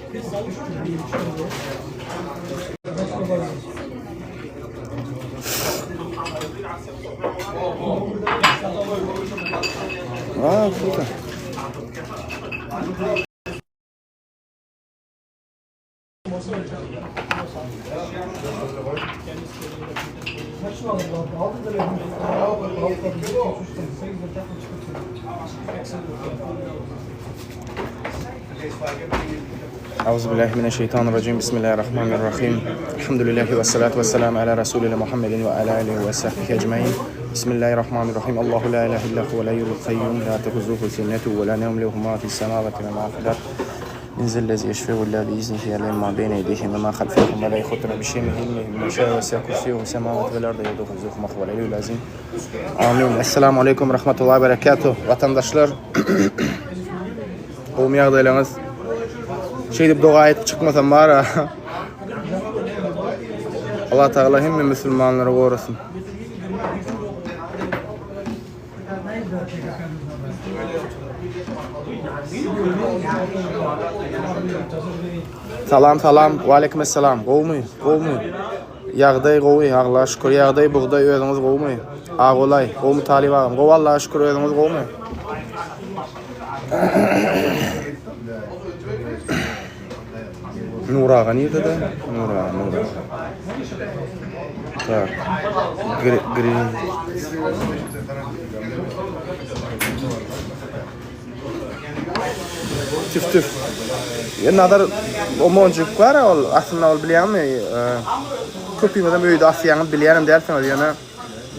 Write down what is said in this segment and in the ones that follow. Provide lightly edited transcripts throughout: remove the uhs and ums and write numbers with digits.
A, kruto. Auzubillahi mineşşeýtanirrajim. Bismillahirrahmanirrahim. Elhamdülillahi we salatu we selam ala Resulina Muhammedin we ala alihi we sahbihi ecmaîn. Bismillahirrahmanirrahim. Allahu la ilahe illa huvel hayyul kayyum. La tehuzuhu sinetu we la nevm lehu ma fis semavati ve ma fil ard. Min zellezi yeşfe'u illa biiznihi ya'lemu ma beyne eydihim ve ma halfehum ve la yuhitune bi şeyin min ilmihi illa ma şa'a ve si'a semavati vel arda yeuduhu hifzuhuma huvel aliyyul azim. Amin. Esselamu aleýkum rahmetullahi berekatuh. Watandaşlar Gowmy ýagdaýlaryňyz? Şeýdip doga edip çykmasam bar-a. Allah Tagala hemme musulmanlary gorasyn. Salam salam. Waleýkim essalam. Gowmy? Gowmy? Ýagdaý gowy Allaha şükür ýagdaý bugdaý özüňiz gowmy Agolaý gowmy Talyp agam gowy Allaha şükür özüňiz gowmy. Nur aga nirde-de? Nur aga, Nur aga. Tak. Gri, gri. Tüf tüf. Ya nazar o monjuk bar ol aslynda ol bilýäňmi? E, köpüňizem öýde asýaňyz bilýänem dälsiňiz ýöne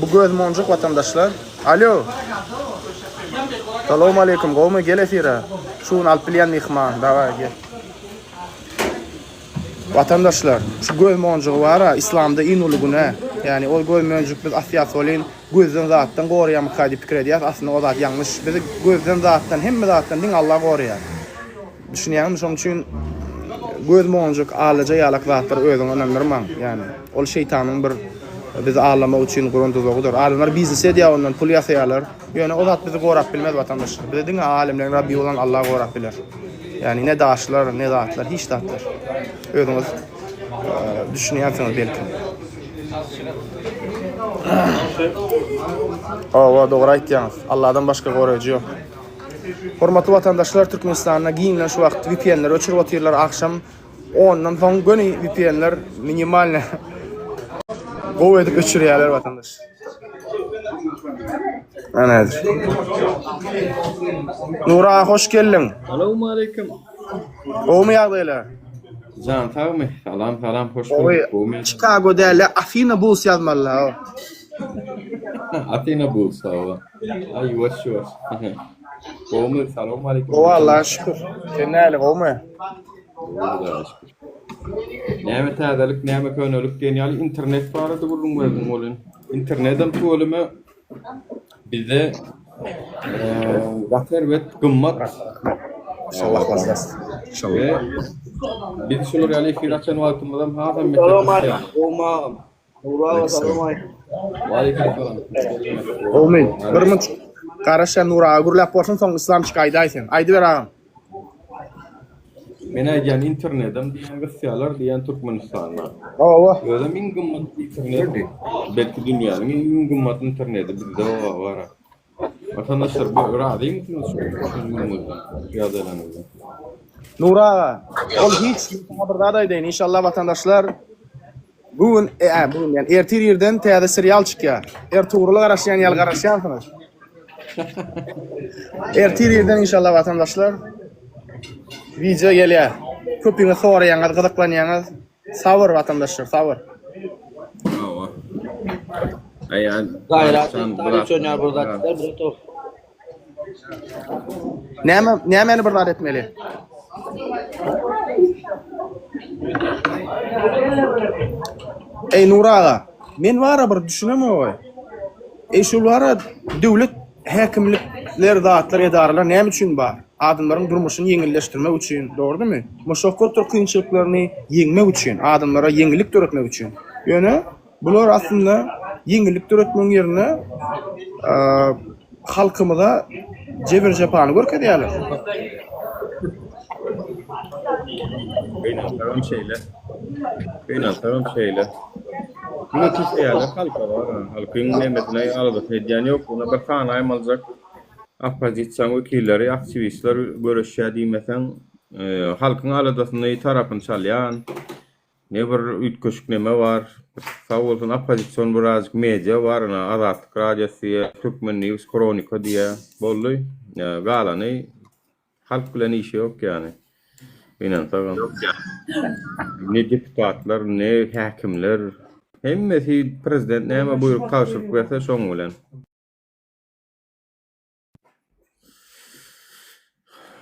bu göz monjuk watandaşlar. Alo. Salam aleýkum gowmy gel efire. Şu gün alyp bilýän myhman daway gel. Watandaşlar şu göz monjugy bara islamda iň uly günä. Ýani ol göz monjuk biz asýas welin Gözden zatdan goraýarmyka diýip pikir edýäs, aslynda o zat ýalňyş. Bizi gözden zatdan, hemme zatdan diňe Allah goraýar. Düşünýäňmi? Şonuň üçin göz monjuk, alaja ýalak zatlara özüňi ynandyrmaň. Ýagny, ol şeýtanyň bir bizi aldamak üçin guran duzagydyr. Adamlar biznes edýär ondan, pul ýasaýarlar. Ýöne o zat bizi gorap bilmez watandaşlar. Bizi diňe alemleriň Rabbi bolan Allah gorap biler. Ýagny ne daşlar, ne zatlar, hiç zatlar. Özüňiz düşünýänsiňiz belki. Hawa, dogry aýtýaňyz. Allahdan başga goraýjy ýok. Hormatly watandaşlar, Türkmenistanda giňden şu wagt VPN-leri öçürip otyrlar. Agşam 10-dan soň göni VPN-ler minimalny gowy edip öçürýärler watandaş. Ana häzir. Nura hoş geldiň. Salowmaleýkim. Gowumy ýagdaýlar? Jan sagmy? Salam salam hoş Gowy. gördük. Gowmy? Chicago däl-de Afina Bulls ýazmaly ha. Athena Bulls hawa. Aý ýuwaş ýuwaş. Gowmy? Salowmaleýkim. Gowy Allaha şükür. Sen näli gowumy? Gowy Hudaýa şükür. Näme täzelik, näme könelik diýen ýaly internet barada gürrüň berdiň welin. Internetem tüweleme Bizde gaty erbet gymmat. İnşallah basarys. İnşallah. Ve biz şular ýaly efir açan wagtymyzam hasam beter gysýar. Waleýkim salam. Gowmy? Bir minut garaşýan Nur aga gürläp bolsun soň Islamçyk aýdaý sen. Aýdyber agam. Men aýdýan internedem diýýän gysýarlar diýýän Türkmenistanda. Hawa. Özem iň gymmat internet. Belki dünýäniň iň gymmat interneti bizde bar. Watandaşlar bu razymysyňyz şu günüňizden, ýagdaýlaryňyzdan? Nur aga, ol hiç saňa bir zat aýdaýyn inşallah watandaşlar Bu gün, e, bu gün yani ertir irden täze serial çykýar. Ertugrula garaşýan ýaly garaşýansyňyz. Ertir irden inşallah watandaşlar wideo gelýär. Köpüňiz soraýaňyz, gyzyklanýaňyz. Sabyr watandaşlar, sabyr. Hawa. Aýan. Gaýrat et, talyp çönýär bir zat etler, bratov. Näme, nämäni bir zat etmeli? Eý Nur aga, men bara bir düşünemok. Eý şul bara döwlet häkimlikler zatlar edaralar näme üçin bar? Adamlaryň durmuşyny ýeňilleşdirmek üçin, dogrudymy? Muşakgatdyr kynçylyklaryny ýeňmek üçin, adamlara ýeňillik döretmek üçin. Ýöne Bular aslynda ýeňillik döretmegiň ýerine halkymyza jebir-jepany görkezýärler. Gynansagam şeýle. Gynansagam şeýle. Diňe kesýärler halka bar. Halkyň nemesine aladasyny edýän ýok. Buna bir sanaýmalyjak oppozisiýanyň wekilleri, aktiwistler göreşýär diýmeseň, halkyň aladasyny tarapyny çalýan ne bir üýtgeşik neme bar. Sag bolsun oppozision birazjyk media bar, ina Azatlyk radiosy diýýär, Türkmen News, Hronika diýýär. Boldy. Galany Halk bilen işi ýok ýany. Gynansagam. Ne deputatlar, ne häkimler, hemmesi prezident näme buýruk tabşyryk berse şoň bilen.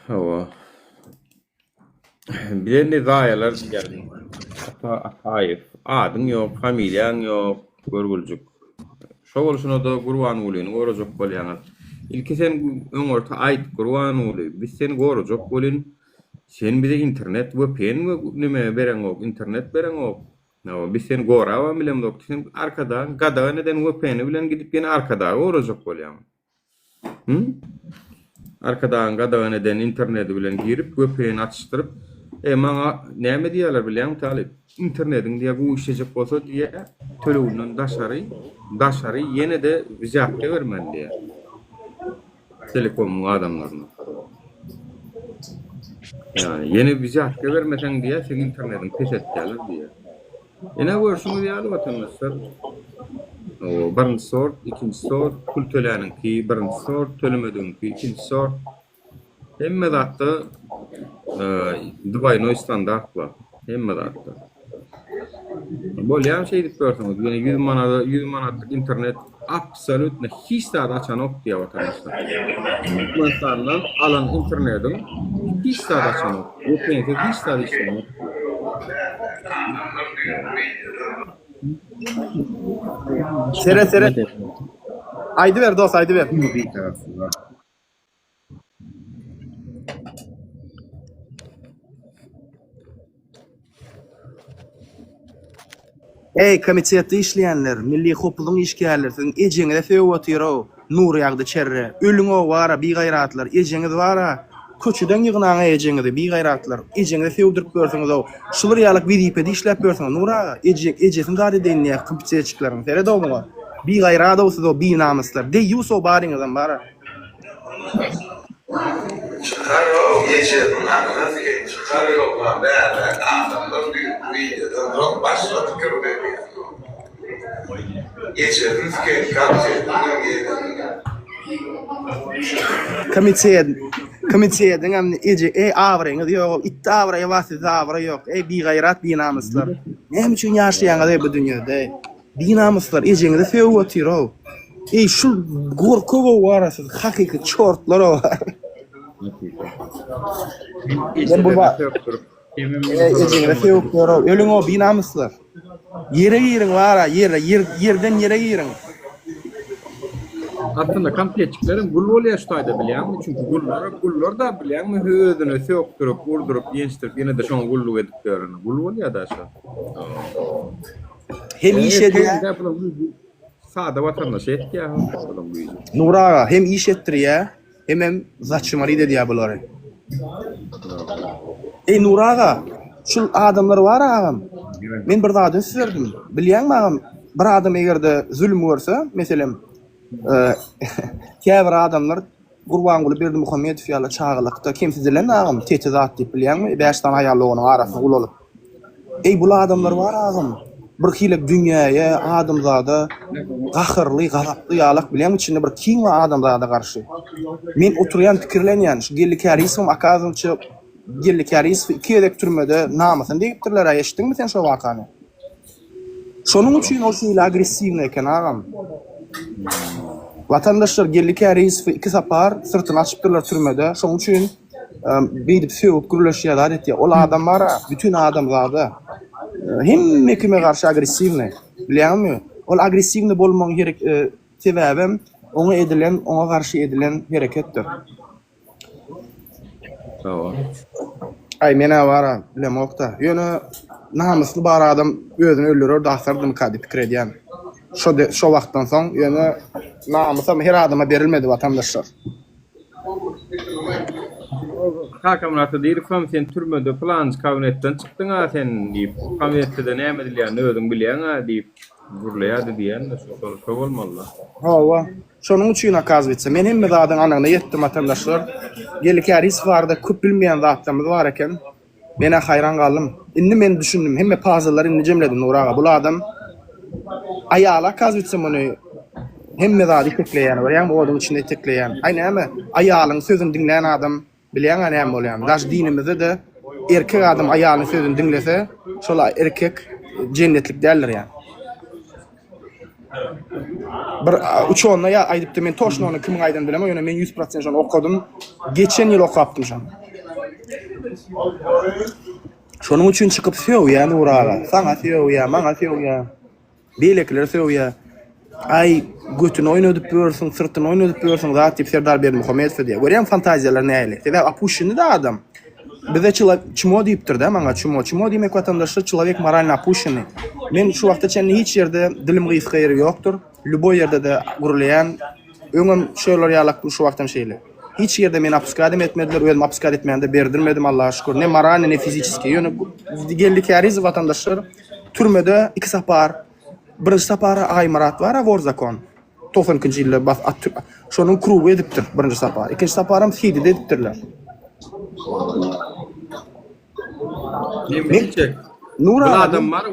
Hawa. Bize indi zaýalar diýýär. Ata Ataýew. Adyň ýok, familiýaň ýok, görgüljik. Şo bolşuna-da Gurbangulyny gorajak bolýaňyz. Ilki sen öňürti aýt, Gurbanguly, biz seni gorajak welin, sen bize internet, vpn we neme bereňok, internet bereňok. Hawa, biz seni gorabam bilemzok. Sen Arkadagyň gadagan eden vpn-i bilen gidip ýene Arkadagy gorajak bolýaň. Hü? Arkadagyň gadagan eden internedi bilen girip, VPN açyşdyryp, E, maňa näme diýýärler bilýäňmi, talyp? Internediň diýýär, gowy işlejek bolsa diýýär, töleginden daşary, daşary ýene-de wzýatka bermeli diýýär. Telekomyň adamlaryna. Ýagny, ýene wzýatka bermeseň diýýär, seň internediňi peseltýärler diýýär. Ine görşüňiz ýaly watandaşlar, birinji sort, ikinji sort, pul töläniňki birinji sort, tölemedigiňki ikinji sort. Hemme zatda dwaýnoý standart bar. Hemme zatda. Bolýamy şeýdip görseňiz, ýene 100 manada 100 manatlyk internet absolýutno hiç zat açanok diýýär watandaşlar. Türkmenistandan alan internediň hiç zat açanok. VPN-siz hiç zat işlänok. Seret seret. Aýdyber dos aýdyber. Eý komitetde işleýänler, milli howpsuzlygyň işgärleri siziň ejeňize sögüp otyrow Nurýagdy çerre. Ölüňow bara bigaýratlar ejeňiz bara köçeden ýygnaňa ejeňizi bigaýratlar ejeňize sögdürip ýörsüňizow şular ýalak wezipede işläp ýörsüňiz Nur aga eje ejesini zat edeýin diýýä komitetçikleriň seredow muňa bigaýradow sizow binamyslar deýýusow baryňyzam bara. Çykar-ow ejesiniň aňyna sikeýin çykar ýogsa bärde adamlar düýn bu wideodan soň başga pikir berýär ejesini sikeýin komitetiňem ýegenini. Komitet komitetiňem eje eý abraýyňyz ýogow itde abraýy bar sizde abraý ýok eý bigaýrat binamyslar näme üçin ýaşaýaňyz eý bu dünýede eý. Binamyslar ejeňizi sögüp otyrow. Eý şul gorkagow bara siz hakyky çortlarow. Men bu ejeňizi sögüp ýörow. Ölüňow binamyslar. Ýere giriň bara ýere ýer ýerden ýere giriň. Aslynda kompletçiklerem gul bolýar şu taýda bilýäňmi? Çünki gullar gullar da bilýäňmi özüne sökdürip, urduryp, ýençdirip ýene-de şoňa gulluk edip ýören. Gul bolýar-da şo. Hem iş edýär. Sada watandaşy etýär bulaň güýji. Nury aga hem iş etdirýär, hemem zaçmarit edýär bulary. Eý Nury aga, şul adamlar bar agam. Men bir zada üns berdim. Bilýäňmi agam, bir adam egerde zulum görse, meselem, käbir adamlar Gurbanguly Berdimuhamedow ýaly çagalykda kemsidilen agam, teti zat diýip bilýäňmi, bäş sany aýal doganyň arasynda ulalyp. Eý bul adamlar bar agam, bir hili dünýäýe, adamzada gaharly, gazaply ýalak bilýäňmi içinde bir kin bar adamzada garşy. Men oturýan pikirlenýän, şu Geldi Kärisowyň okazywça Geldi Kärisowy iki gezek türmede namysyny degipdirler-ä eşitdiňmi sen şo wakany? Şonuň üçin ol şeýle agressiwnyý eken agam. Watandaşlar Geldi Kärizowy iki sapar syrtyny açypdyrlar türmede. Şonuň üçin beýdip sögüp gürleşýär zat etýär. Ol adam bar-a bütin adamzada hemme kime garşy agressiwnyý. Bilýäňmi? Ol agressiwnyý bolmagyň herek sebäbem oňa edilen oňa garşy edilen hereketdir. Hawa. Aý menä bara bilemokda. Ýöne namysly bar adam özüni öldürerdi asardymyka diýip pikir edýän. Şo şo wagtdan soň ýöne namysam her adama berilmedi watandaşlar. Kakamyrata diýripem sen türmede pylanjy kabinetden çykdyň-a sen diýip, kabinetde-de näme edilýänini özüň bilýäň-a diýip gürleýärdi diýýän-de şo şol şo bolmaly-da. Hawa. Şonuň üçin okazwytsa men hemme zadyň anygyna ýetdim watandaşlar. Geldi Kärizow barada köp bilmeýän zatlarymyz bar eken. Men-ä haýran galdym. Indi men düşündim. Hemme pazllary indi jemledim Nury aga. Bul adam aýaly okazwytsa muny hemme zady itekleýän görýäňmi oduň içinde itekleýän. Aý näme aýalyň sözüni diňlän adam bilýäňä näme bolýanyny. Daş dinimizde-de erkek adam aýalyň sözüni diňlese şol erkek jennetlik däldir ýa. Bir uçonda ýa aýdypdy men toşno ony kimiň aýdanyny bilemok ýöne men 100% şony okadym. Geçen ýyl okapdym şony. Şonuň üçin çykyp sögýä Nury aga. Saňa sögýä, maňa sögýä. Beýlekileri sögýä. Aý, götüni oýnadyp ýörsüň, syrtyny oýnadyp ýörsüň zat diýip Serdar Berdimuhamedow diýýär. Görýäňmi fantaziýalar nähili? Sebäbi opuşşenny-da adam. Bize çyla çmo diýipdir-dä maňa çmo. Çmo diýmek watandaşlar çylovek moralno opuşşennyý. Men şu wagta çenli hiç ýerde dilim gysga ýeri ýokdur. Lýuboý ýerde-de gürleýän. Öňem şolar ýalakdym şu wagtam şeýle. Hiç ýerde meni opuskadem etmediler, özüm opuskad etmäni-de berdirmedim Allaha şükür. Ne moralnyý ne fiziçeskiý. Ýöne Geldi Kärizow watandaşlar türmede iki sapar birinji sapara Aýmyrat bar-a wor zakon. 92-nji ýylda bas at şonuň krugy edipdir birinji sapar. Ikinji saparam Seýdide edipdirler. Men çek. Nur Bu aga, adam bar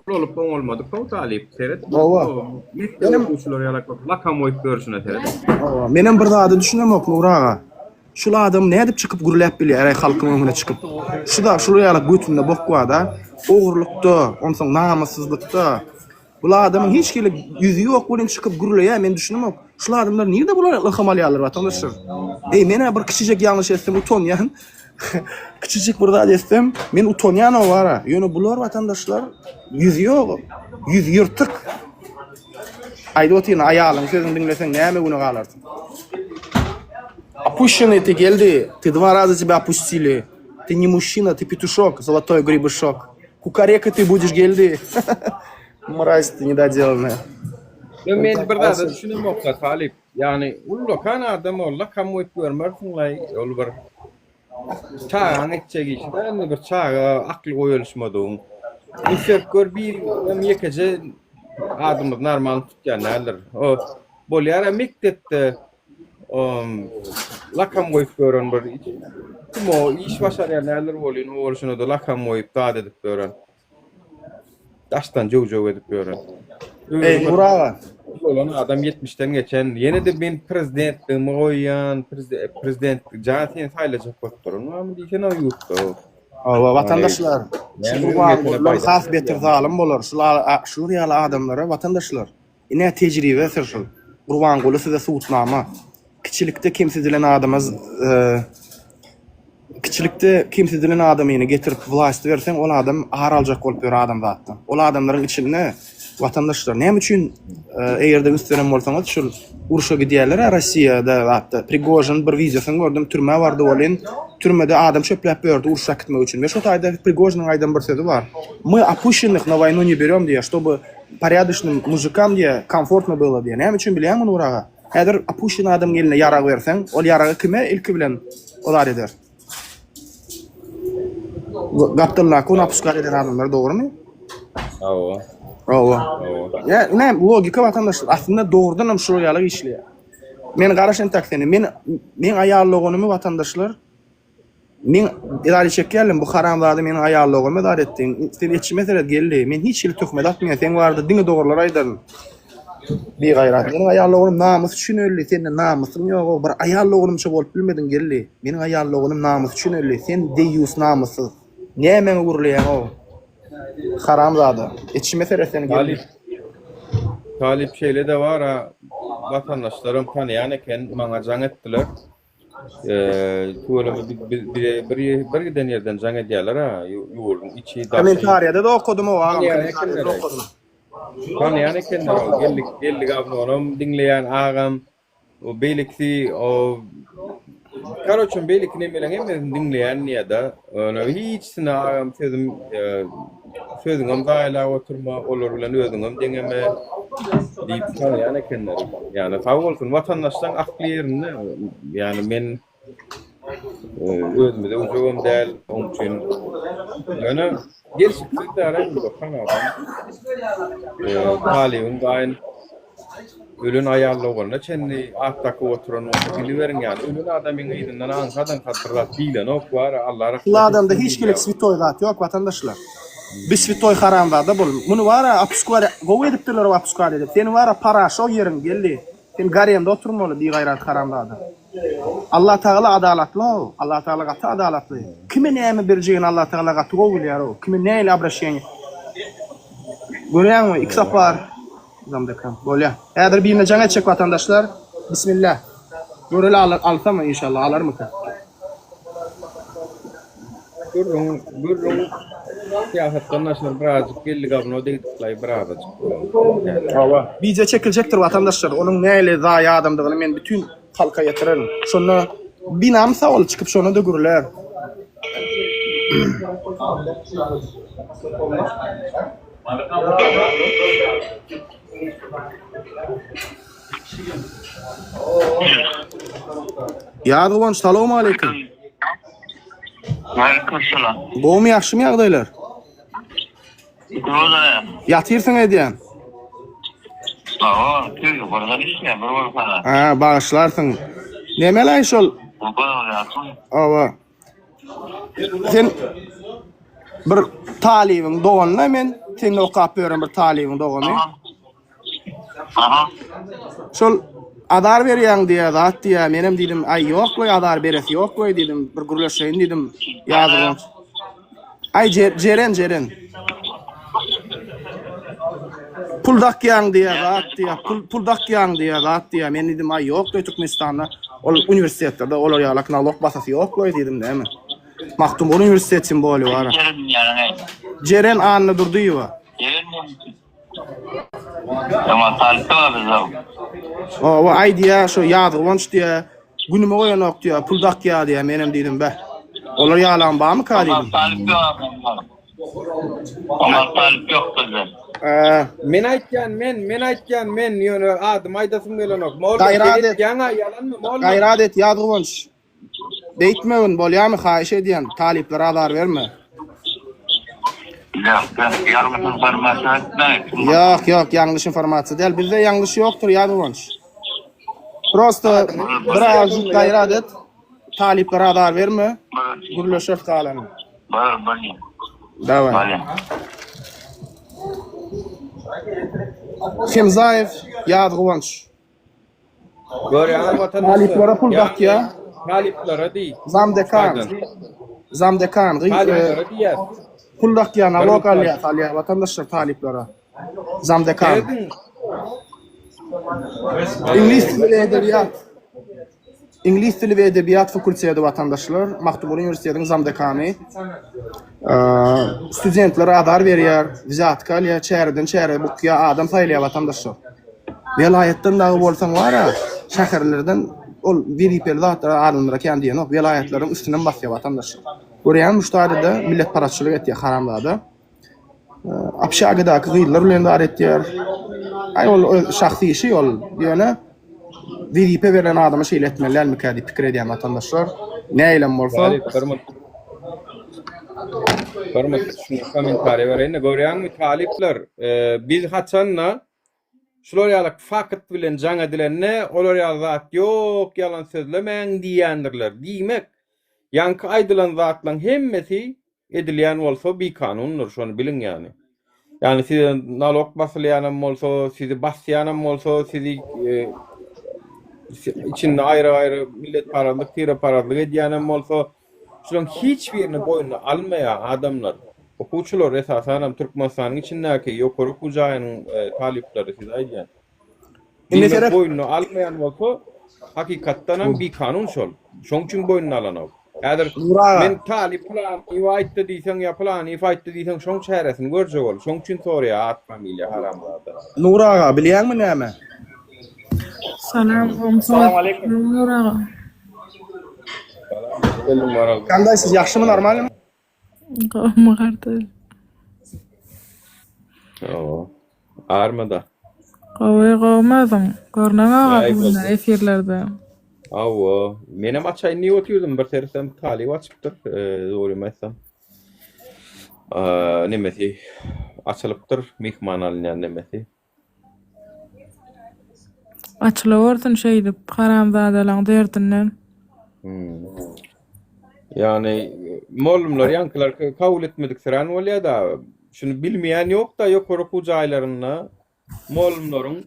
ulalyp oňalmadyk how talyp seret. Hawa. Mekdep okuwçylary ýalak lakam goýup görşüne seret. Hawa, menem bir zada düşünemok Nur aga. Şul adam nädip çykyp gürläp bilýär äý halkyň öňüne çykyp. Şu da şul ýaly götünde bok barda. Ogurlykda, onsoň namyssyzlykda. Bul adamyň hiç hili ýüzi ýok welin çykyp gürleýär men düşünemok. Şul adamlar nirde bular ylham alýarlar watandaşlar. Eý menä bir kiçijek ýalňyş etsem utanýan. Kiçijik bir zat etsem men utanýan o bara. Ýöne bular watandaşlar ýüzi ýok. Ýüzi ýyrtyk. Aýdyp otyryn aýalyň sözüni diňleseň näme güne galarsyň. Опущенный ты geldi. Ты два раза тебя опустили. Ты не мужчина, ты петушок, золотой гребешок. Кукарека ты будешь geldi. Mraz ty nedodelanная. Ýa men bir zada düşünemokda talyp. Ýagny ullakan adam ol lakam goýup görmersiňlaý ol bir çagaň etjek işi däl indi bir çaga akly goýalyşmadygyň. Ünsberip gör bir hem ýekeje adymyz normal tutýan däldir. O bolýar mekdepde lakam goýup ýören bir kim o iş başarýan däldir welin o bolşuna-da lakam goýup zat edip ýören. Daşdan jöw-jöw edip ýören. Eý, Nur aga. Bolan adam 70-den geçen. Ýene-de men prezidentligimi goýýan, prezident jan seni saýlajak bolup durun. Näme diýsen o ýurtda. Hawa, watandaşlar. Şu has beter zalym bolar. Şular ýaly adamlara watandaşlar Ine tejribe syr şul. Gurbanguly size subutnama. Kiçilikde kemsidilen adama kiçilikde kemsidilen adamyny getirip wlasty berseň ol adam ar aljak bolup ýör adamzatdan. Ol adamlaryň içinde watandaşlar näme üçin eger-de üns beren bolsaňyz şul urşa gidýärler-ä Rossiýada zatda Prigožin bir wideosyny gördüm türmä bardy welin türmede adam çöpläp ýördi urşa äkitmek üçin we şo taýda Prigožiniň aýdan bir sözi bar. Мы опущенных на войну не берем diýýär, чтобы Porýadoçnyý mujikam diýýär, komfortno bylo diýýär. Näme üçin bilýäňmi Nur aga? Häzir opuşen adamyň eline ýarag berseň, ol ýaragy kime ilki bilen ozar eder? Gapdaldaky ony opuskar eden adamlar dogrumy? Hawa. Hawa. Ýa, ine logika watandaşlar, aslynda dogrudan hem şular ýaly işleýär. Men garaş entek seni. Men meň aýal doganymy watandaşlar Men edara çekýärdim, bu haramzada meniň aýal doganymy edara etdi. Sen içime seret geldi. Men hiç hili töhmet atmaýan, seň barada diňe dogrulary aýdaryn. Bigaýrat. Meniň aýal doganym namys üçin öldi. Sende namysyň ýog-ow. Bir aýal doganymça bolup bilmediň geldi. Meniň aýal doganym namys üçin öldi. Sen deýýus namyssyz. Nämäňe gürleýäň-ow? Haramzada. Içime seret sen geldi. Talyp Talyp şeýle-de bar-a, watandaşlarym tanaýan eken, maňa jaň etdiler. Tüweleme bize bir bir giden ýerden jaň edýärler-a, ýurduň içi daşy. Kommentariýada-da okadym o agam, kommentariýada okadym. Tanaýan ekenler o, geldik geldik abnonam diňleýän agam, o beýlekisi o karoçem beýleki nemeleň hemmesini diňleýän diýýär-de. Ýöne hiçsine agam sözüm sözüňem zaýalap oturma, olar bilen özüňem deňeme. Diýip tanaýan ekenler. Ýani sag bolsun watandaşlaň akly ýerinde. Ýani men özümize ujagam däl oň üçin. Ýöne gelşiksiz däl ullakan adam. Talybyň gaýyn ölen aýal doganyna çenli at dakyp oturan bolsa biliberiň ýani ölen adamyň yzyndan aňsat-aňsat bir zat diýlenok bar Allah rahmet Şul adamda etsin hiç hili diýilýär. switoý zat ýok watandaşlar. Bi switoý haramzada bol. Muny bara opuskar gowy edipdirler o opuskar edip. Seni bara paraşo ýeriň geldi. Sen garemde oturmaly bigaýrat haramzada. Allah Tagala adalatly-ow. Allah Tagala gaty adalatly. Kime näme berjegini Allah Tagala gaty gowy bilýär-ow. Kime nähili obraşeniýe. Görýäňmi, iki sapar Zamdekam. Bolýa. Häzir birine jaň etjek watandaşlar. Bismillah. Göreli alar, alsamy inşallah alarmyka. Gürrüň, gürrüň syýasatdan daşary birazjyk geldi gawuna degdiklaý birazajyk. Hawa. Bije çekiljekdir watandaşlar. Onuň nähili zaýa adamdygyny men bütin halka ýetirerin. Şonda binamysa ol çykyp şonda-da gürlär. Ýaz Guwanç salowmaleýkim. Waleýkim salam. Gowmy ýagşymy ýagdaýlar? Gowy. Ýatyrsyň edýän. Hawa, tüý, birden işleýän bir bolsa. Ha, bagyşlarsyň. Nemelaý şol? Hawa. Sen bir talybyň doganyna men, sende okap ýören bir talybyň dogany. Aha. Şol azar berýäň diýýär, zat diýýär. Menem diýdim, aý ýok we azar beresi ýok we diýdim, bir gürleşeýin diýdim. Ýazygam. Aý Jeren, Jeren. Pul dakýaň diýýär, zat diýýär. Pul pul dakýaň diýýär, zat diýýär. Men diýdim, aý ýok we Türkmenistanda ol uniwersitetlerde olar ýalak nalog basasy ýok we diýdim, näme. Magtymguly uniwersitet simboly bar. Jeren Annadurdyýewa. Jeren Ýaman talyp bar bizde. Owa aý diýýär, şo Ýazguwanç diýýär, günüme goýanok diýýär, pul dakýar diýýär. Menem diýdim, beh. Olar ýalam barmyka diýdim. Oňa talyp ýok. Oňa talyp ýok bizde. Äh. Men aýtýan men, men aýtýan men, ýöne adymy aýdasym gelenok. Molla, Gaýrat et. Ýaňa ýalanmy molla? Gaýrat et Ýazguwanç. Beýtmegin bolýamy haýyş edýän talyplara azar berme. Ýok ýok ýalňyş informasiýa etmäň. Ýok ýok ýalňyş informasiýa däl bizde ýalňyş ýokdur Ýazguwanç. Prosta birazjyk gaýrat et talyplara azar berme gürleşeris galanyny. Bar bolýa. Daway. Bolýa. Hemzaýew Ýazguwanç. Görýäňiz watandaşlar. Talyplara pul dakýa. Talyplara diý. Zamdekan. Zamdekan. Talyplara diýýäs. Pul dakýa, nalog alýa, salýa watandaşlar talyplara. Zamdekan. Iňlis dili we edebiýat. Iňlis dili we edebiýat fakulteti watandaşlar, Magtymguly uniwersitetiniň zamdekany. Studentlere azar berýär, wzýatka alýar, çäreden çärä bukýar, adam saýlaýar watandaşlar. Welaýatdan dagy bolsaň bar-a, şäherlerden ol wezipeli zatlara adamlara kän diýenok, welaýatlaryň üstünden basýar watandaşlar. Görýäňmi şu taýda-da milletparazçylyk etýär haramzada. Obşagadaky gyzlar bilen zat etýär. Aý ol öz şahsy işi ol. Ýöne wezipe berlen adama şeýle etmeli dälmikä diýip pikir edýän watandaşlar. Nähilem bolsa. Talyp bir mut. Bir mut şunu kommentariý bereýin-de görýäňmi talyplar biz haçanda şular ýaly fakt bilen jaň edilende olar ýaly zat ýok ýalan sözlemäň diýýändirler. Diýmek ýaňky aýdylan zatlaň hemmesi Edilýän bolsa bikanundyr şony biliň ýany. Ýagny size nalog basylýanam bolsa, sizi basýanam bolsa, sizi içinde aýry-aýry milletparazlyk, tireparazlyk edýänem bolsa, şularyň hiç birini boýnuna almaýar adamlar. Okuwçylar esasanam Türkmenistanyň içindäki ýokary okuw jaýynyň talyplary size aýdýan. Indi Diýmek seret. boýnuna almaýan bolsa, hakykatdanam bikanun şol. Şoň üçin boýnuna alanok. Häzir Nur aga. men talyp pylanyýew aýtdy diýseň ýa pylanyýew aýtdy diýseň şoň çäresini görjek ol. Şoň üçin soraýar at familiýa haramzada. Nur aga bilýäňmi näme? Salam gowmy Salam aleýkum. Nur aga. Salam hoş geldiň Maral. Kandaýsyz ýagşymy normalnymy? Gowmy gardaş. Hawa. Armada. Gowy, gowmy özüň? Görneňok Ýaý bu günler boldy. efirlerde. Hawa, menem açaýyn diýip otyrdym, bir seretsem Talyp açypdyr, dogrymy aýtsam. Nemesi açylypdyr, myhman alynýan nemesi. Açylawersin şeýdip, haramzadalaň derdinden. Hmm. Ýagny mollumlar ýaňkylar kabul etmediksirän bolýar-da. Şuny bilmeýän ýok-da ýokary okuw jaýlarynda mollumlaryň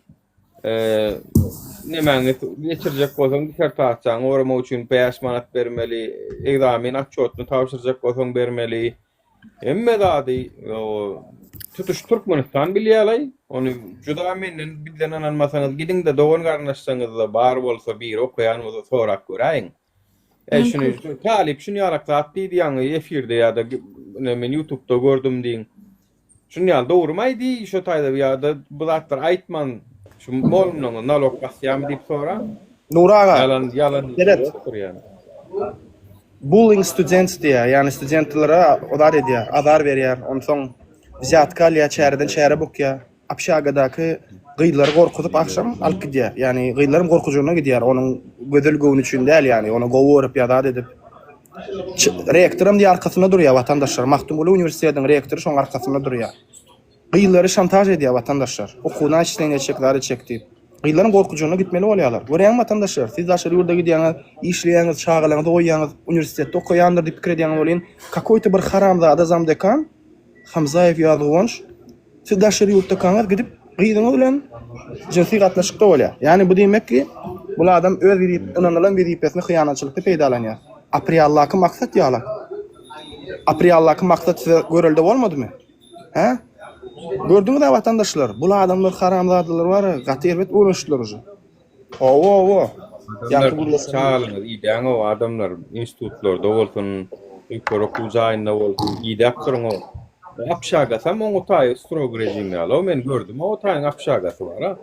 nemäňi geçirjek bolsaň dissertasiýaňy goramak üçin 5 manat bermeli, ekzamen otçýotyny tabşyrjak bolsaň bermeli. Hemme zady tutuş Türkmenistan bilýärlaý. Ony juda menden bizden ynanmasaňyz gidiňde dogan garyndaşlaryňyzda bar bolsa biri okaýan bolsa sorap göräýiň. Eý şuny talyp şuny ýalak zat diýdi ýaňy efirde ýa-da men ýutubda gördüm diýiň. Şuny ýaly dogrymy aýdy şo taýda ýa-da bu zatlary aýtman şu molumlaňa nalog basýamy diýip soraň. Nury aga, Ýalan ýalan seret. ýokdur ýa. Bullying students diýýär, ýagny studentlere zat edýär, azar berýär, onsoň wzýatka alýar, çäreden çäre bukýar. Obşagadaky gyzlary gorkuzyp agşam alyp gidýär. Ýagny gyzlaram gorkujygyna gidýär, onuň gözel göwni üçin däl, ýagny ony gowy görüp ýa zat edip. Rektoram diýýär arkasynda durýar watandaşlar. Magtymguly uniwersitetiniň rektory şoň arkasynda durýar. Gyzlary şantaž edýär watandaşlar. Okuwyny açyşlaýyn etjek zat etjek diýip. Gyzlaryň gorkujygyna gitmeli bolýarlar. Görýäňmi watandaşlar, siz daşary ýurda gidýäňiz, işleýäňiz, çagalaryňyzy goýýaňyz, uniwersitetde okaýandyr diýip pikir edýäňiz welin, kakoýto bir haramzada zamdekan Hamzaýew Ýazguwanç siz daşary ýurtdakaňyz gidip gyzyňyz bilen jynsy gatnaşykda bolýar. Ýagny bu diýmek ki, bul adam öz ynanylan wezipesini hyýanatçylykda peýdalanýar. Apriallaky maksat ýalak. Apriallaky maksat size görelde bolmadymy? Hä? Gördüňiz-ä watandaşlar, bul adamlar haramzadalar bar-a, gaty erbet öwrenişdiler uje. Hawa, hawa. Ýaňky gürleşen. Çagalyňyzy idäň-ow adamlar, institutlarda bolsun, ýokary okuw jaýynda bolsun, idäp duruň-ow. Obşagasam oň o taýy strog režim ýaly-ow, men gördüm-ow o taýyň obşagasy bar-a.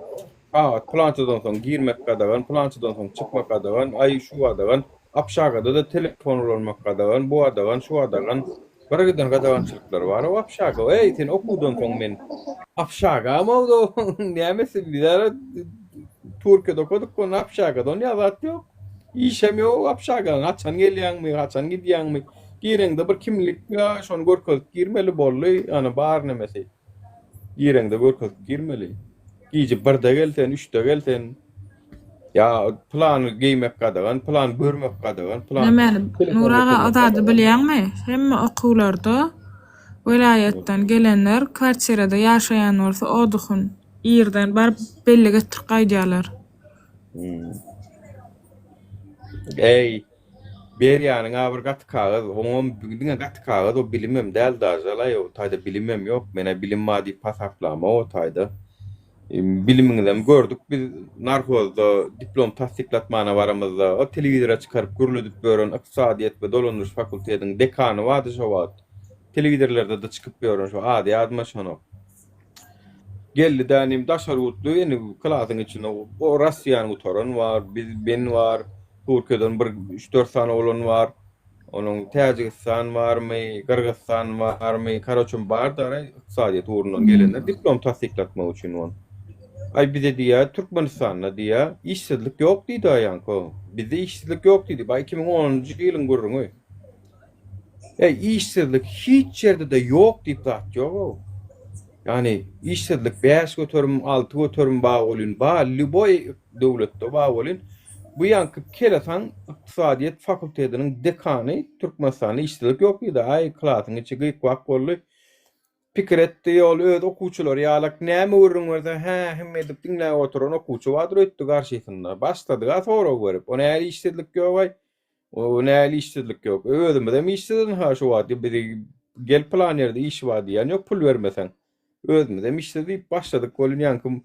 Sagat pylançadan soň girmek gadagan, pylançadan soň çykmak gadagan, aý şu gadagan, obşagada-da telefon ulanmak gadagan, bu gadagan, şu gadagan. Bir giden gadagançylyklar bar o obşaga. Eý sen okuwdan soň men obşagam o nämesi bizara Türkiýede okadyk onda obşagada onýa zat ýok. Işem ýok obşagaň haçan gelýäňmi haçan gidýäňmi gireňde bir kimlik ýa şony görkezip girmeli boldy ýany bar nemesi. Gireňde görkezip girmeli. Gije birde gel sen üçde gel sen. Ýa pylany geýmek gadagan, pylany görmek gadagan, pylany Nämäni, telefon Nury aga, o götermek zady gadagan. bilýäňmi? Hemme okuwlarda welaýatdan gelenler kwartirada ýaşaýan bolsa oduhun irden baryp bellik etdirip gaýdýarlar. Hmm. Eý, berýäniň-ä bir gaty kagyz, oňam diňe gaty kagyz, o bilimem däl dažalaý, o taýda bilimem ýok, men-ä bilim bar diýip hasaplamok o taýda. Bilimiňizem gördük biz narhozda diplom tassyklatmana baramyzda o telewizora çykaryp gürledip ýören ykdysadyýet we dolandyryş fakultetiniň dekany bardy şo wagt. Telewizorlarda-da çykyp ýören şo ady ýadyma düşenok. Geldi dänim daşary ýurtly indi klasyň içinde o Rossiýany gutaran bar, biz men bar, Türkiýeden bir üç-dört sany oglan bar. Onuň Täjigistan barmy, Gyrgyzstan barmy, karoçem bar-da ykdysadyýet ugrundan gelenler diplom tassyklatmak üçin ol. Aý bize diýýär, Türkmenistanda diýýär, işsizlik ýok diýdi aýanko. Bizde işsizlik ýok diýdi. Baý 2010-njy ýylyň gürrüňi. Eý, işsizlik hiç ýerde-de ýok diýip zat ýog-ow. Ýagny işsizlik 5%, 6% bar welin, bar, lýuboý döwletde bar welin, bu ýaňky kelesaň ykdysadyýet fakultetiniň dekany Türkmenistanda işsizlik ýok diýdi. Aý, klasyň içi gyk-wak boldy. Pikir etdi, ol öz okuwçylary ýalak näme gürrüň berse, hä, him edip diňläp oturan okuwçy bardyr öýtdi garşysynda. Başladyga sorag berip, o nähili işsizlik ýog-aý? O nähili işsizlik ýok? Özümizem işsiz ynha şu wagt bizi gel pylan ýerde iş bar diýýän ýok pul bermeseň. Özümizem işsiz diýip başladyk welin ýaňky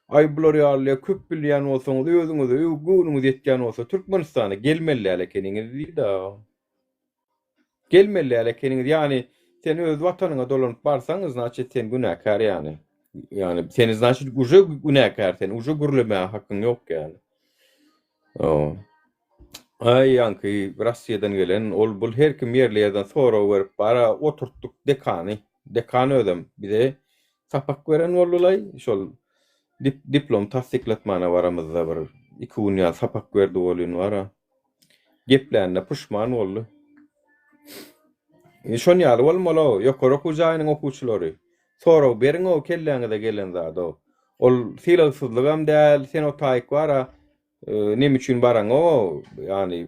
aý bular ýaly köp bilýän bolsaňyz özüňize göwnüňiz ýetýän bolsa Türkmenistana gelmeli däl ekeniňiz diýdi aga. Gelmeli däl ekeniňiz ýagny sen öz watanyňa dolanyp barsaň znaçit sen günäkär ýagny. Ýagny seni znaçit uje günäkär sen uje gürlemäge hakyň ýok ýagny. Aý ýaňky Rossiýadan gelen ol bul her kim ýerli ýerden sorag berip bara oturtdyk dekany. Dekan özem bize sapak beren boldylaý şol. Dip diplom tassyklatmana baramyzda bir iki gün ýaly sapak berdi welin bar-a. Geplänine puşman boldy. Indi şon ýaly bolmaly-ow, ýokary okuw jaýynyň okuwçylary. Sorag beriň-ow kelläňize gelen zada-ow. Ol sylagsyzlygam däl, sen o taýyk bar-a, neme üçin baraňok-ow, ýagny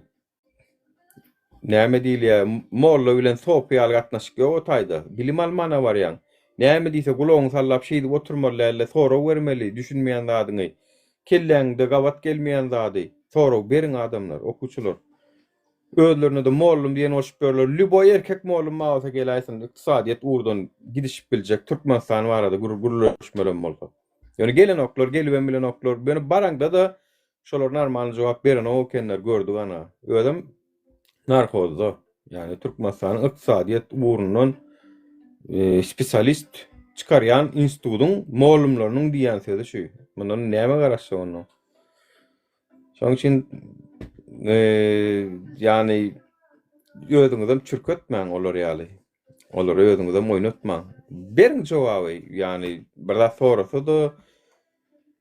Näme diýilýär, molla bilen sopy ýaly gatnaşyk ýok o taýda. Bilim almana barýaň. Näme diýse gulagyňy sallap şeýdip oturmaly dälde, sorag bermeli, düşünmeýän zadyňy. Kelläňde gabat gelmeýän zady. Sorag beriň adamlar, okuwçylar. Özlerine-de mollum diýen bolşup ýörler. Lýuboý erkek mollum bar bolsa geläýsin, ykdysadyýet ugurdan gidişip biljek, Türkmenistan barada gürleşmelem bolsa. Ýöne gelenoklar, gelibem bilenoklar. Ýöne baraňda-da Şolar normalny jogap berenok ekenler gördük ana. Özem narhozda. Ýagny Türkmenistanyň ykdysadyýet ugrundan spesialist çykarýan institutyň mollumlarynyň diýýän sözi şu. Mundan näme garaşjak onda? Şonuň üçin ýagny özüňizem çürketmäň olar ýaly. Olary özüňizem oýnatmaň. Beriň jogaby, ýagny bir zat sorasa-da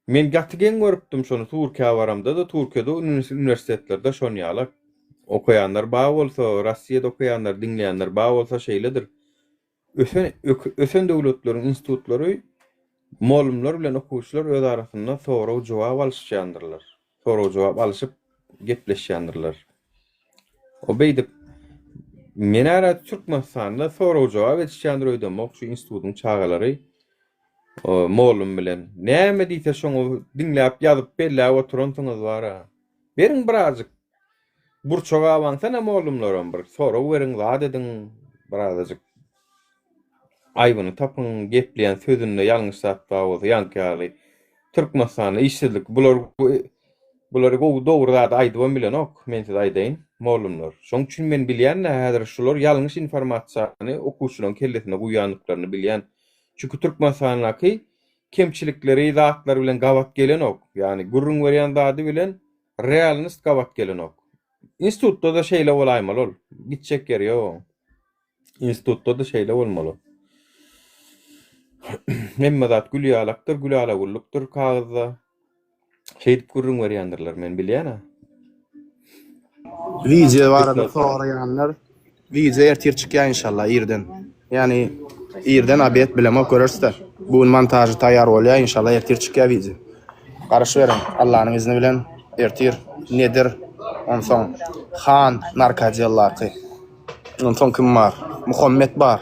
Men gaty geň görüpdim şony Türkiýä baramda-da Türkiýede uniwersitetlerde şon ýalak okaýanlar bar bolsa Rossiýada okaýanlar diňleýänler bar bolsa şeýledir. Ösen ösen döwletleriň institutlary molumlar bilen okuwçylar öz arasynda sorag jogap alyşýandyrlar. Sorag jogap alyşyp gepleşýändirler. O beýdip men ara Türkmenistanda sorag jogap edişýändir öýdemok şu institutyň çagalary Mollum bilen. Näme diýse şoňa diňläp ýazyp belläp oturansyňyz bar-a. Beriň birazjyk burça gabansana mollumlaram bir sorag beriň zat ediň birazajyk aýbyny tapyň gepleýän sözünde ýalňyş zat bar bolsa ýaňky ýaly Türkmenistanda işsizlik bular bulary gowy dogry zady aýdybam bilenok men size aýdaýyn mollumlar. Şoň üçin men bilýän-dä häzir şular ýalňyş informasiýany okuwçylaryň kellesine guýandyklaryny bilýän. Çünki Türkmenistandaky kemçilikleri zatlar bilen gabat gelenok. Ýagny gürrüň berýän zady bilen realnost gabat gelenok. Institutda-da şeýle bolaýmaly ol. Gitjek ýeri ýok oň. Institutda-da şeýle bolmaly. Hemme zat gül ýalakdyr, gülala-güllükdir kagyzda. Şeýdip gürrüň berýändirler, men bilýän-ä. Wideo barada soraýanlar, wideo ertir çykýar inşallah irden. Ýagny irden obed bilemok görerisde. Bu gün montažy taýýar bolýar inşallah ertir çykýar wideo. Garaşyberiň Allanyň izni bilen ertir Nedir onsoň Han narkodellaky. Onsoň kim bar? Muhammet bar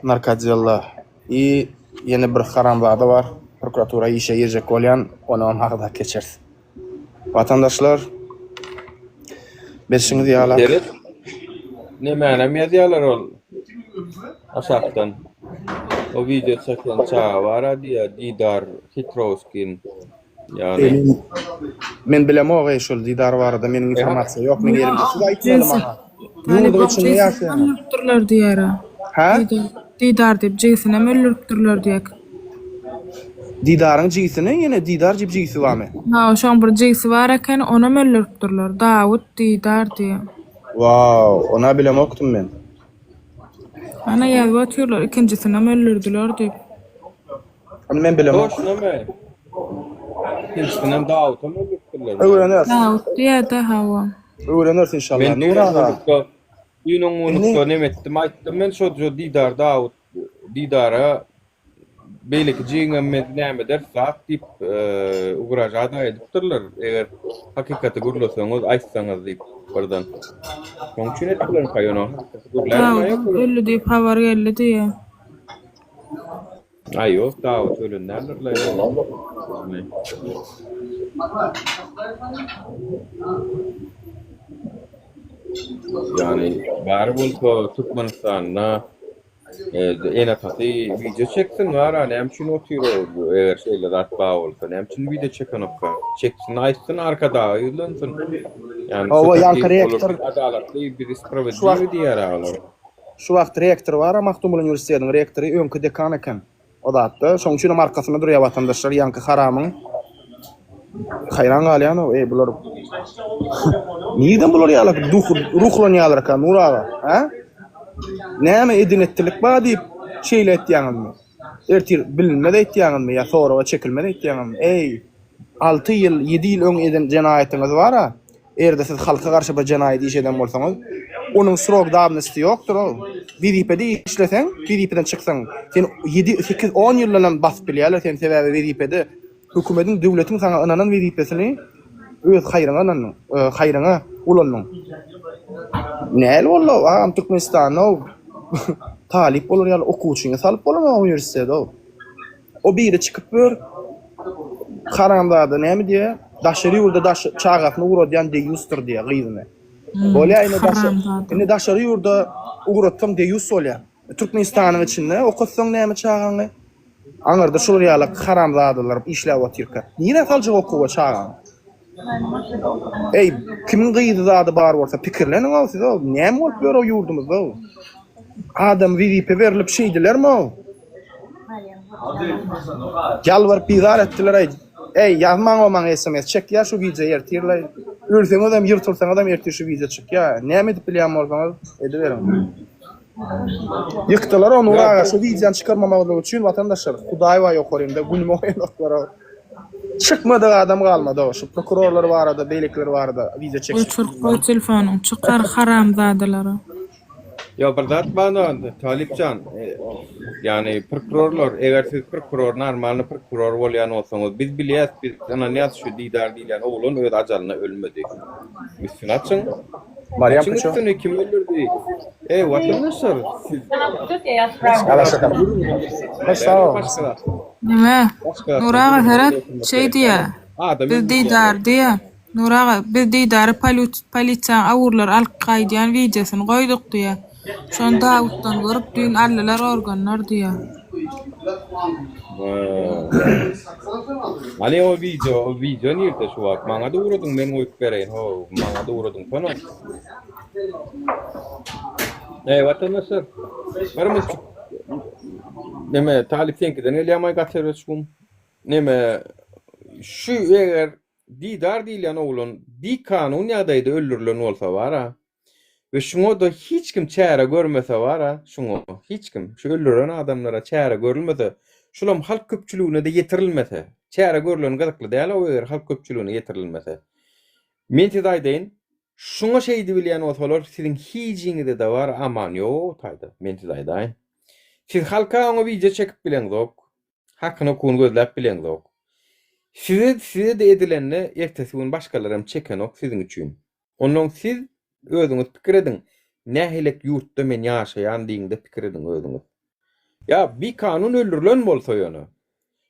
narkodella. I ýene bir haramzada bar prokuratura işe girjek bolýan onam agzap geçeris. Watandaşlar bilşiňiz ýalak. Seret nemänem ýazýarlar ol aşakdan. O wideo çeken çaga bara diýýär Didar Hitrowskin ýagny. Men bilemok eý şol Didar barada meniň informasiýa ýok meň elimde siz aýtmaly maňa. Ýurduň içinde ýaşaýaňyz. Öldüripdirler diýýär-ä. Hä? Didar diýip jigisinem öldüripdirler diýýär. Didaryň jigisini ýene Didar diýip jigisi barmy? Hawa, şoň bir jigisi bar ekeni, onam öldüripdirler. Dawut Didar diýýär. Wow, ona bilemokdym men. Ana ýazyp otyrlar, ikinjisinem öldürdiler diýip. Ony men bilemok. Toşnamy? Ikinjisinem Dawutam öldüripdirler. Öwreneris. Dawut diýýär-de, hawa. Öwreneris inşallah. Men Nur aga. Düýn oňunlukda neme etdim aýtdym men şo Didar Dawut Didara beýleki jigiňem men näme ederis zat diýip ugražada edipdirler eger hakykaty gürleseňiz aýtsaňyz diýip birden. Şoň üçin etdilermikä ýöne hakykaty gürläp Dawut öldi diýip habar geldi diýýär. Aý ýok Dawut ölen däldirle ýok. Ýagny bary bolsa Türkmenistanda ene-atasy wideo çeksin bara näme üçin otyr o eger şeýle zat bar bolsa näme üçin wideo çekenokka çeksin aýtsyn arkadaga ýüzlensin ýagny Hawa ýaňky rektor adalatly bizi sprawiedliwi diýýär olar. Şu wagt rektor bar-a Magtymguly uniwersitetiniň rektory öňki dekan eken o zatda. Şoň üçinem arkasynda durýar watandaşlar ýaňky haramyň. Haýran galýan-ow, eý bular nirden bular ýaly duh ruhlanýarlarka Nur aga, hä? Näme edin-etdilik bar diýip şeýle etýäňizmi? Ertir bilinmez öýtýäňizmi ýa soraga çekilmez öýtýäňizmi? Eý, alty ýyl, ýedi ýyl öň eden jenaýatyňyz bar-a, eger-de siz halka garşy bir jenaýat iş eden bolsaňyz, onuň srok dawnosti ýokdur-ow. Wezipede işleseň, wezipeden çyksaň, sen ýedi, sekiz, on ýyldanam basyp bilýärler seni, sebäbi wezipede hökümediň, döwletiň saňa ynanan wezipesini öz haýryňa ynandyň, haýryňa ulandyň. Nähili boldy-ow, agam Türkmenistanda-ow talyp bolar ýaly okuwçyny salyp bolanok uniwersitete-ow. O biri çykyp ýör, haramzada näme diýýär, daşary ýurda daş çagasyny ugradýan deýýusdyr diýýär gyzyny. Bolýar indi daşa indi daşary ýurda ugratsaň deýýus bolýar. Türkmenistanyň içinde okatsaň näme çagaňy? Aňyrda şular ýaly haramzadalar işläp otyrka. Nirä saljak okuwa çagaňy? Eý, kimiň gyzy zady bar bolsa pikirleniň-ow siz-ow, näme bolup ýör-ow ýurdumyzda-ow? Adam wezipe berlip şeýdilermi-ow? Ýalbaryp bizar etdiler-aý. Eý, ýazmaň-ow maňa sms, çekýär şu wideo ertir-laý. Ölseňizem, ýyrtylsaňyzam ertir şu wideo çykýar. Näme edip bilýän bolsaňyz, ediberiň. Ýykdylar ony Nur aga şu wideony çykarmamazlyk üçin watandaşlar Hudaý bar ýokarynda günüme goýanoklar. Çykmadyk adam galmady şu prokurorlar barada beýlekiler barada wideo çekjek. Öçür goý telefonyňy çykar haramzadalara. Ýok bir zat bar onda Talypjan ýagny prokurorlar eger siz prokuror normalny prokuror bolýan bolsaňyz biz bilýäs biz ynanýas şu Didar diýilýän oglan öz ajalyna ölmedi üstüni açyň Marýam Açyň Kuço. üstüni kim öldürdi? Eý watandaşlar siz Hoş sag bol. Başga Nime? başga Nur aga seret, şeý diýýä. Adam Biz Didar diýýä. Nur aga, biz Didary polisiýaň awurlary alyp gaýdýan wideosyny goýduk diýýä. Şony Dawutdan görüp düýn aldylar organlar diýýä. Hany o wideo, o wideo nirde şu wagt? Maňa-da ugradyň, men goýup bereýin. Ho, maňa-da ugradyň soňam. Eý, watandaşlar. Bir minut. Neme, Talyp seňkiden gelýärmi gaty erbet Neme, şu eger Didar diýilýän oglan bikanun ýagdaýda öldürilen bolsa bar-a, we şuňa-da hiç kim çäre görmese bar-a, şuňa hiç kim, şu öldüren adamlara çäre görülmese, şulam halk köpçüligine-de ýetirilmese, çäre görüleni gyzykly däl-ow eger halk köpçüligine ýetirilmese. Men size aýdaýyn, şuňa şeýdibilýän bolsalar siziň hijiňizede bar aman ýok o taýda, men size aýdaýyn. Siz halka oňa wideo çekip bileňzok, Hakyny hukugyny gözläp bileňzok. Size size-de edilende ertesi gün başgalaram çekenok siziň üçin. Onnoň siz özüňiz pikir ediň nähilek ýurtda men ýaşaýan diýiňde pikir ediň özüňiz. Ýa bikanun öldürilen bolsa ýöne.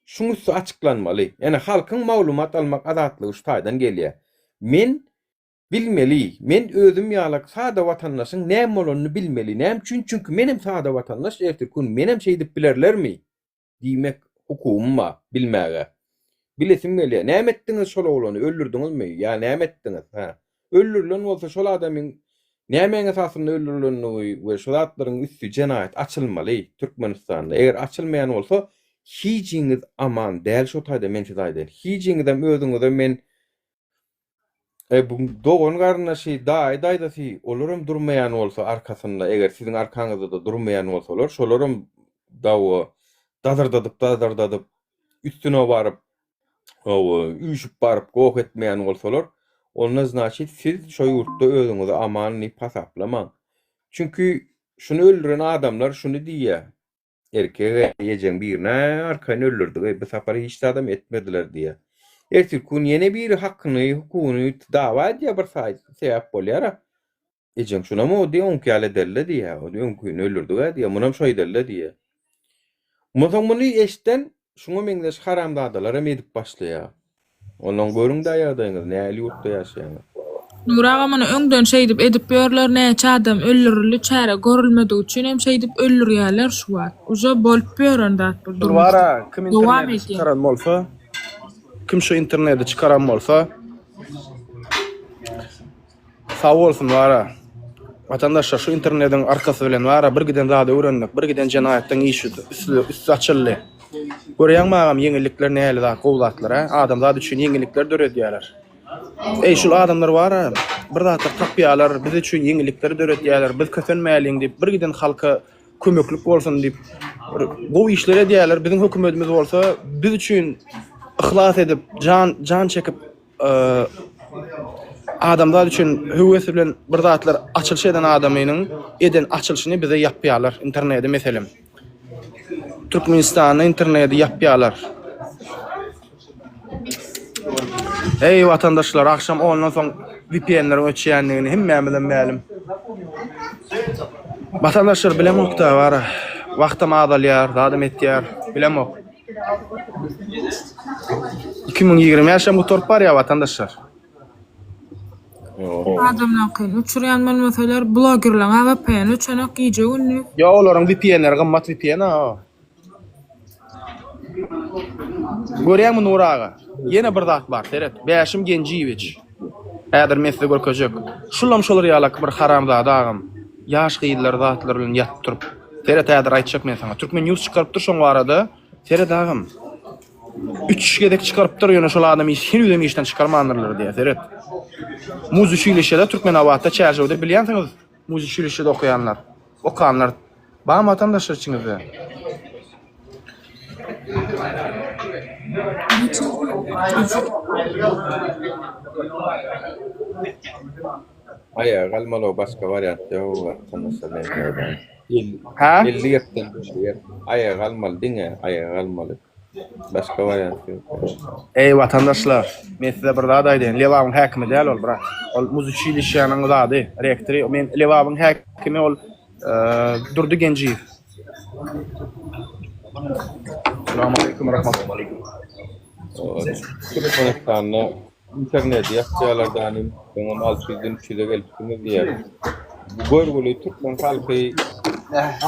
Şuň üsti açyklanmaly. Ýani halkyň maglumat almak azatlygy şu taýdan gelýär. Men bilmeli. Men özüm ýalak sada watandaşyň näme bolanyny bilmeli. Näme üçin? Çünki menem sada watandaş ertirki gün menem şeýdip bilerlermi? Diýmek hukugym bar bilmäge. Bilesim gelýär. Näme etdiňiz şol oglany? Öldürdiňizmi? Ýa näme etdiňiz? Hä. Öldürilen bolsa şol adamyň nämäň esasynda öldürilenligi we şu zatlaryň üsti jenaýat açylmaly Türkmenistanda. Eger açylmaýan bolsa hijiňiz aman däl şo taýda men size aýdaýyn. Hijiňizem özüňize men E bu dogan garyndaşy, daýy daýzasy olaram durmaýan bolsa arkasynda eger siziň arkaňyzda-da durmaýan bolsalar şolaram dawa dazyrdadyp dazyrdadyp üstüne baryp hawa üýşüp baryp goh etmeýän bolsalar onda znaçit siz şo ýurtda özüňizi aman diýip hasaplamaň. Çünki şuny öldüren adamlar şuny diýýär. Erkege ejeň birini arkaýyn öldürdik-eý, bu sapar hiç zadam etmediler diýýär. Ertirki gün ýene biri hakyny, hukugyny dawa edýär bir saý sebäp bolýar-a. Ejeň şunam o diýýär, oňki ýaly ederli diýýär. O öňkini öldürdik-ä diýýär, munam şo ederli diýýär. Onsoň muny eşden şuňa meňzeş haramzadalaram edip başlaýar. Ondan görüň-dä ýagdaýyňyzy, nähili ýurtda ýaşaýaňyz. Nury aga muny öňden şeýdip edip ýörler näçe adam öldürildi çäre görülmedigi üçin hem şeýdip öldürýäler şu wagt uje bolup ýören zat bu Şul bara durmuşda kim dowam interneti edýär. çykaran bolsa, kim şu interneti çykaran bolsa Sag bolsun bara. Watandaşlar şu internediň arkasy bilen bara bir giden zady öwrendik, bir giden jenaýatdan iş üsti açyldy. Görýäňmi agam ýeňillikler nähili zat gowy zatlar a adamzat üçin ýeňillikler döredýäler. Eý şul adamlar bara bir zatlar tapýalar biz üçin ýeňillikler döredýäler biz kösenmäliň diýip bir giden halka. kömeklik bolsun diýip bir gowy işler edýärler. Biziň hökümetimiz bolsa biz üçin yhlas edip, jan jan çekip adamzat üçin höwes bilen bir zatlar açylyş eden adamynyň eden açylyşyny bize ýapýarlar interneti meselem. Türkmenistanda interneti ýapýarlar. Eý watandaşlar agşam ondan soň VPN-leriň öçýändigini hemmämize mälim. Watandaşlar bilemokda bar. Wagtam azalýar, zadam etýär. Bilemok. 2025 hem gutaryp barýar watandaşlar. Adamlaňkyny uçurýan bolmasalar blogerleň VPN öçenok gije gündiz. Ýok olaryň VPN-leri gymmat VPN a. Görýäňmi Nury aga? Ýene bir zat bar, seret. Bäşim Genjiýewiç. Häzir men size görkezjek. Şulam şolar ýalak bir haramzada agam. Ýaş gyzlar zatlar bilen ýatyp durup. Seret häzir aýtjak men saňa. Türkmen news çykarypdyr şoň barada. Seret agam. Üç gezek çykarypdyr ýöne şol adam iş henizem işden çykarmandyrlar diýýär. Seret. Muzuçilişede Türkmenabatda Çärjewde bilýänsiňiz muzuçilişede okaýanlar. Okanlar Barmy watandaşlar içiňizde? Aýaga galmaly başga wariant ýok watandaşlar men görýän. Hä? 50 gepden düşýär. Aýaga galmaly diňe aýaga galmaly. Başga wariant ýok. Eý watandaşlar, men size bir zat aýdaýyn. Lebabyň häkimi däl ol brat. Ol muzuçilişşäniň zady, rektory. Men Lebabyň häkimi ol Durdy Genjiýew. Salam aleýkum rahmatullah. Türkmenistanda interneti ýakýarlar danym. Öňem 600-den 300-e gelipsiňiz diýýär. Bu görgüli türkmen halky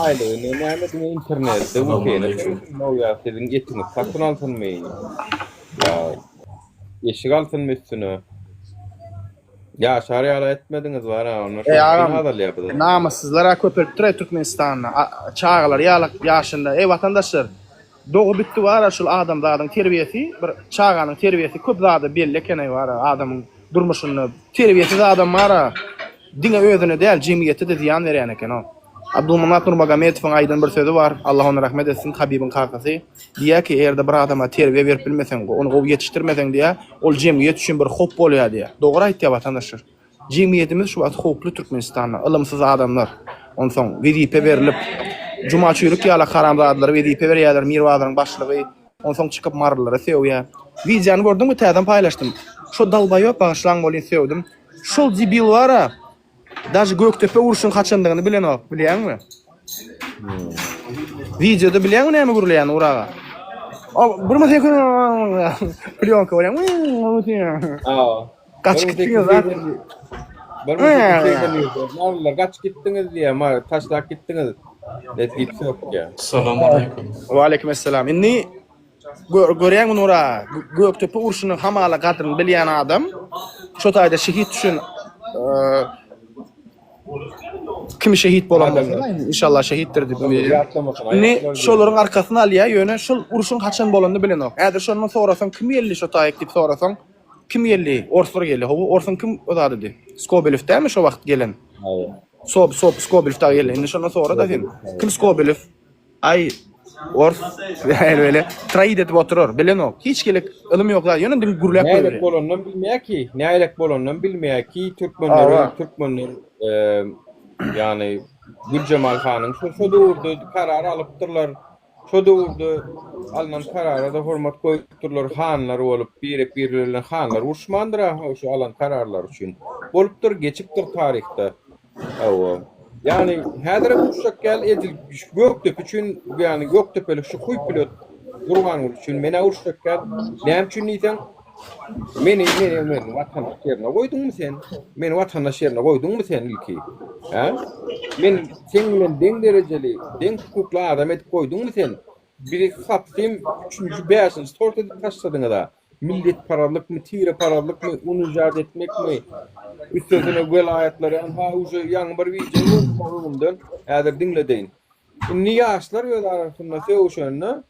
aýlygyny näme diňe internetde VPN-e ýa siziň etiňizi satyn alsynmy? Ýa eşik alsynmy üstüne? Ýaşar ýaly etmediňiz bar a onda Eý agam azalýar bize. Namyssyzlar-a köpelipdir-aý Türkmenistanda. Çagalar ýalak ýaşynda. Eý watandaşlar, dogy bitdi bar-a şul adamzadyň terbiýesi, bir çaganyň terbiýesi köp zada belli eken-aý bar-a adamyň durmuşynda. Terbiýesiz adam bar-a diňe özüne däl, jemgyýete-de zyýan berýän eken-ow. Abdulmanap Nurmagometowyň aýdan bir sözi bar, Allah ona rahmet etsin, Habibiň kakasy. Diýýär ki, eger-de bir adama terbiýe berip bilmeseň, ony gowy ýetişdirmeseň diýýär, ol jemgyýet üçin bir howp bolýar diýýär. Dogry aýtýar watandaşlar. Jemgyýetimiz şu wagt howply Türkmenistanda. Ylymsyz adamlar. Onsoň wezipe berlip, Juma Çüýrük ýaly haramzadalara wezipe berýärler, Mirbazaryň başlygy. Onsoň çykyp marylylara sögýär. Wideony gördüňmi täzeden paýlaşdym. Şo dalbaýop bagyşlaň bolýn sögdüm. Şol debil bar-a, Daže Gökdepe urşuň haçandygyny bilenok, bilýäňmi? Wideoda bilýäňmi näme gürleýän Ugur aga? O bir mese plýonka bolýar. Gaç gitdiňiz zat. 1881 gaç gitdiňiz diýýär, ma taşlap gitdiňiz. Ne diýip sökýär. Salam aleýkum. Wa aleýkum esselam. Indi Görýäňmi Nura, Gökdepe urşunyň hamala gadryny bilýän adam şo taýda şehit düşen kim şehit bolan bolsa, inşallah şehitdir diýip umyt edýän. Indi şolaryň arkasyny alýar, ýöne şol urşuň haçan bolanyny bilenok. Häzir şondan sorasaň kim geldi şo taýyk diýip sorasaň, kim geldi? Orslar geldi. Hawa, orsuň kim o zadydy? Skobelew dälmi şo wagt gelen? Sob, sob, Skobelew dagy geldi. Indi şondan sora-da sen. Kim Skobelew? Aý ors beýle traid edip oturar bilenok hiç gelek ylym ýok zat ýöne diňe gürläp Nälik goýberýär. bolanynam bilmeýär ki, nälik bolanynam bilmeýär ki türkmenleri Hawa. türkmenler ýagny Güljemal hanyň şo şo döwürde karar alypdyrlar. Şo döwürde alnan karara-da hormat goýupdyrlar hanlar bolup birek birleri bilen hanlar uruşmandyr a şu alan kararlary üçin. Bolupdyr geçipdir taryhda. Hawa. Ýagny häzirem uruşjak ýaly edil Gökdepe üçin, ýagny Gökdepelik şu huý pilot Gurbanguly üçin men-ä uruşjak ýaly. Näme üçin diýseň, meni meni meni watandaş ýerine goýduňmy sen? Meni watandaş ýerine goýduňmy sen ilki? Hä? Men seň bilen deň derejeli, deň hukukly adam edip goýduňmy sen? Bizi sapsym üçünji, bäşinji sort edip taşladyňyz-a. Milletparazlykmy, tireparazlykmy, unižat etmekmi? Üstesine welaýatlary anha uje ýaňy bir wideo gördüm öňümden. Häzir diňledeýin. Indi ýaşlar öz arasynda sögüşende,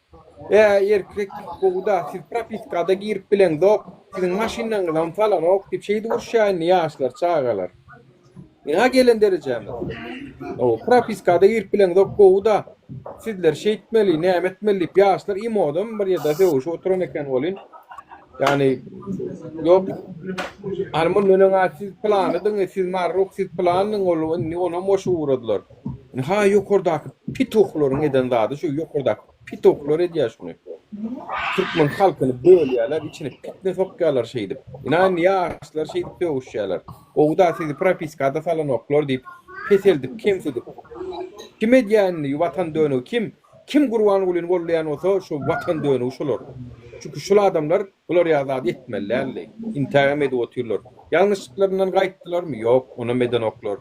Ä, erkek gowy-da, siz propiskada girip bileňzok, siziň maşynlaryňyzam salanok diýip şeýdip uruşýar indi ýaşlar, çagalar. Ynha gelen derejämiz. O propiskada girip bileňzok gowy-da. Sizler şeýtmeli, näme etmeli diýip ýaşlar imodam bir ýerde sögüşip oturan eken welin. Ýani ýok. Hany mundan öň-ä siz pylanydyňyz, siz marruk, siz pylanydyň ol indi onam goşup ugradylar. Ynha ýokardaky pituhlaryň eden zady şu ýokardaky pituhlar edýär şuny. Türkmen halkyny bölýärler, içine pitne sokýarlar şeýdip. Ynha indi ýaşlar şeýdip sögüşýärler. Gowy-da sizi propiskada salanoklar diýip peseldip kemsidip. Kim edýär indi watan dönügi kim? Kim Gurbangulyny gollaýan bolsa şo watan dönügi şolar. Çünki şul adamlar bular ýaly zady etmeli däldi. Intägem edip otyrlar. Ýalňyşlyklaryndan gaýtdylarmy? Ýok, onam edenoklar.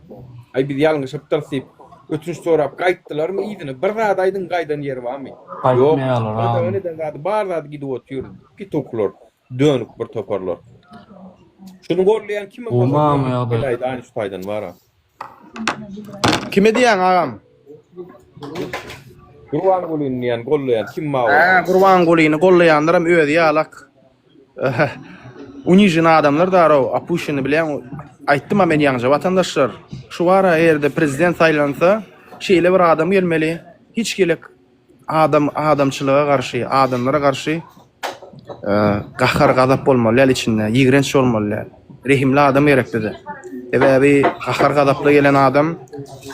Aý biz ýalňyşypdyrys diýip ötünç sorap gaýtdylarmy yzyna? Bir zat aýdyň gaýdan ýeri barmy? Ýok. Gadagan eden zady bar zady gidip otyr. Pitoklar. Dönük bir toparlar. Şuny gollaýan kimem bolsa gel aýdaýyn şu taýdan bara. Kime diýýäň agam? Gurbangulyny diýýän gollaýan kim bar bolsa. Hä, Gurbangulyny gollaýanlaram özi ýalak. Unižen adamlar darow, opuşeni bilýäň. Aýtdym-a men ýaňja watandaşlar. Şu bara eger-de prezident saýlansa, şeýle bir adam gelmeli, hiç gelek Adam adamçylyga garşy, adamlara garşy gahar gazap bolmaly däl içinde, ýigrenç bolmaly däl. Rehimli adam gerek bize. Sebäbi gahar gazaply gelen adam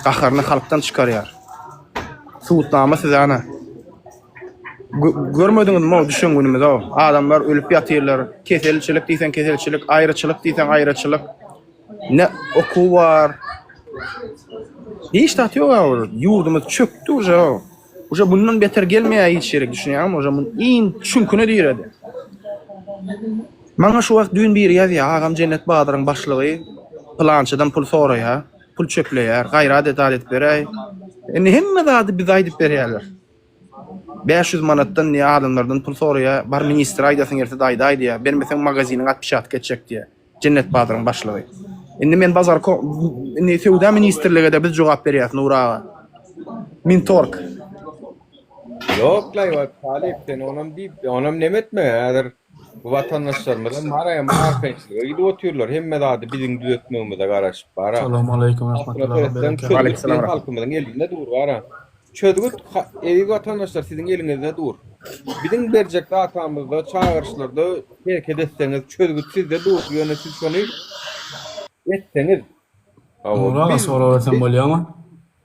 gaharyny halkdan çykarýar. Subutnama size ana. Görmediňizmi o düşen günümizi o? Adamlar ölüp ýatyrlar. Keselçilik diýseň keselçilik, aýraçylyk diýseň aýraçylyk. Ne okuw bar. Hiç zat ýok awr. Ýurdumyz çökdi uje. Uje bundan beter gelmeýär hiç ýere düşünýäňmi? Uje mun iň çüňküne diredi. Maňa şu wagt düýn biri ýazýar, agam Jennet bazaryň başlygy pylançadan pul soraýar, pul çöpleýär, gaýrat et zat edip beräý. Indi hemme zady bize aýdyp berýärler. 500 manatdan diýýär adamlardan pul soraýar, bar ministre aýdasyň gelse aýdaý diýýär, bermeseň magaziniňi atpiçatka etjek diýýär. Jennet bazaryň başlygy. Indi men bazar indi söwda ministrligede biz jogap berýäs Nury aga. Mintorg. Ýok laý wat talyp sen onam diýip onam neme etme häzir bu watandaşlarymyzam bar aýam arkaýynçylyga gidip otyrlar hemme zady biziň düzetmegimize garaşyp bara. Salam aleýkum Aslynda rahmetullahi seretseň berekatuh. çözgüt Aleyküm biziň halkymyzyň elinde dur bara. Çözgüt eziz watandaşlar siziň eliňizde dur. Biziň berjek datamyzda çagyryşlarda hereket etseňiz çözgüt sizde dur ýöne siz şony etseňiz. Nury aga sorag bersem bolýamy?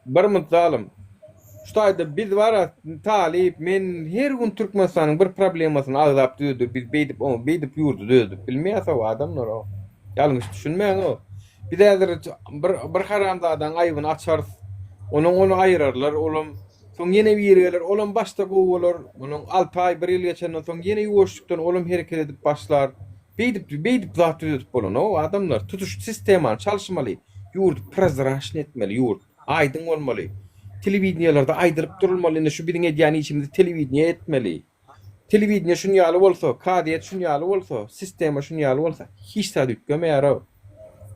Bir munt zalym. Şu taýda biz bara talyp men her gün Türkmenistanyň bir problemasyny agzap düzedip biz beýdip oňa beýdip ýurdy düzedip bilmeýäs-ow adamlar-ow. Ýalňyş düşünmäň-ow. Biz häzir bir bir haramzadaň aýbyny açarys. Onuň ony aýyrarlar, olam soň ýene biri geler, olam başda gowy bolar. Onuň alty aý, bir ýyl geçenden soň ýene ýuwaşlykdan olam hereket edip başlar. Beýdip, beýdip zat düzedip bolanok adamlar. Tutuş sistemany çalyşmaly. Ýurdy prozraçnyý etmeli, ýurt aýdyň bolmaly. Telewideniýelerde aýdylyp durulmaly, indi şu biziň edýän işimizi telewideniýe etmeli. Telewideniýe şun ýaly bolsa, kazyýet şun ýaly bolsa, sistema şun ýaly bolsa, hiç zat üýtgemeýär-ow.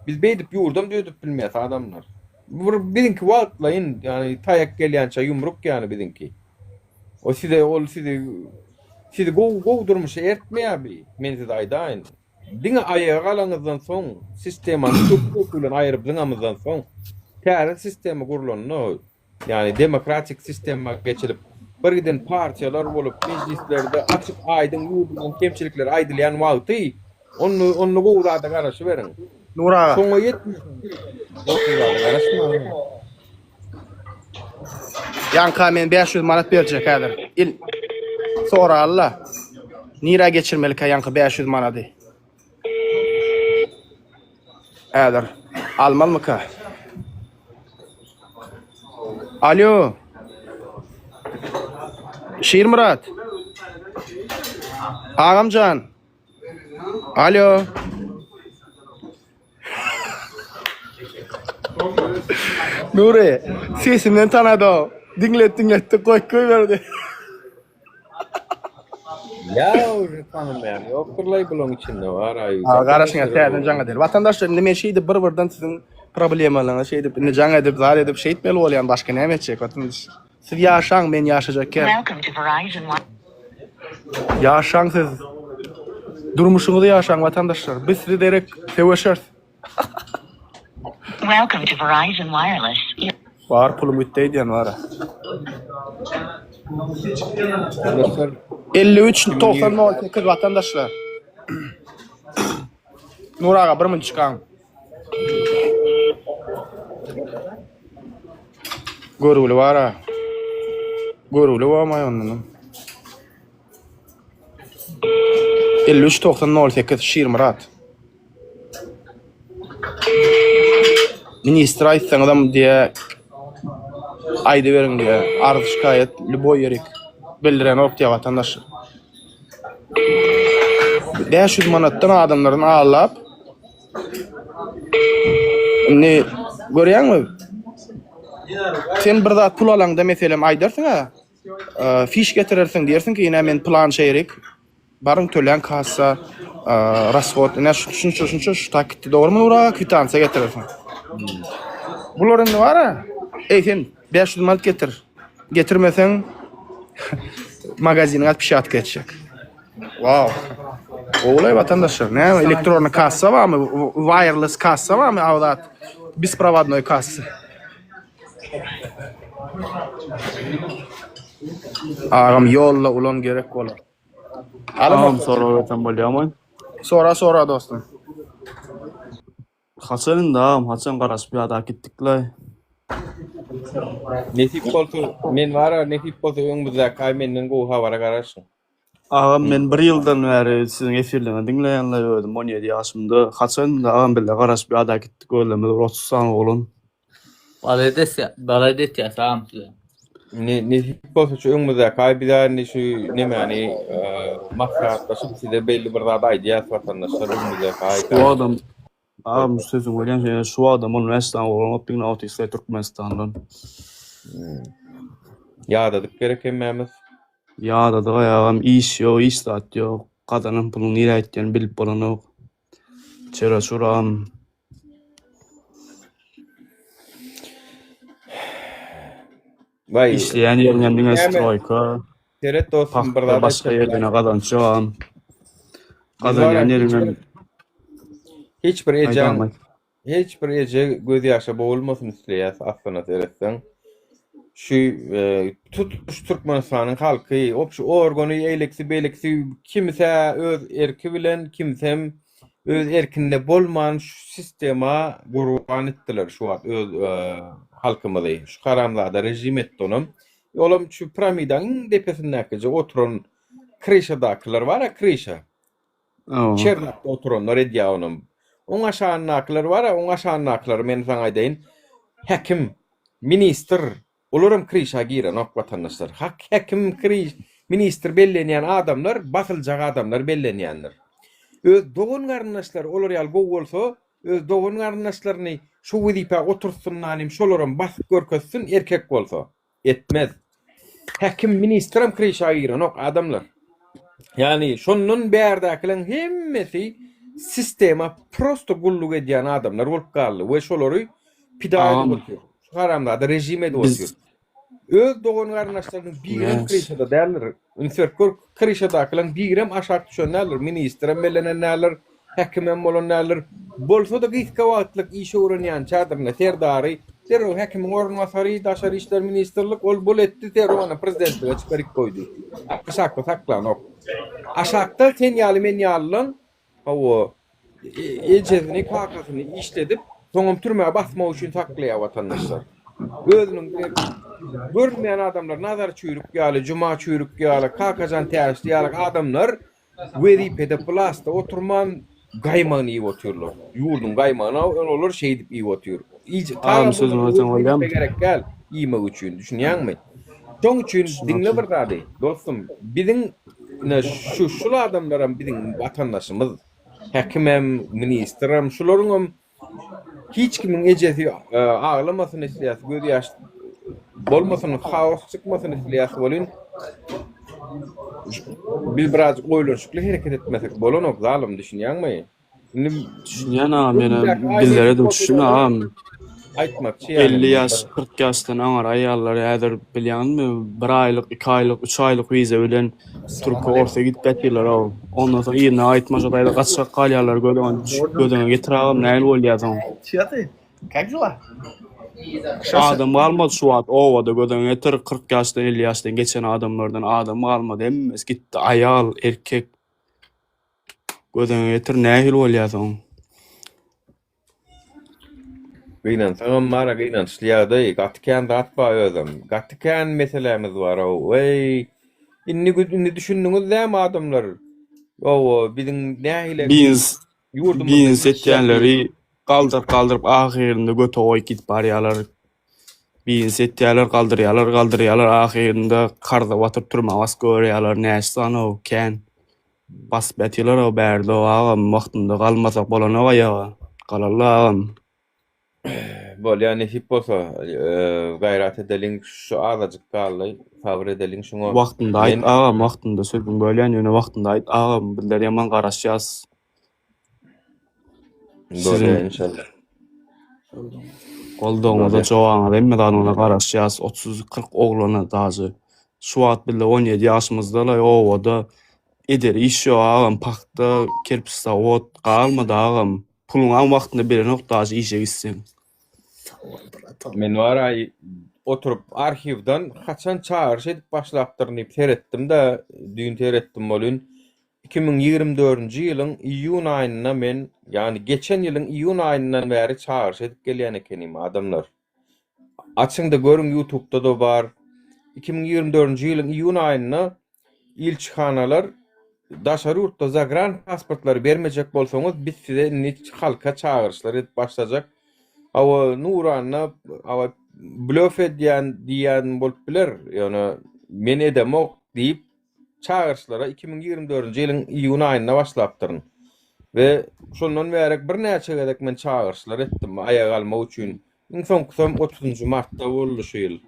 Biz beýdip ýurdam düzedip bilmeýäs adamlar. Bu bir biziňki wagtlaýyn, ýagny taýak gelýänçä ýumruk ýany biziňki. O size ol sizi sizi gowy gowy durmuşa ertmeýär bi, men size aýdaýyn. Diňe aýaga galaňyzdan soň, sistemany köki-köki bilen aýryp zyňamyzdan soň, täze sistema gurlanda, Ýagny demokratik sistema geçilip, bir giden partiýalar bolup, mejlislerde açyk aýdyň ýurdumyzyň kemçilikleri aýdylýan wagty, onda onda gowy zada garaşyberiň. Nury aga. Şoňa ýetmeseňiz, gowy zada garaşmaň. Ýaňka men 500 manat berjek häzir. Il soraly-la. Nirä geçirmelikä ýaňky 500 manady? Häzir almalmyka? Alo. Şirmyrat. Agamjan. Alo. Nuri, sesimden tanady o. Diňlet diňletdi, goýup goýberdi. Ýa uje tanamaýan ýokdurlaý bulaň içinde bar aý. A garaşyň täzeden jaň eder. Watandaşlar indi men şeýdip bir birden siziň problemalaryňyzy şeýdip indi jaň edip zat edip şeýtmeli bolýan başga näme etjek watandaş. Siz ýaşaň men ýaşajak kem. Ýaşaň siz. Durmuşyňyzy ýaşaň watandaşlar. Biz size derek söweşeris. Welcome to Verizon Wireless. Bar pulum gitdi aýdýan bara. Dostlar, 53 90 08 watandaşlar. Nur aga bir mün çykaň. Görgüli bara. Görgüli bolmaý ondan. 53 90 08 Şirmyrat. Ministre aýtsaňyzam diýe aýdyberiň diýe arz şikaýat lýuboý ýerik bildirenok diýe watandaş. 500 manatdan adamlaryny aldap indi görýäňmi sen bir zat pul alaňda meselem aýdarsyň-a fiş getirersiň diýersiň ki ine men plan şeýrik Baryň töläň kassa rashod ine şunça şunça şu tak gitdi dogrymy Nury aga kwitansiýa getirersiň. Bular indi bara eý sen 500 manat getir. Getirmeseň magaziniňe atpişatka etjek. Wow. Gowulaý watandaşlar. Näme elektronny kassa barmy? Wireless kassa barmy awzat? Besprowadnoý kassa. Agam ýolla ulan gerek bolar. Agam sorag bersem bolýamy? Sora sora dostum. Haçan indi agam haçan garaşyp ýadap gitdiklaý. Nesip bolsa men bara nesip bolsa öňümizdäki aý menden gowy habara garaşyň. Agam men bir ýyldan bäri siziň efirleriňizi diňleýänlaý özüm 17 ýaşymda haçan indi agam bile garaşyp ýadap gitdik özlerimiz bir 30 sany oglan. Malades malades ya agam size. Ne nesip bolsa şu öňümizdäki aý biz indi şu nemäni maslahatlaşyp size belli bir zat aýdýas watandaşlar öňümizdäki aý. Şu adam agam sözüňi bölýän şeýle şu adam 15 sany oglan bolup diňe autistler Türkmenistandan. Ýadadyk gerek hemmämiz. Ýadadyk aý agam iş ýok iş zat ýok gazanan puluň nirä gitýänini bilip bolanok. Çöre çuram. Waý. Işleýän ýeriňem diňe Näme? stroýka. Seret dostum bir Pagta zat başga aýtjak. ýerden gazanç ýogam. Gazanýan ýeriňem Hiç bir ejeň aýdamay. Hiç bir eje göz ýaşa bogulmasyn isleýäs aslyna seretseň. Şu e, tutuş Türkmenistanyň halky, opşy organy, eýlekisi beýlekisi kimse öz erki bilen, kimsem öz erkinde bolman şu sistema gurban etdiler şu wagt öz e, halkymyzy. Şu haramzada rejim etdi onam. Olam şu piramidanyň iň depesindäkije oturan kryşadakylar bar-a kryşa. Çernakda oturanlar edýär onam. Oň aşagyndakylar bar-a, oň aşagyndakylar men saňa aýdaýyn, häkim, ministr, olaram kryşa girenok watandaşlar. Hak häkim, kryş, ministr bellenýän adamlar basyljak adamlar bellenýändir. Öz dogan-garyndaşlary olar ýaly gowy bolsa, öz dogan-garyndaşlaryny şo wezipä oturtsyndanym şolaram basyp görkezsin erkek bolsa. Etmez. Häkim ministrem kryşa girenok adamlar. Ýagny şondan bärdäkileň hemmesi sistema prosto gulluk edýän adamlar bolup galdy we şolary pida edip otyr. Şu haramzada rejim edip otyr. Öz dogan garyndaşlarynyň birem kryşada däldir. Üns berip gör, kryşadakylaň birem aşak düşen däldir. Ministrem bellenen däldir. Häkimem bolan däldir. Bolsa-da gysga wagtlyk iş öwrenýänçädir-ne, serdary, derrew häkimiň orunbasary, daşary işler ministrlik, ol bul etdi, derrew ana prezidentlige çykaryp goýdy. Aşakda saklanok. Aşakda sen ýaly men ýalylaň, hawa, ejesini, kakasyny işledip, soňam türmä basmak üçin saklaýar watandaşlar. Özüniň görünmeýän adamlar, Nazar Çüýrük ýaly, Juma Çüýrük ýaly, Kakajan Täşli ýaly adamlar Wezipede plasda oturman gaýmagyny iýip otyrlar. Ýurduň gaýmagyny olar şeýdip iýip otyr. Agam sözüňi aýtsaň bolýamy? Gerek däl iýmek üçin, düşünýäňmi? Şoň üçin diňle bir zady, dostum, biziň ine şu şul adamlaram biziň watandaşymyz. Häkimem, ministrem, şularyňam Hiç kimiň ejesi aglamasyn isleýäs, göz ýaş bolmasyn, haos çykmasyn isleýäs welin biz biraz oýlanyşykly hereket etmesek bolanok zalym düşünýäňmi? Indi Düşünýän agam ýöne bizlere de düşün agam. Aýtmakçy ýaly. 50 ýaş, 40 ýaşdan aňary aýallar häzir bilýäňmi bir aýlyk, iki aýlyk, üç aýlyk wiza bilen Türkiýe orsa gidip ýatyrlar-ow. Ondan soň yzyna gaýtmajak aýda gaçjak galýarlar göz öňüne düşüp göz öňüne getir agam nähili bolýar soň. Kak dela? Adam galmady şu wagt obada göz öňüne getir 40 ýaşdan 50 ýaşdan geçen adamlardan adam galmady hemmesi gitdi aýal erkek göz öňüne getir nähili bolýar soň. Gynansagam bar-a gynançly ýagdaý. Gaty kän zat bar özem. Gaty kän meselämiz bar-ow. Weý. Indi indi düşündiňiz dämi adamlar? Owo, biziň nähili Biznes ýurdumyzda biznes gidişat etýänleri galdyryp galdyryp ahyrynda göte goýup gidip barýarlar. Biznes etýärler, galdyrýarlar, galdyrýarlar ahyrynda karza batyp türmä basyp goýberýärler. Näçe sany-ow kän. Basyp ýatyrlar-ow bärde-ow agam wagtynda galmasak bolanok aýaga. Galarla agam. Bolýa nesip bolsa gaýrat edeliň şu azajyk galdy sabyr edeliň şuňa. Wagtynda aýt Men agam wagtynda sözüňi bölýän ýöne wagtynda aýt agam bizler ýaman garaşýas. Bolýa Siziň inşallah. goldawyňyza Bolýa. jogabyňyza hemme zadyňyza garaşýas 30-40 oglana daže şu wagt bizler 17 ýaşymyzdalaý obada eder iş ýok agam pagta kerpiç zawod galmady agam puluňam wagtynda berenok daže işe gitseň. Men wara oturyp arhiwdan haçan çagyryş edip başlapdyryn diýip seretdim-de, düýn seretdim welin, 2024-nji ýylyň iýun aýynda men, ýagny geçen ýylyň iýun aýyndan bäri çagyryş edip gelýän ekenim, adamlar. Açyň-da görüň ýutubda-da bar. 2024-nji ýylyň iýun aýynda ilçihanalar daşary ýurtda zagran pasportlary bermejek bolsaňyz, biz size indi halka çagyryşlar edip başlajak. Hawa, Nuranda hawa blöf edýän diýýän bolup biler, ýöne men edemok diýip çagyryşlara 2024-nji ýylyň iýun aýynda başlapdyryn. We şondan bärek birnäçe gezek men çagyryşlar etdim aýaga almak üçin. Iň soňkusam 30-njy martda boldy şu ýyl.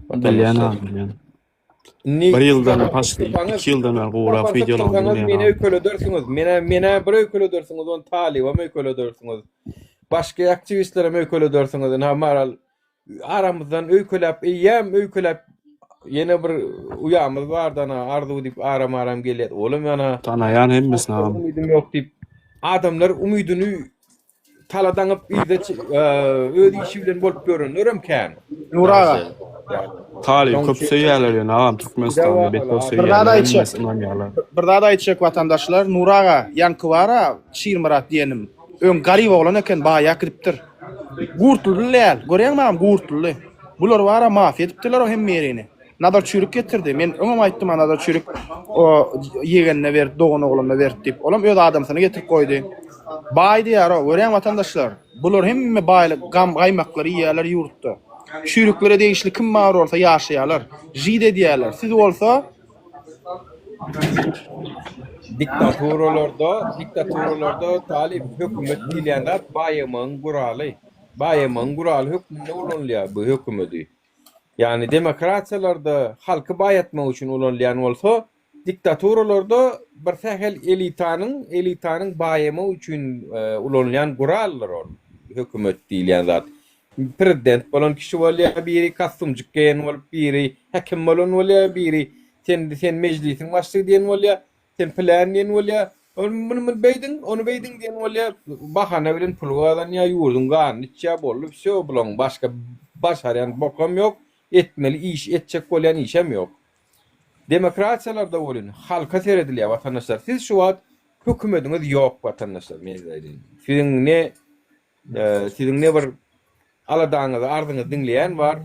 Bilýän Watandaşlar. agam bilýän. Indi Bir ýyldan tapar paşdy, sypsaňyz, 2 ýyldan bäri gowrak tapar wideolaryňy sypsaňyz bilýän meni agam. öýkeledersiňiz. Menä menä bir öýkeledersiňiz, ony talybam öýkeledersiňiz. Başga aktiwistlerem öýkeledersiňiz. Ynha maral aramyzdan öýkeläp eýýäm öýkeläp ýene bir uýamyz bardy ana Arzuw diýip aram-aram gelýär. Olam ýana Tanaýan hemmesini agam. umydym ýok diýip adamlar umydyny tala daňyp yza öz işi bilen bolup ýörenlerem kän. Nur aga. Talyp köp söýýärler ýöne agam Türkmenistanda beter Bir zat söýýärler aýtjak. hemmesi ynanýarlar. Bir zat aýtjak watandaşlar, Nur aga, ýaňky bar-a Şirmyrat diýenim. Öň garyp oglan eken, baýap gidipdir. Gurtuldy däl. Görýäňmi agam, gurtuldy. Bular bar-a mafiýa edipdirler o hemme ýerini. Nazar Çüýrük getirdi. Men öňem aýtdym a Nazar Çüýrük o ýegenine berdi, dogan oglanyna berdi diýip. Olam öz adamsyny getirip goýdy. Baý diýýär o, görýäň watandaşlar. Bular hemme baýlyk, gam gaýmaklary iýýärler ýurtda. Çüýrüklere degişli kim bar bolsa ýaşaýarlar. Žid edýärler. Siz bolsa Diktaturalarda, diktaturalarda talyp hökümet diýilýän zat baýamagyň guraly. Baýamagyň guraly hökmünde ulanylýar bu hökümedi. Ýagny demokratiýalarda halky baýatmak üçin ulanylýan bolsa, diktaturalarda bir sähel elitanyň, elitanyň baýamagy üçin ulanylýan guraldyr ol hökümet diýilýän zat. Prezident bolan kişi bolýar biri, kostumjyk geýen bolup biri, häkim bolan bolýar biri, sen sen mejlisiň başlygy diýen bolýar, sen pylän diýen bolýar, ol muny muny beýdiň, ony beýdiň diýen bolýar, bahana bilen pul gazanýar, ýurduň ganyny içýär, boldy wsýo, bulaň başga başarýan bokam ýok, etmeli iş, etjek bolýan işem ýok. Demokratiýalarda welin halka seredilýär watandaşlar, siz şu wagt hökümediňiz ýok watandaşlar men size aýdaýyn. Siziň ne Siziň ne bir aladaňyzy, arzyňyzy diňleýän bar.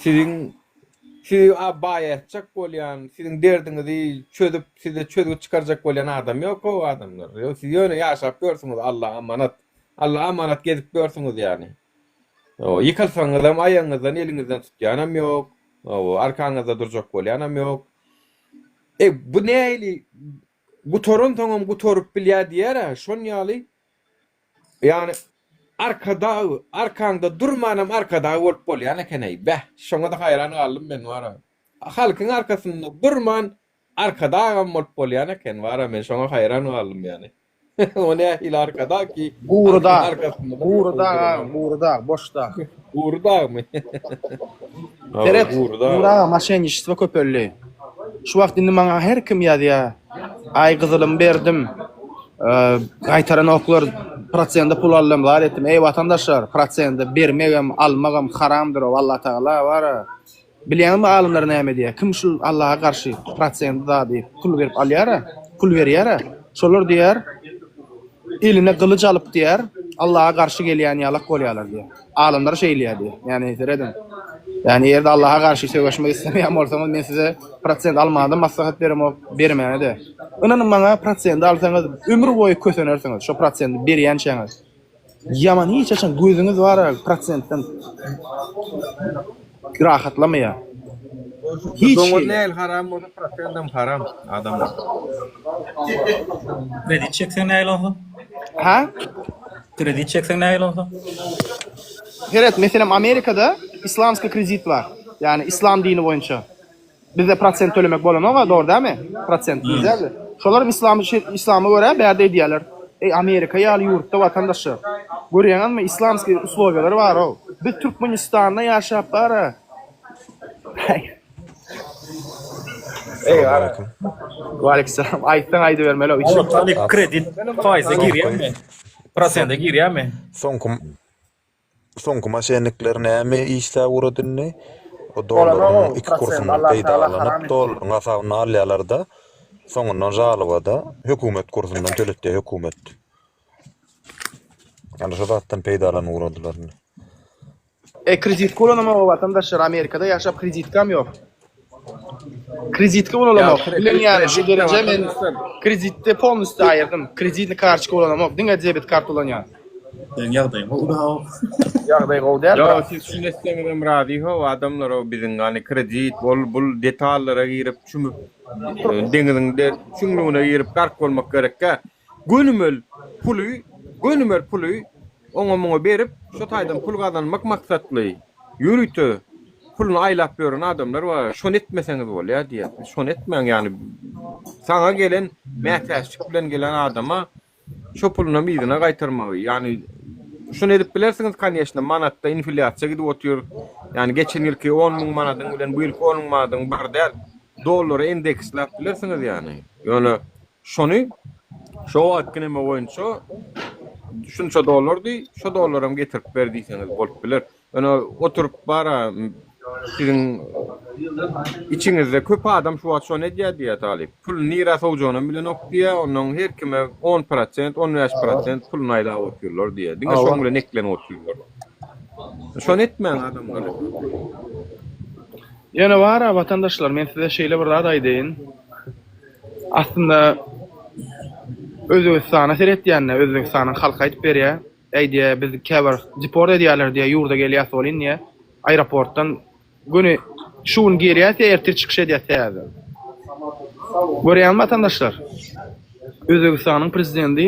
Siziň sizi baýatjak bolýan, siziň derdiňizi çözüp, size çözgüt çykarjak bolýan adam ýok-ow adamlar. Ýok, siz ýöne ýaşap ýörsüňiz Allaha amanat. Allaha amanat gezip ýörsüňiz ýagny. Ýykylsaňyzam aýagyňyzdan, eliňizden tutýanam ýok. Arkaňyzda durjak bolýanam ýok. E, bu nähili gutaransoňam gutaryp bilýär diýer-ä, şon ýaly Ýagny arkadag arkaňda durmanam arkadag bolup bolýan ekeneý beh şoňada haýran galdym men wara halkyň arkasynda durman arkadagam bolup bolýan eken wara men şoňa haýran galdym ýagny o nähili arkadag ki Gury halkyň dag. arkasynda Gury dag agam, gury dag, boş dag. Gury dagmy Hawa Seret, gury dag. Gury aga moşenniçestwo köpeldi. Şu wagt indi maňa her kim ýazýa. Aý gyzylymy berdim. Gaýtaranoklar. Prosende pul aldym zat etdim. Eý watandaşlar, prosende bermegem, almagam haramdyr o Allatagala bar-a. Bilýäňizmi alymlar näme diýýär? Kim şul Allaha garşy prosent zady pul berip alýar-a, pul berýär-ä, şolar diýýär, eline gylyç alyp diýýär, Allaha garşy gelýän ýalak bolýarlar diýýär. Alymlar şeýleýär diýýär. Ýagny serediň. Ýagny eger-de Allaha garşy söweşmek islemeýän bolsaňyz, men size prosent almany-da maslahat beremok, bermäni-de. Ynanyň maňa, prosendi alsaňyz, ömür boýy kösenersiňiz, şo prosendi berýänçäňiz. Ýaman hiç haçan gözüňiz bar-a prosentden rahatlamaýar. Hiç Doňuz hili. nähili haram bolsa prosendem haram adamlar. Kredit çekseň nähili onsoň? Ha? Kredit çekseň nähili onsoň? Seret, meselem Amerikada islamskiý kredit bar. Ýagny islam dini boýunça. Bizde prosent tölemek bolanoga dogry dälmi? Prosent diýilýärdi. Şolaram islam islama görä bärde edýärler. Eý Amerika ýaly ýurtda watandaşlar. Görýäňizmi islamskiý uslowiýalar bar-ow. Biz Türkmenistanda ýaşap bar-a. Eý gara. Waleýkim Aýtsaň aýdybermeli-ow. Alo talyp kredit faýza girýärmi? Prosente girýärmi? Soňky Soňky moşennikler näme işläp ugrady indi? O dollaryň iki kursundan peýdalanyp, dollaryň hasabyna alýarlar-da, soňundan žalobada hökümet kursundan töletýär hökümet. Ana şo zatdan peýdalanyp ugradylar indi. E kreditka ulanamok watandaşlar Amerikada ýaşap kreditkam ýok. Kreditka ulanamok. Bilen ýaly şu dereje men kreditde polnusty aýyrdym. Kreditni kartoçka ulanamok. Diňe debit kart ulanýan. Seň ýagdaýyň gowy da. Ýagdaý gowy däl. Ýok siz şuny etseňizem razy how adamlar how biziň hany kredit ol bul detallara girip çümüp deňiziň çuňlugyna girip gark bolmak gerekkä gönümel puly gönümel puly oňa muňa berip şo taýdan pul gazanmak maksatly ýörite puluny aýlap ýören adamlar bar şony etmeseňiz bolýar diýýär şony etmäň ýagny saňa gelen mätäçlik bilen gelen adama şo pulunam yzyna gaýtarmagy ýagny şuny edip bilersiňiz koneçno manatda infilýasiýa gidip otyr ýagny geçen ýylky 10 müň manadyň bilen bu ýylky 10 müň manadyň bir däl dollara indeksläp bilersiňiz ýagny ýöne Şony şo wagtky neme boýunça şunça dollardy, şo dollaram getirip ber diýseňiz bolup biler. Ýöne oturyp bara siziň içiňizde köp adam şu wagt şony edýär diýýär talyp. Pul nirä sowjagynam bilenok diýýär, onnoň her kime on prosent, on bäş prosent puluny aýlap otyrlar diýýär. Diňe şoň bilen eklenip otyrlar. Şony etmäň adamlar. Ýöne bara watandaşlar men size şeýle bir zat aýdaýyn. Aslynda Özbegistana seretýände Özbegistanyň halky aýdyp berýär. Äý diýýär, biz käbir deport edýärler diýýär, ýurda gelýäs welin diýýär. Aeroportdan göni şu gün girýäs diýýär, ertir çykyş edýäs täzeden. Görýäňizmi watandaşlar? Özbegistanyň prezidenti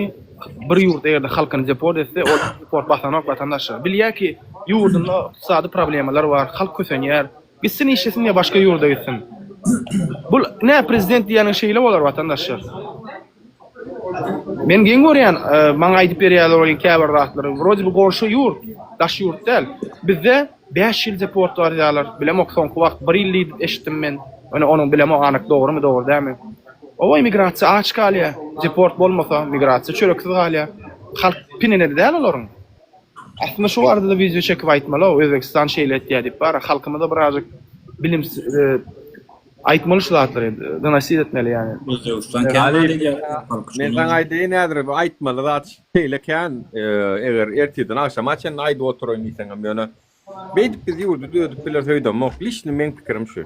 bir ýurt eger-de halkyny deport etse, ol deport basanok watandaşlar. Bilýär ki, ýurdunda ykdysady problemalar bar, halk kösenýär. Gitsin işlesin ýa başga ýurda gitsin. Bul nä prezident diýýäniň şeýle bolar watandaşlar. Men geň görýän maňa aýdyp berýärler welin käbir zatlary. Wrode bu goňşy ýurt, daş ýurt däl. Bizde 5 ýyl deport barýarlar. Bilemok soňky wagt 1 ýyl diýip eşitdim men. Ýöne onuň bilemok anyk dogrymy dogry dälmi. Owa immigrasiýa aç galýar. Deport bolmasa migrasiýa çöreksiz galýar. Halk pinine däl olaryň. Aslynda şu barada-da wideo çekip aýtmaly-ow, Özbegistan şeýle etýär diýip bar, halkymyza birazjyk bilim aýtmaly şu zatlary, donosit etmeli ýaly. Özbegistan kän zat edýär halk Men saňa aýdaýyn häzir bu aýtmaly zat şeýle kän, eger ertirden agşama çenli aýdyp oturaýyn diýseňem ýöne beýdip biz ýurdy düzedip bileris öýdemok, liçni meň pikirim şu.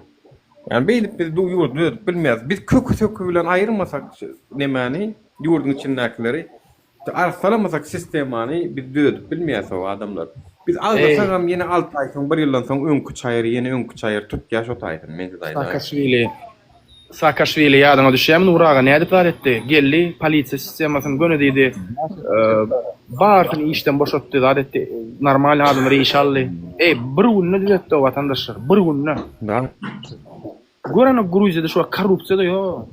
Ýani beýdip biz bu ýurdy düzedip bilmeris. Biz köki-söki bilen aýyrmasak nemäni, ýurduň içindäkileri Arassalamasak sistemany biz düzedip bilmeýäs o adamlar. Biz aldasagam ýene 6 aý soň bir ýyldan soň öňki çaýyr ýene öňki çaýyr tutýa şo taýsyny men size aýdaýyn. Saakaşwili Saakaşwili ýadyňa düşýärmi Nury aga nädip zat etdi? Geldi polisiýa sistemasyny göni diýdi barysyny işden boşatdy zat etdi normalny adamlary işe aldy. Eý bir günde düzetdi o watandaşlar bir günde. Görenok Gruziýada şu wagt korrupsiýada ýok.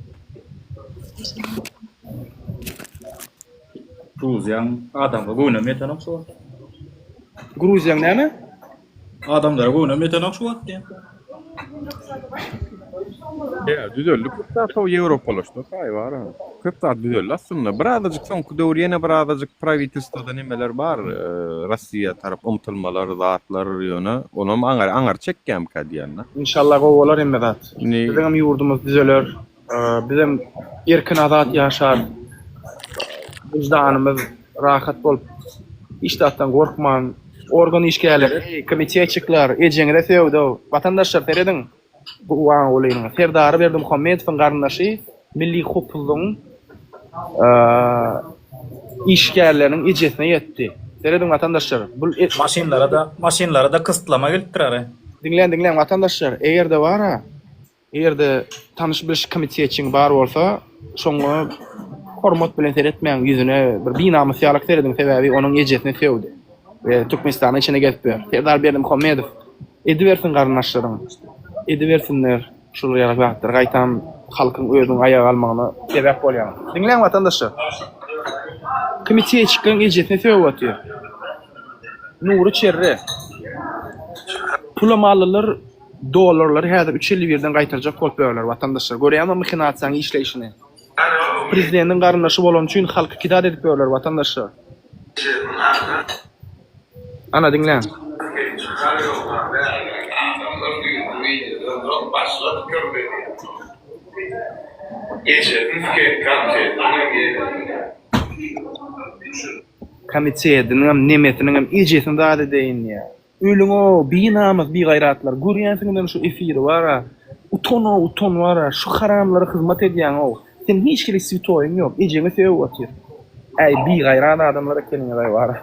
Gruziýaň adamga göwnem ýetenok şu wagt. Gruziýaň näme? Adamlara göwnem ýetenok şu wagt diýýän. Ýa, düzeldi köp zat how ýewropalaşdy haý bar. Köp zat düzeldi aslynda. Birazajyk soňky döwür ýene birazajyk prawitelstwoda nemeler bar, Rossiýa tarap ymtylmalar, zatlar ýöne onam aňary aňary çekýämika diýýän-de. Inşallah gowy bolar hemme zat. Indi Biziňem ýurdumyz düzeler. Bizem erkin azat ýaşar. Wyždanymyz rahat bolup hiç zatdan gorkman. Organ işgärleri, komitetçikler, ejeňize sögdüw. Watandaşlar serediň. Gurbangulynyň, Serdary Berdimuhamedowyň garyndaşy Milli howpsuzlygyň işgärleriniň ejesine ýetdi. Serediň watandaşlar, bu Maşynlara-da, maşynlara-da kystlama gelipdir ara. Diňläň, diňläň watandaşlar, eger-de bar-a, eger-de tanyş-biliş komitetçiň bar bolsa, şoňa hormat bilen seretmäň, ýüzüne bir binamys ýalak serediň, sebäbi onuň ejesine sögdi we Türkmenistanyň içinde gezip ýör. Serdar Berdimuhamedow. Edibersin garyndaşlaryň. Edibersinler şular ýaly zatlary. Gaýtam halkyň özüniň aýaga galmagyna sebäp bolýaň. Diňläň watandaşlar. Komitetçikleň ejesine sögüp otyr. Nury çerre. Pulam aldylar, dollarlary häzir üç elli birden gaýtarjak bolup ýörler watandaşlar. Görýäňmi mahinasiýaň işleýşini. Prezidentiň garyndaşy bolany üçin halky kidat edip ýörler watandaşlar. Ana diňläň. Komitediniňem nemesiniňem ejesini zat edeýin diýýär. Ölüň-ow, binamys bigaýratlar, görýänsiňizem şu efiri bar-a. Utan-ow, utan bar-a, şu haramlara hyzmat edýäň-ow. Seň hiç hili switoýyň ýok, ejeňi sögüp otyr. Äý, bigaýrat adamlar ekeniňiz-aý bar-a.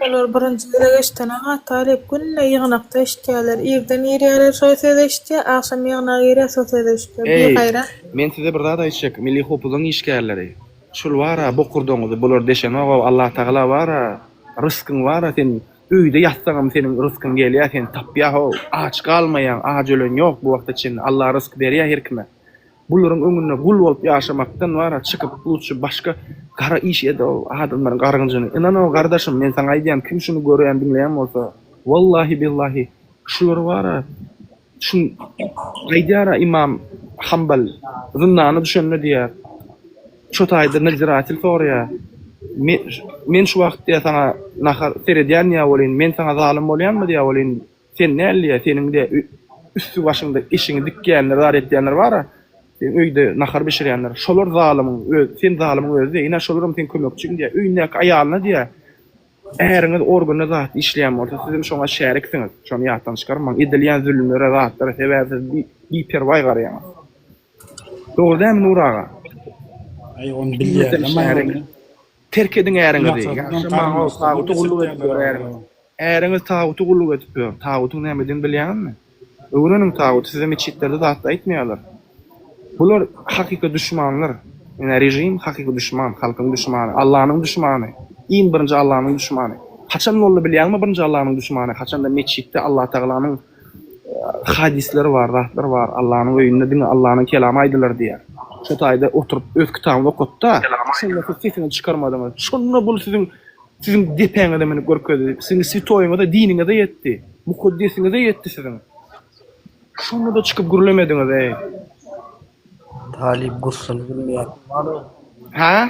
Olar birinji gezek eşidenok a Talyp, günde ýygnakda eşitýärler. Irden girýärler şo sözi eşitýär, agşam ýygnaga girýär şo sözi eşitýär. Eý, Bigaýrat. men size bir zat aýtjak, Milli howpsuzlygyň işgärleri. Şul bar-a, bokurdagyňyzy bular deşenok-ow, Allatagala bar-a, ryskyň bar-a sen Öýde ýatsaňam seniň ryskyň gelýär seni tapýar how aç galmaýaň aç ölen ýok bu wagta çenli Allah rysk berýär her kime bularyň öňünde gul bolup ýaşamakdan bara çykyp lutşy başga gara iş edow adamlaryň gargynjyny ynanow gardaşym men saňa aýdýan kim şuny görýän diňleýän bolsa wallahi billahi şular bara Şun aýdýar-a Imam Hambal zyndana düşende diýýär. Şo taýda nadziratel soraýar. Men, men şu wagt diýýär saňa nahar seredýän diýýär welin, men saňa zalym bolýanmy diýýär welin, sen näl diýýär, seniň diýýär üsti başyňda eşigiňi dikýänler, zat etýänler bar-a, seň öýde nahar bişirýänler, şolar zalymyň öz, sen zalymyň özi diýýär, ine şolaram seň kömekçiň diýýär, öýündäki aýalyna diýýär, Äriňiz organda zat işleýän bolsa sizem şoňa şäriksiňiz. Şony ýatdan çykarmaň. Edilýän zülümlere zatlara sebäbi siz biperwaý garaýaňyz. Dogry dälmi Nury aga? Aý ony bilýänem aý. Terk ediň äriňizi. Ýaşamaň taguta gulluk edip ýör äriňiz. Äriňiz taguta gulluk edip ýör. Tagutyň nämedigini bilýäňizmi? Öwreniň taguty size metjitlerde zatda aýtmaýarlar. Bular hakyky duşmanlar. Ine režim hakyky duşman, halkyň duşmany, Allanyň duşmany. Iň birinji Allanyň duşmany. Haçan boldy bilýäňmi birinji Allanyň duşmany? Haçanda metjitde Allatagalanyň hadysleri bar, zatlar bar. Allanyň öýünde diňe Allanyň kelamy aýdylar diýýär. Şo taýda oturyp öz kitabyny okatda, şonda siz sesiňizi çykarmadyňyz. Şonda bul siziň Siziň depäňize münüp görkezdi. Siziň switoýyňyza, diniňize ýetdi. Mukaddesiňize ýetdi siziň. Şonda-da çykyp gürlemediňiz, eý. Talyp guslyny bilmeýän bar. Hä?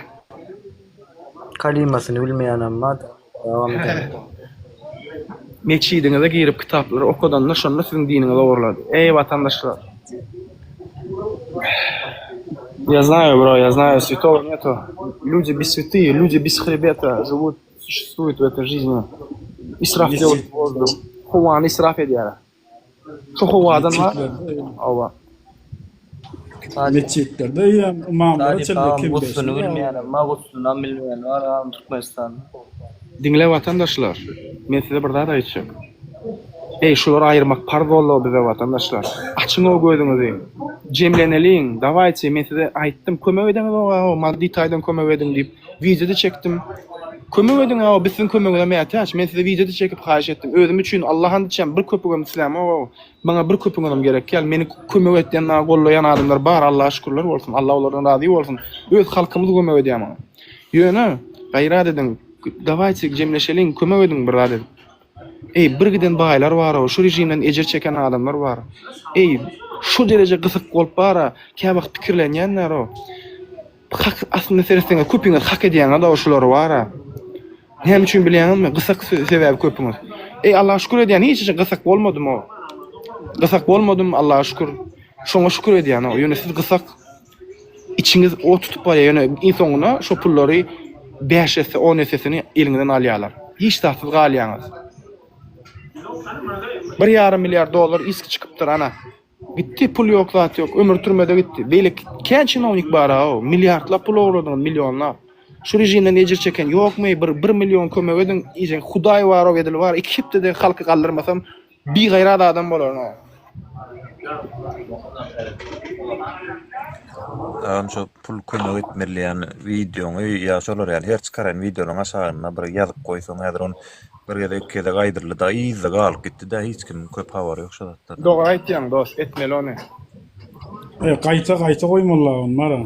Kalymasyny bilmeýänem bar. Dowam eder. Metjidiňize girip kitaplary okadanda şonda siziň diniňiz ogurlady. Eý watandaşlar. Я знаю, бро, я знаю, святого нету. Люди без святые, люди без хребета живут, существуют в этой жизни. Israf делают воздух. Howany israf edýär. Şu howadan bar. Hawa. Metjitlerde ýa ymamlara Talyp çenli agam kim guslyny beşli bilmeýänem bar, guslunam bilmeýän bar agam Türkmenistanda. Diňle watandaşlar, men size bir zat aýtjak. Eý şulary aýyrmak parz boldy bize watandaşlar. Açyň-ow gözüňizi. Jemleneliň, dawaýçy men size aýtdym kömek edeňiz-ow maddy taýdan kömek ediň diýip wideoda çekdim. Kömek ediň-ow biz siziň kömegiňize mätäç. Men size wideoda çekip haýyş etdim. Özüm üçin Allaha and içýän bir köpügem islämok-ow. Maňa bir köpüňizem gerek däl. Meni kömek etýän, maňa gollaýan adamlar bar, Allaha şükürler bolsun. Allah olardan razy bolsun. Öz halkymyz kömek edýär maňa. Ýöne gaýrat ediň, dawaýçy jemleşeliň, kömek ediň bir zat edip. Eý, bir giden baýlar bar-ow, şu režimden ejir çeken adamlar bar. Eý, şu dereje gysyk bolup bar-a, käwagt pikirlenýänler-ow. Hak, aslynda seretseňiz köpüňiz hak edýäňiz-ow şulary bar-a. Näme üçin bilýäňizmi? Gysyk sebäbi köpüňiz. Eý, Allaha şükür edýän, hiç haçan gysyk bolmadym-ow. Gysyk bolmadym, Allaha şükür. Şoňa şükür edýän-ow. Ýöne siz gysyk. Içiňiz ot tutup barýar, ýöne iň soňunda şo pullary bäş esse, on essesini eliňizden alýarlar. Hiç zatsyz galýaňyz. Bir ýarym milliard dollar isk çykypdyr, ana. Gitdi, pul ýok, zat ýok. Ömür türmede gitdi. Beýle kän çinownik bar-ow. Milliardlap pul ogurladyňyz, millionlap. Şu režimden ejir çeken ýokmy? Bir bir million kömek ediň. Iýjeň Hudaý bar-ow, edil bar. Iki hepdede halky galdyrmasam, Bigaýrat adam bolaryn o. Agam şo pul kömek etmeli diýen wideoňy ýa şolar ýaly her çykaran wideolaryň aşagynda bir ýazyp goýsaň häzir ony bir gezek iki gezek aýdyldy-da yzda galyp gitdi-dä hiç kimiň köp habary ýok şo zatlardan. Dogry aýtýaň dos etmeli ony. E gaýta gaýta goýmaly ony bara.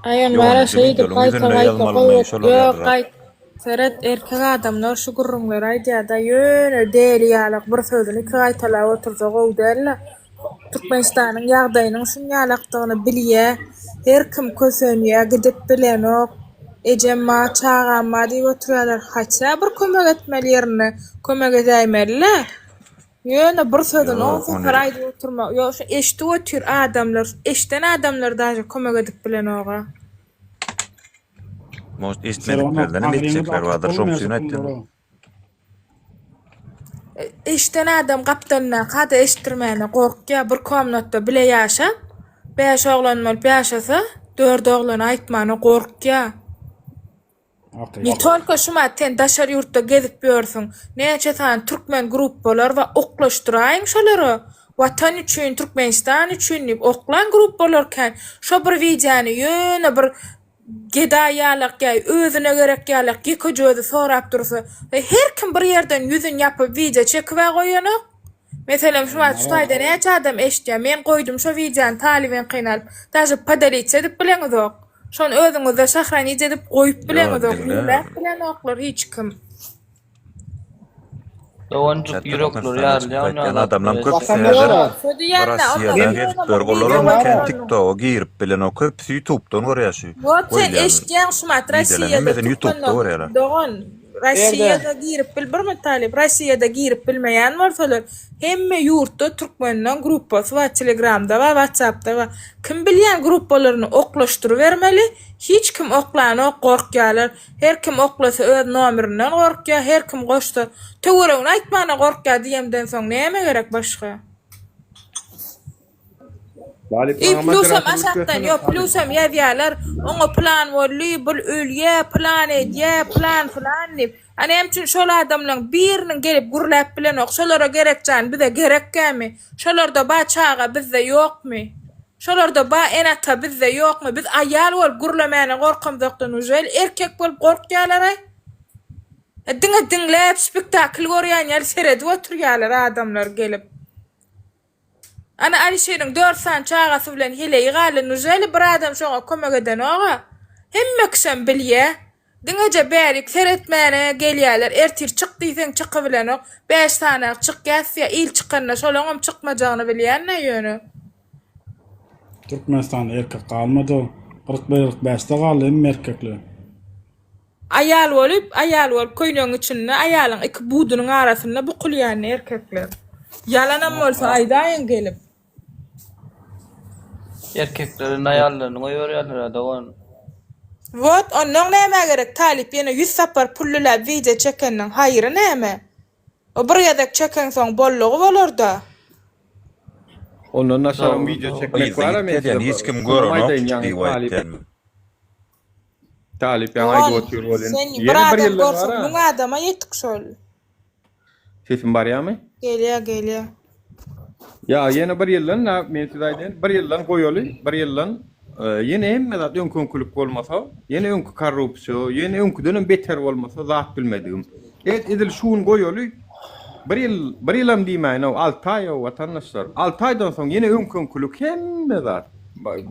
Aý ony Ýok bara ony şu şeýdip wideolaryň gaýta ýüzünde gaýta ýazmalymy goýup şolar ýok ýalyrak. gaýt Seret erkek adamlar şu gürrüňleri aýdýada ýöne däli ýalak bir sözüni iki gaýtalap otursa gowy dällä Türkmenistanyň ýagdaýynyň şunýalakdygyny bilýä her kim kösenýä gidip bilenok ejem ba çagam ba diýip oturýalar haçä bir kömek etmeli ýerinde kömek edäýmelillä ýöne bir sözüni on Ýok ony sapar aýdyp oturma ýok şu eşdip otyr adamlar eşden adamlar daže kömek edip bilenoga. Может Sen ony eşitmediklerden hem aňryňy etjekler akyp bardyr şoň bolmaýar üçin şu aýtdym. pullara. Eşden adam gapdalyndaky-da eşitdirmäne gorkýar. Bir komnatda bile ýaşap, bäş oglan bolup ýaşasa, dört oglana aýtmana gorkýar. Ne tolko şumat sen daşary ýurtda gezip ýörsüň. Näçe sany türkmen gruppalar bar, oklaşdyraýyň şolara. Watan üçin, Türkmenistan üçin diýip oklan gruppalar kän. Şo bir wideony ýöne bir gedaý ýalak ýa özüne gerek ýalak ýekeje özi sorap dursa, her kim bir ýerden ýüzüni ýapyp wideo çekib-ä goýanok. Meselem şu wagt şu taýda näçe adam eşitýär. Men goýdum şo wideony talybyňkyny alyp. Daže podelitsa edip bileňizok. Şony özüňizde sahranit edip goýup Ýok bileňizok. diňle. Gürläp bilenoklar hiç kim. Doganjyk Çatda ýürekleri Türkmenistana çykyp ýarylýan gaýtýan ýaly adamlaň köpüsi Watandaşlar. häzir Şo diýýän-dä, Rossiýada ondan gezip ýöne ýör. bir Olaram wideo kän goýup TikToga girip bilenok. Köpüsi YouTubedan görýär şu Wot sen goýulýan eşitýäň şumat wideolaryň Rossiýada hemmesini YouTubeda türkmenler görýärler. dogan Rossiýada girip bil bir talyp Rossiýada girip bilmeýän bolsalar hemme ýurtda türkmenden gruppasy bar telegramda bar watsapda bar kim bilýän gruppalaryny oklaşdyrybermeli hiç kim oklanok gorkýalar her kim oklasa öz nomerinden gorkýa her kim goşsa töweregini aýtmana gorkýa diýemden soň näme gerek başga. Talyp I maňa plusam moderatorlyk aşakdan bersene ýok talyp. plusam ýazýalar oňa plan boldy bul ölýä plan edýä plan pylan diýip a näme üçin şol adamlaň biriniň gelip gürläp bilenok şolara gerek jan bize gerekkämi şolarda ba çaga bizde ýokmy şolarda ba ene ata bizde ýokmy biz aýal bolup gürlemäne gorkamzokda nužel erkek bolup gorkýalaraý diňe diňläp spektakl görýän ýaly seredip oturýalar adamlar gelip. Ana Alişeriň dört sany çagasy bilen heleýi galdy nujeli bir adam şoňa kömek edenoga? Hemme kişem bilýä. Diňeje bärik seretmäne gelýäler ertir çyk diýseň çykybilenok bäş sanagy çykýas diýä il çykanda şolaňam çykmajagyny bilýänä ýöne. Türkmenistanda erkek galmady. 41 45 de galdy hemme erkekler. Aýal bolup, aýal bolup köýnegiň içinde aýalyň iki budunyň arasynda bukulýan erkekler. Ýalanam bolsa aýdaýyň gelip. Erkekler indi aýallaryny goýberýärler-ä dogan. Wot onnoň nämä gerek talyp ýene ýüz sapar pulluläp wideo çekeniniň haýry näme? O bir gezek çekeňsoň bollugy bolarda. Ondan daşaram Dogry, wideo dogry. çekmek Yzda bar-a men gitýär size diýen hiç kim şunam görenok aýdaýyn ýaňy diýip talyp. aýtýan men. Talyp ýaňy aýdyp Dogan otyr welin. sen bir Ýene bir adam ýyldan görseň bar-a. müň adama ýetik şol. Sesim barýamy? Gelýä gelýä. Ýa ýene bir ýyldan na men size aýdaýyn bir ýyldan goýaly bir ýyldan ýene hemme zat öňki öňkülik bolmasa ýene öňki korrupsiýa ýene öňküdenem beter bolmasa zat bilmedigim. Et edil şu gün goýaly bir ýyl bir ýylam diýmäýin ow alty aý ow watandaşlar alty aýdan soň ýene öňki öňkülik hemme zat.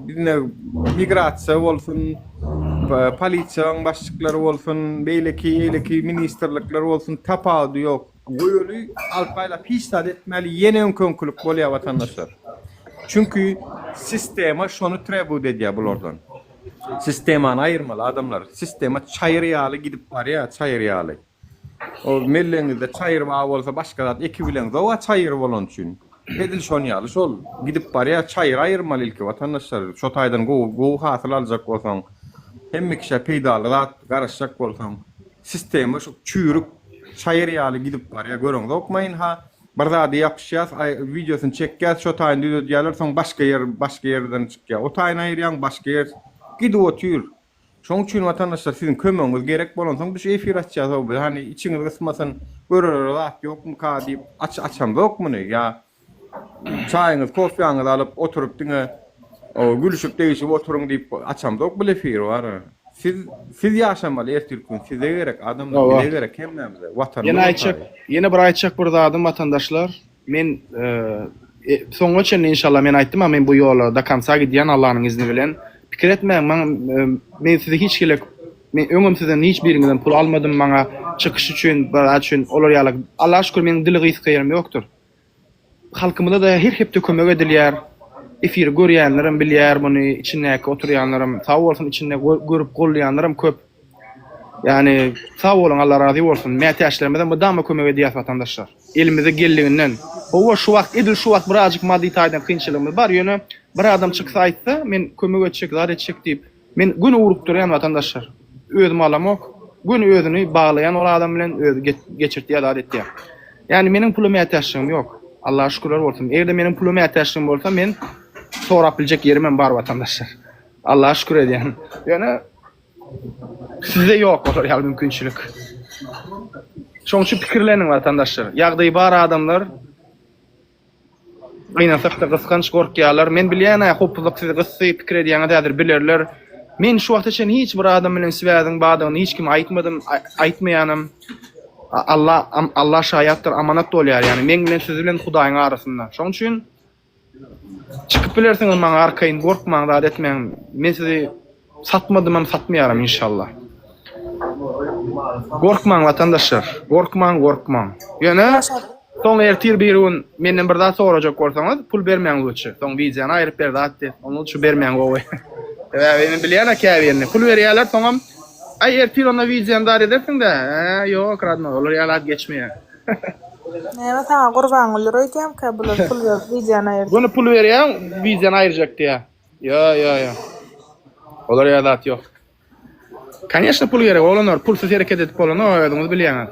Ine migrasiýa bolsun, polisiýanyň başlyklary bolsun, beýleki eýleki ministrlikler bolsun tapawudy ýok. Goýaly 6 aýlap hiç zat etmäli ýene öňki-öňkülik bolýar watandaşlar. Çünki sistema şony trebut edýär bulardan. Sistemany aýyrmaly adamlar. Sistema çaýyr ýaly gidip barýar, çaýyr ýaly. O mellegiňizde çaýyr bar bolsa başga zat ekibileňzog-a çaýyr bolany üçin. Edil şon ýaly şol gidip barýar çaýyry aýyrmaly ilki watandaşlar. Şo taýdan gowy gowy hasyl aljak bolsaň, hemme kişä peýdaly zat garaşjak bolsaň, sistema şu çüýrük çaýyr ýaly gidip barýar göreňzokmy ynha bir zady ýapyşýas wideosyny çekýäs şo taýyny düzedýärler soň başga ýer başga ýerden çykýar o taýyny aýyrýaň başga ýer gidip otyr. Şoň üçin watandaşlar siziň kömegiňiz gerek bolansoň biz efir açýas biz hany içiňiz gysmasyn görere zat ýokmyka diýip aç açamzok muny ýa çaýyňyz kofýaňyzy alyp oturyp diňe gülüşip degişip oturyň diýip açamzok bul efiri bar siz siz ýaşamaly ertirki gün size gerek adamlar bize gerek hemmämize watanymyz Ýene aýtjak ýene bir aýtjak bir zadym watandaşlar Men soňuna çenli inşallah men aýtdym a men bu ýola do konca gidýän Allanyň izni bilen. Pikir etmäň maňa men sizi hiç hili men öňem sizden hiç biriňizden pul almadym maňa çykyş üçin bir zat üçin olar ýaly Allaha şükür meniň dili gysga ýerim ýokdur. Halkymyza-da her hepde kömek edilýär. Efiri görýänlerem bilýär muny içindäki oturýanlaram sag bolsun içinde görüp gollaýanlaram köp. Ýani sag boluň Allah razy bolsun. Mätäçlerimize mydama kömek edýäs watandaşlar. Elimize geldiginden. Howwa şu wagt edil şu wagt birazjyk maddy taýdan kynçylygymyz bar ýöne bir adam çyksa aýtsa men kömek etjek zat etjek diýip men göni ugrukdyrýan watandaşlar. Özüm alamok. Göni özüni baglaýan ol adam bilen özi geçirtýär zat etýär. Ýani meniň pula mätäçligim ýok. Allaha şükürler bolsun. Eger-de meniň pula mätäçligim bolsa men sorap biljek ýerimem bar watandaşlar. Allaha şükür edýän. Ýöne Sizde ýok olar ýaly mümkinçilik. Şoň üçin pikirleniň watandaşlar. Ýagdaýy bar adamlar gynansak-da gysganç gorkýarlar. Men bilýän-ä howpsuzlyk sizi gysdy, pikir edýäňiz häzir bilerler. Men şu wagta çenli hiç bir adam bilen swäziň bardygyny hiç kime aýtmadym, aýtmaýanam. Alla Alla şaýatdyr, amanat bolýar. Ýagny meň bilen siz bilen Hudaýyň arasynda. Şoň üçin Çykyp bilersiňiz maňa arkaýyn gorkmaň zat etmäň men sizi satmadymam satmaýaram inşallah. Gorkmaň watandaşlar gorkmaň gorkmaň ýöne soň ertir bir gün menden bir zat sorajak bolsaňyz pul bermäň lutçy soň wideony aýryp ber zat diýip ony lutçy bermäň gowy sebäbi men bilýän-ä käbirini pul berýärler soňam aý ertir onda wideony zat edersiň-dä ä ýok radnoý olar ýaly zat geçmeýär. Näme saňa Gurbanguly öýdýämkä bular pul berip wideony aýyrdy. Göni pul berýäň wideony aýyrjak diýýä. Ýo ýo ýo. Olar ýaly zat ýok. Koneçno pul gerek oglanlar pulsuz hereket edip bolanok özüňiz bilýäňiz.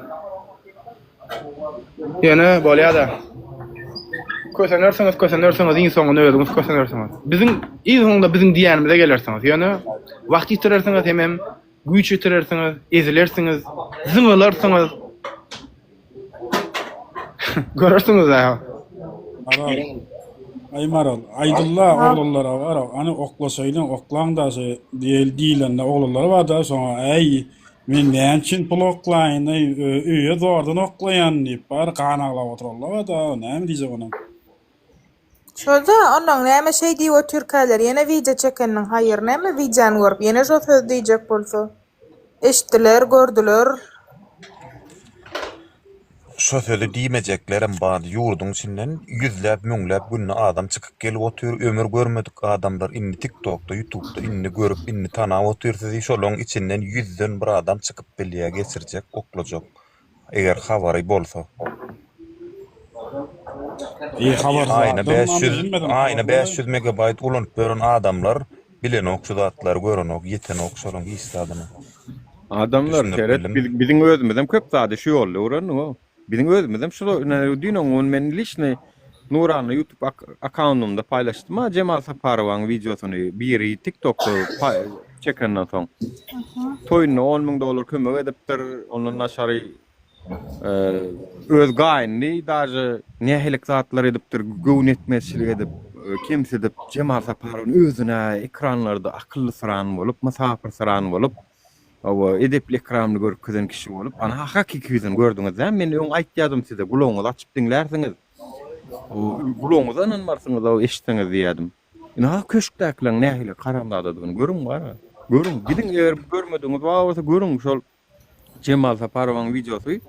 Ýöne bolýada. Kösenersiňiz kösenersiňiz iň soňunda özüňiz kösenersiňiz. Biziň iň soňunda biziň diýenimize gelersiňiz. Ýöne wagt ýitirersiňiz hemem Güýç ýitirersiňiz, ezilersiňiz, zyňylarsyňyz. Görersiňiz dä. Maral. Aý Maral, aýdylla oglanlara bar, any oklaşaýlyň, oklaň-da şo diýel diýlende oglanlar bar-da şoňa, äý, men näme üçin pul oklaýyn, äý, öýe zordan oklaýan diýip, bar gan aglap oturanlar bar-da, näme diýjek onuň. Şolda onnoň näme şeý diýip otyrkalar ýene wideo çekeniniň haýyry näme wideony görüp ýene şo sözi diýjek bolsa. Eşitdiler, gördüler. Şo sözi diýmejeklerem bar ýurduň içinden ýüzläp müňläp günde adam çykyp gelip otyr ömür görmedik adamlar indi tiktokda ýutubda indi görüp indi tanap otyr sizi şolaň içinden ýüzden bir adam çykyp bilýä geçirjek oklajak Eger habary bolsa. Eý habarsyz Aýna adam 500 hemmeden aýna habarly. 500 megabaýt ulanyp ýören adamlar bilenok şu zatlary görenok ýetenok şolaň hiç zadyna. Adamlar Düşündirip seret bildim. biz biziň özümizem köp zady şu ýolda öwrendik-ow. Biziň özümizem şu düýn öňňün men liçny Nurana YouTube akkaundymda paýlaşdym-a Jemal Saparowaň wideosyny biri TikTokda çekenden soň. Toýunda on müň dollar kömek edipdir, ondan daşary öz gaýynyny daže nähilik zatlar edipdir, göwnüýetmezçilik edip, kemsidip, Jemal Saparowany özüne ekranlarda akyllysyran bolup, mysapyrsyran bolup, hawa, edepli-ekramly görkezen kişi bolup, ana hakyky ýüzüni gördüňiz dämi? Men öň aýtýadym size, gulagyňyzy açyp diňlärsiňiz, gulagyňyza ynanmarsyňyz-ow eşitseňiz diýýädim. Ynha köşkdäkileriň nähili haramzadadygyny görüň bara. Görüň, gidiň eger görmedigiňiz bar bolsa görüň şol Jemal Saparowyň wideosy.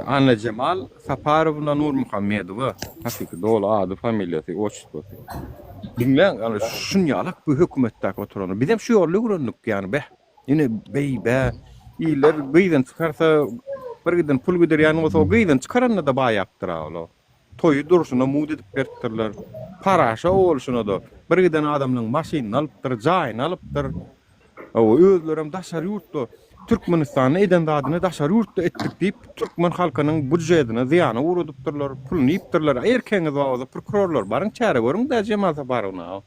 Annajemal Saparowna Nurmuhammedowa, hakyky doly ady, familiýasy, otçestwosy. Diňläň, ýagny şunýalak bu hökümetdäki oturanlar. Bizem şu ýoly öwrendik, ýagny beh, ine beý-bä, iller gyzyny çykarsa, bir giden pul gidirýän bolsa, o gyzyny çykaranda-da baýapdyr-a ol-a. Toýy durşuna mugt edip beripdirler. Paraşa bolşuna-da, bir giden adamlaryň maşynyny alypdyr, jaýyny alypdyr. Hawa, özlerem daşary ýurtda Türkmenistanda eden zadyny daşary ýurtda etdik diýip, türkmen halkynyň býujetine zyýana ugradypdyrlar, puluny iýipdirler. Erkegiňiz bar bolsa prokurorlar, baryň çäre görüň-dä Jemal Saparowna.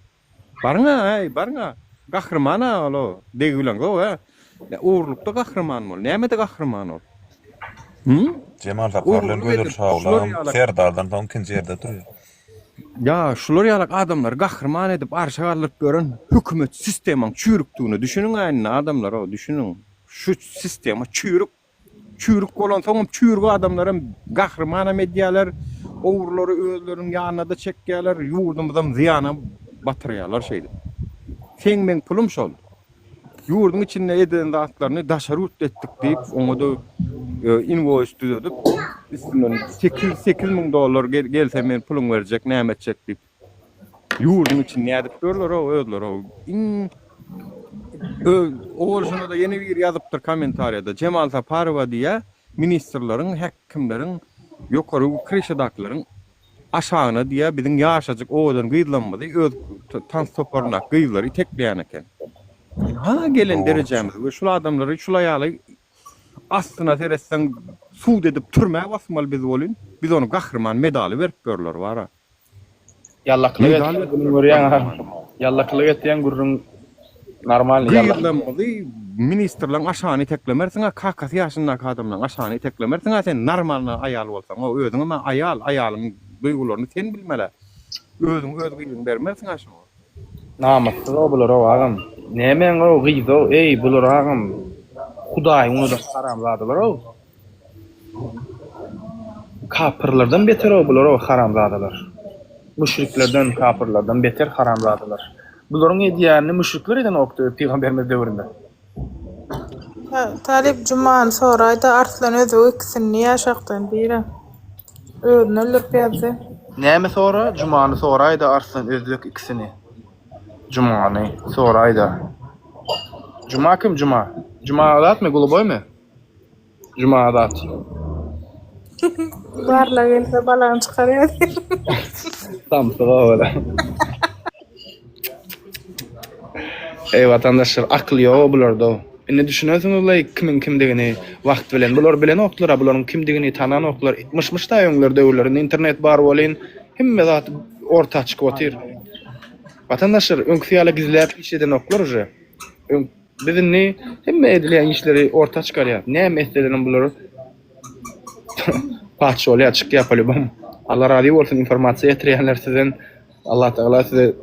Baryň-a, äý, baryň-a. Gahryman-a ol-o, degibileňzok-ä. Ogurlykda gahryman bol, nämede gahryman ol? Hü? Jemal Sapar bilen Ogurlyk Gözel edip, şular Şagulam ýalak Serdardan soň ikinji ýerde durýar. Ýa şular ýalak adamlary gahryman edip arşa galdyryp ýören hökümet sistemaň çüýrükdigine düşüniň-ä indi adamlar-ow, düşüniň. Şu sistema çüýrük. Çüýrük bolansoňam çüýrük adamlaram gahrymanam edýärler, ogrulary özleriniň ýanyna-da çekýärler, ýurdumyzam zyýana batyrýarlar şeýdip. Seň meň pulum şol. Ýurduň içinde eden zatlaryny daşary ýurtda etdik diýip, oňa-da inwoýs düzedip, üstünden 808 müň dollar gelse men puluňy berjek, näme etjek diýip. Ýurduň içinde nädip ýörler-ow özleri-ow. Iň owal şonda-da ýene biri ýazypdyr kommentariýada, Jemal Saparowa diýýär, ministrleriň, häkimleriň, ýokary kryşadakylaryň Aşagyna diýýär, biziň ýaşajyk owadan gyzlamyzy öz tans toparyndaky gyzlary itekleýän eken. Ha gelen derejämiz we şul adamlary şul aýaly aslyna seretseň sud edip türmä basmaly biz bolyn. Biz ony gahryman medaly berip ýörler bara. Ýallakylyk Medal etýän berip günüň ýör görýäň ha. gahryman. Ýallakylyk etýän gürrüň normalny ýallakylyk. Gyzlamyzy ministrleň aşagyny iteklemersiň-a kakasy ýaşyndaky adamlaň aşagyny iteklemersiň-a sen normalny aýal bolsaň-a özüňem-ä aýal aýalyň duýgularyny sen bilmel-ä özüň öz gyzyňy bermersiň-a şoňa. Namyssyz-ow bular-ow agam. Nämäň-ow gyz-ow eý bular agam Hudaýy unudan haramzadalar-ow. Kapyrlardan beter-ow bular-ow haramzadalar. Müşriklerden, kapyrlardan beter haramzadalar. Bularyň edýänini müşrikler edenokdy pygamberimiz döwründe. Talyp Jumany soraýda Arslan özbek ikisini ýaşakdan biri. Özüni öldürip ýazdy. Näme sora Jumany soraýda Arslan özbek ikisini. Jumany soraýda. Juma kim Juma? Juma azatmy guluboýmy? Juma azat. Barla gelse balagyny çykarýar. Samsyga görä. Eý watandaşlar akyl ýok bularda. Indi düşünersiňizleý kimiň kimdigini wagt bilen. Bular bilenoklar-a bularyň kimdigini tananoklar. Myş-myş-da öňler döwürler. Indi internet bar welin hemme zat orta çykyp otyr. Watandaşlar öňküsi ýaly gizläp iş edenoklar uje. Öň Biz indi hemme edilýän işleri orta çykarýas. Näme etselerem bular paç bolýar, çykýar polýubom. Allah razy bolsun informasiýa ýetirýänler sizden. Allah Tagala sizi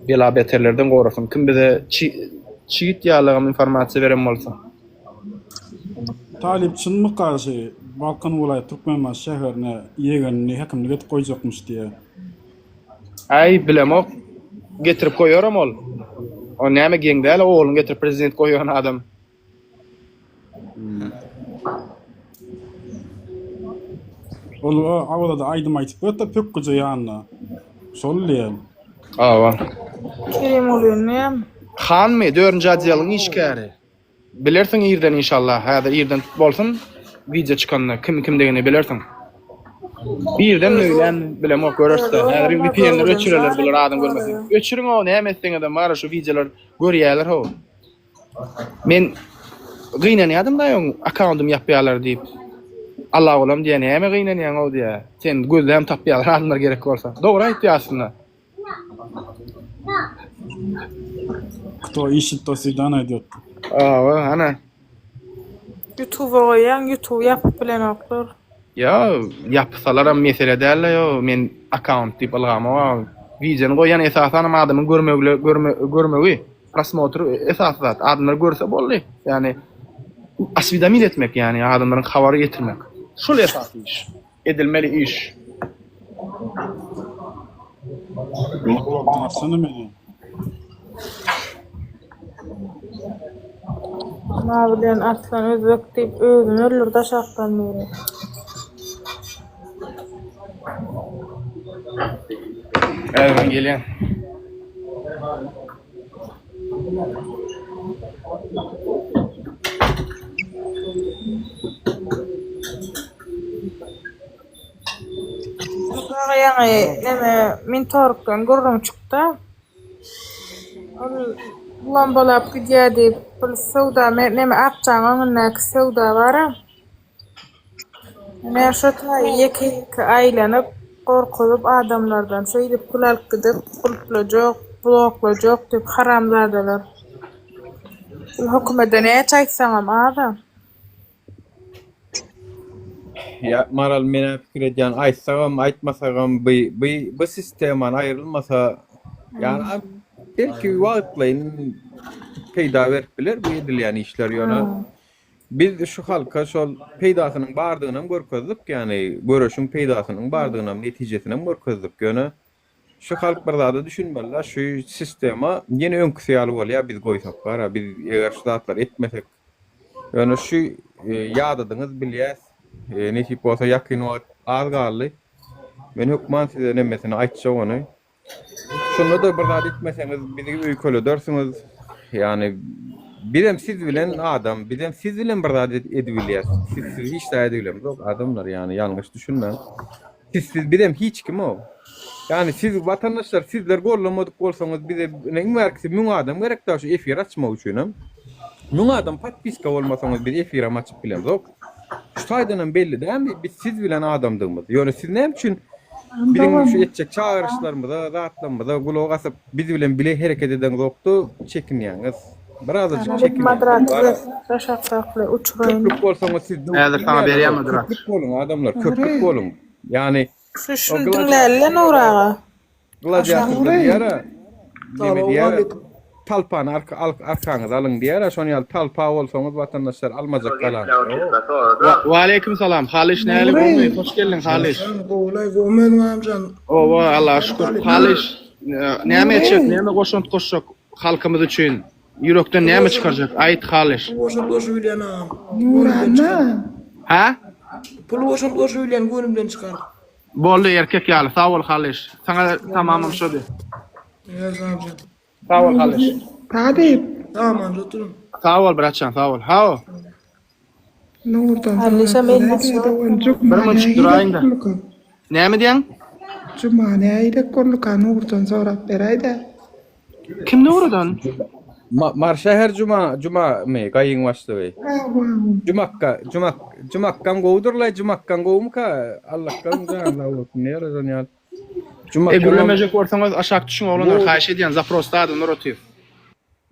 bela beterlerden gorasyn. Kim bize çigit ýalygam informasiýa beren bolsa. Talyp çynmy garşy Balkan welaýat Türkmenbaşy şäherine ýegenini häkimlik edip goýjakmyş diýýär. Äý bilemok. Getirip goýaram ol. O näme geň däl ogluny getirip prezident goýan adam. Ol Awazada aýdym aýtyp berdi pökgüje ýanyna. Şol diýen. Awa. Kerimgulyny. Hanmy dördünji odeliň işgäri. Bilersiň irden inşallah häzir irden bolsun wideo çykanda kim kimdigini bilersiň. Irden öýlän bilemok görersde häzir VPN-leri öçürerler bular adam görmesin. Öçüriň o näme etseňizem bar şu wideolar görýäler how. Men gynanýadym da öň akkaundymy ýapýarlar diýip. Allagulam diýýär näme gynanýaň how diýýär. Sen gözläm tapýarlar adamlar gerek bolsa. Dogry aýtýar aslynda. Kto işit to sida naýdýot. Awa hana. Ýutuba goýýaň ýutuby ýapyp bilenoklar. Ýa ýapsalaram mesele däl-le ýo men akkaunt diýip ylgamok wideony goýýan esasanam adamyň görmegile görmegi prosmotr esasy zat adamlar görse boldy ýagny oswidomit etmek ýagny adamlaryň habary ýetirmek şul esasy iş. Edilmeli iş. Atsana meni. Mawy bilen Arslan özbek diýip özüni öldürdi aşakdan biri. Häzir men gelýän. Aga ýaňy neme Mintorukdan gürrüň çykdy. Ol lombalap gidýär diýip, bir söwda neme Akjaň öňündäki söwda bar-a. Ine şo taýy ýeke-ýeke aýlanyp, gorkuzyp adamlardan şeýdip pul alyp gidip, gulplajak, bloklajak diýip haramzadalar. Bul hökümede näçe aýtsaňam az-a. Ýa Maral menä pikir edýän aýtsagam aýtmasagam by by bu sisteman aýrylmasa ýani belki wagtlaýyn peýda berip biler bu edilýän işler ýöne biz şu halka şol peýdasynyň bardygynam görkezdik ýani göreşiň peýdasynyň bardygynam netijesinem görkezdik ýöne şu halk bir zada düşünmeliler şu sistema ýene öňküsi ýaly bolýar biz goýsak bara biz eger şu zatlary etmesek Ýöne şu ýadadyňyz bilýäs. Nesip bolsa ýakyn wagt az galdy. Men hökman size nemesini aýtjak ony. Şonda-da bir zat etmeseňiz bizi öýkeledersiňiz. Ýagny bizem siz bilen adam, bizem siz bilen bir zat edibilýäs. Sizsiz hiç zat edibilemzok adamlar ýagny ýalňyş düşünmäň. Sizsiz bizem hiç kim o. Ýagny siz watandaşlar sizler gollamadyk bolsaňyz bize ine iň bärkisi 1000 adam gerek da şu efir açmak üçinem. 1000 adam podpiska bolmasaňyz biz efirem açyp bilemzok. Şu taýdanam belli dälmi biz siz bilen adamdygymyz. Ýöne siz näme üçin biziň şu etjek çagyryşlarymyza, zatlarymyza gulak asyp biz bilen bile hereket edeňzokda çekinýäňiz. Birazajyk çekinýäňiz. Moderator daşakly uçuraýyn. Köplük bolsaňyz siz Häzir saňa berýän moderator. Köplük boluň adamlar, köplük boluň. Ýagny Şu şuny diňläli-le Nury aga. Gladiator diýýär-ä. Neme diýýär? Talpany arka arkaňyza alyň diýýär-ä. Şonuň ýaly talpa bolsaňyz watandaşlar almajak galan. Waleýkim salam. Halyş näli gowmy? Hoş geldiň Halyş. Gowulaý, gowmy özüň agam jan? Owa, Allaha şükür. Halyş, näme etjek, näme goşant goşjak halkymyz üçin? Ýürekden näme çykarjak? Aýt Halyş. Pul goşant goşup bilýän agam. Göwnümden çykar. Hä? Pul goşant goşup bilýän göwnümden çykar. Boldy erkek ýaly. Sag bol Halyş. Saňa tamamym şody. Ýa sag jan. Sag bol Halyş. Talyp. Sag oturyň. Sag bol bratjan sag bol. Haw. Nurdan Halyşam eline Bir munçuk duraýyň-da. Näme diýýäň? Juma nähili bolduka Nurdan sorap beräýdä. Kim Nurdan? Mary şäher Juma Jumamy gaýyň başlygy. Jumakka Jumak Jumakgam gowudyrlaý Jumakgaň gowumyka Allakgam jany sag bolsun nere ýaly. E gürlemejek bolsaňyz aşak düşüň oglanlar haýyş edýän zaprosda adamlar otyr.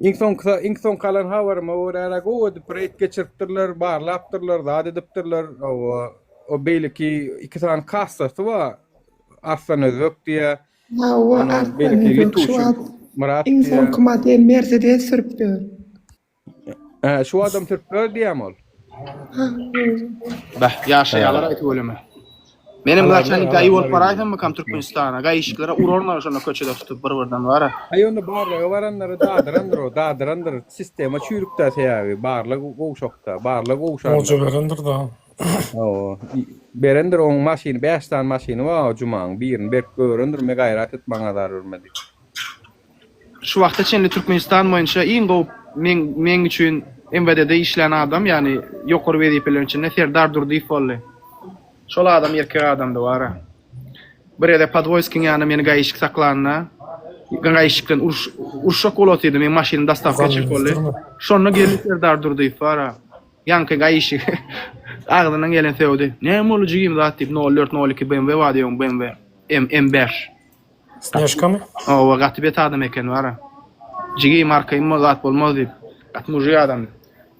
Iň soňky iň soňky alan habaryma görä gowy edip reýd geçiripdirler, barlapdyrlar, zat edipdirler. Hawa, o beýleki iki sany kassasy bar. Arslan Özbek diýýär. Hawa, Onuň Arslan beýleki Özbek şu Lituçi wagt Myrat iň diýýär. soňky model Mercedes sürüp ýör. Hä, şu adam sürüp ýör diýýämi ol? Beh, ýaşaýarlar aý tüweleme. Menem Alarlar, gaçan gaýy bolup alarlar. baraýsammykam Türkmenistana. Gaýyşyklara urarlar şonda köçede tutup bir-birden bara. Aý onda barlaga baranlary dadyrandyr o, dadyrandyr. Sistema çüýrükdä sebäbi, barlag gowşakda, barlag gowşandyr. Olja berendir da. Hawa, berendir oň maşyny, bäş sany maşyny bar o Jumaň, birini berip görendir, me gaýrat et maňa azar berme diýip. Şu wagta çenli Türkmenistan boýunça iň gowy meň meň üçin MWD-de işlän adam, ýagny ýokary wezipeleriň içinde Serdar Durdyýew boldy. Şol adam erkek adamdy wara. Bir gezek Podwoýskiň ýanynda meni gaişik saklanda, gaişikden uruş uruşjak bolup otyrdy, meň maşynym dostawka etjek boldy. Şonda geldi Serdar Durdyýew wara. Ýaňky gaişik agzyndan gelen sögdi. Näme boldy jigim zat diýip, nol dört, nol iki BMW bardy öň BMW M M bäş. Snežkamy? Hawa gaty bet adam eken bara. Jigim arkaýyn bol zat bolmaz diýip. Gaty mužik adam.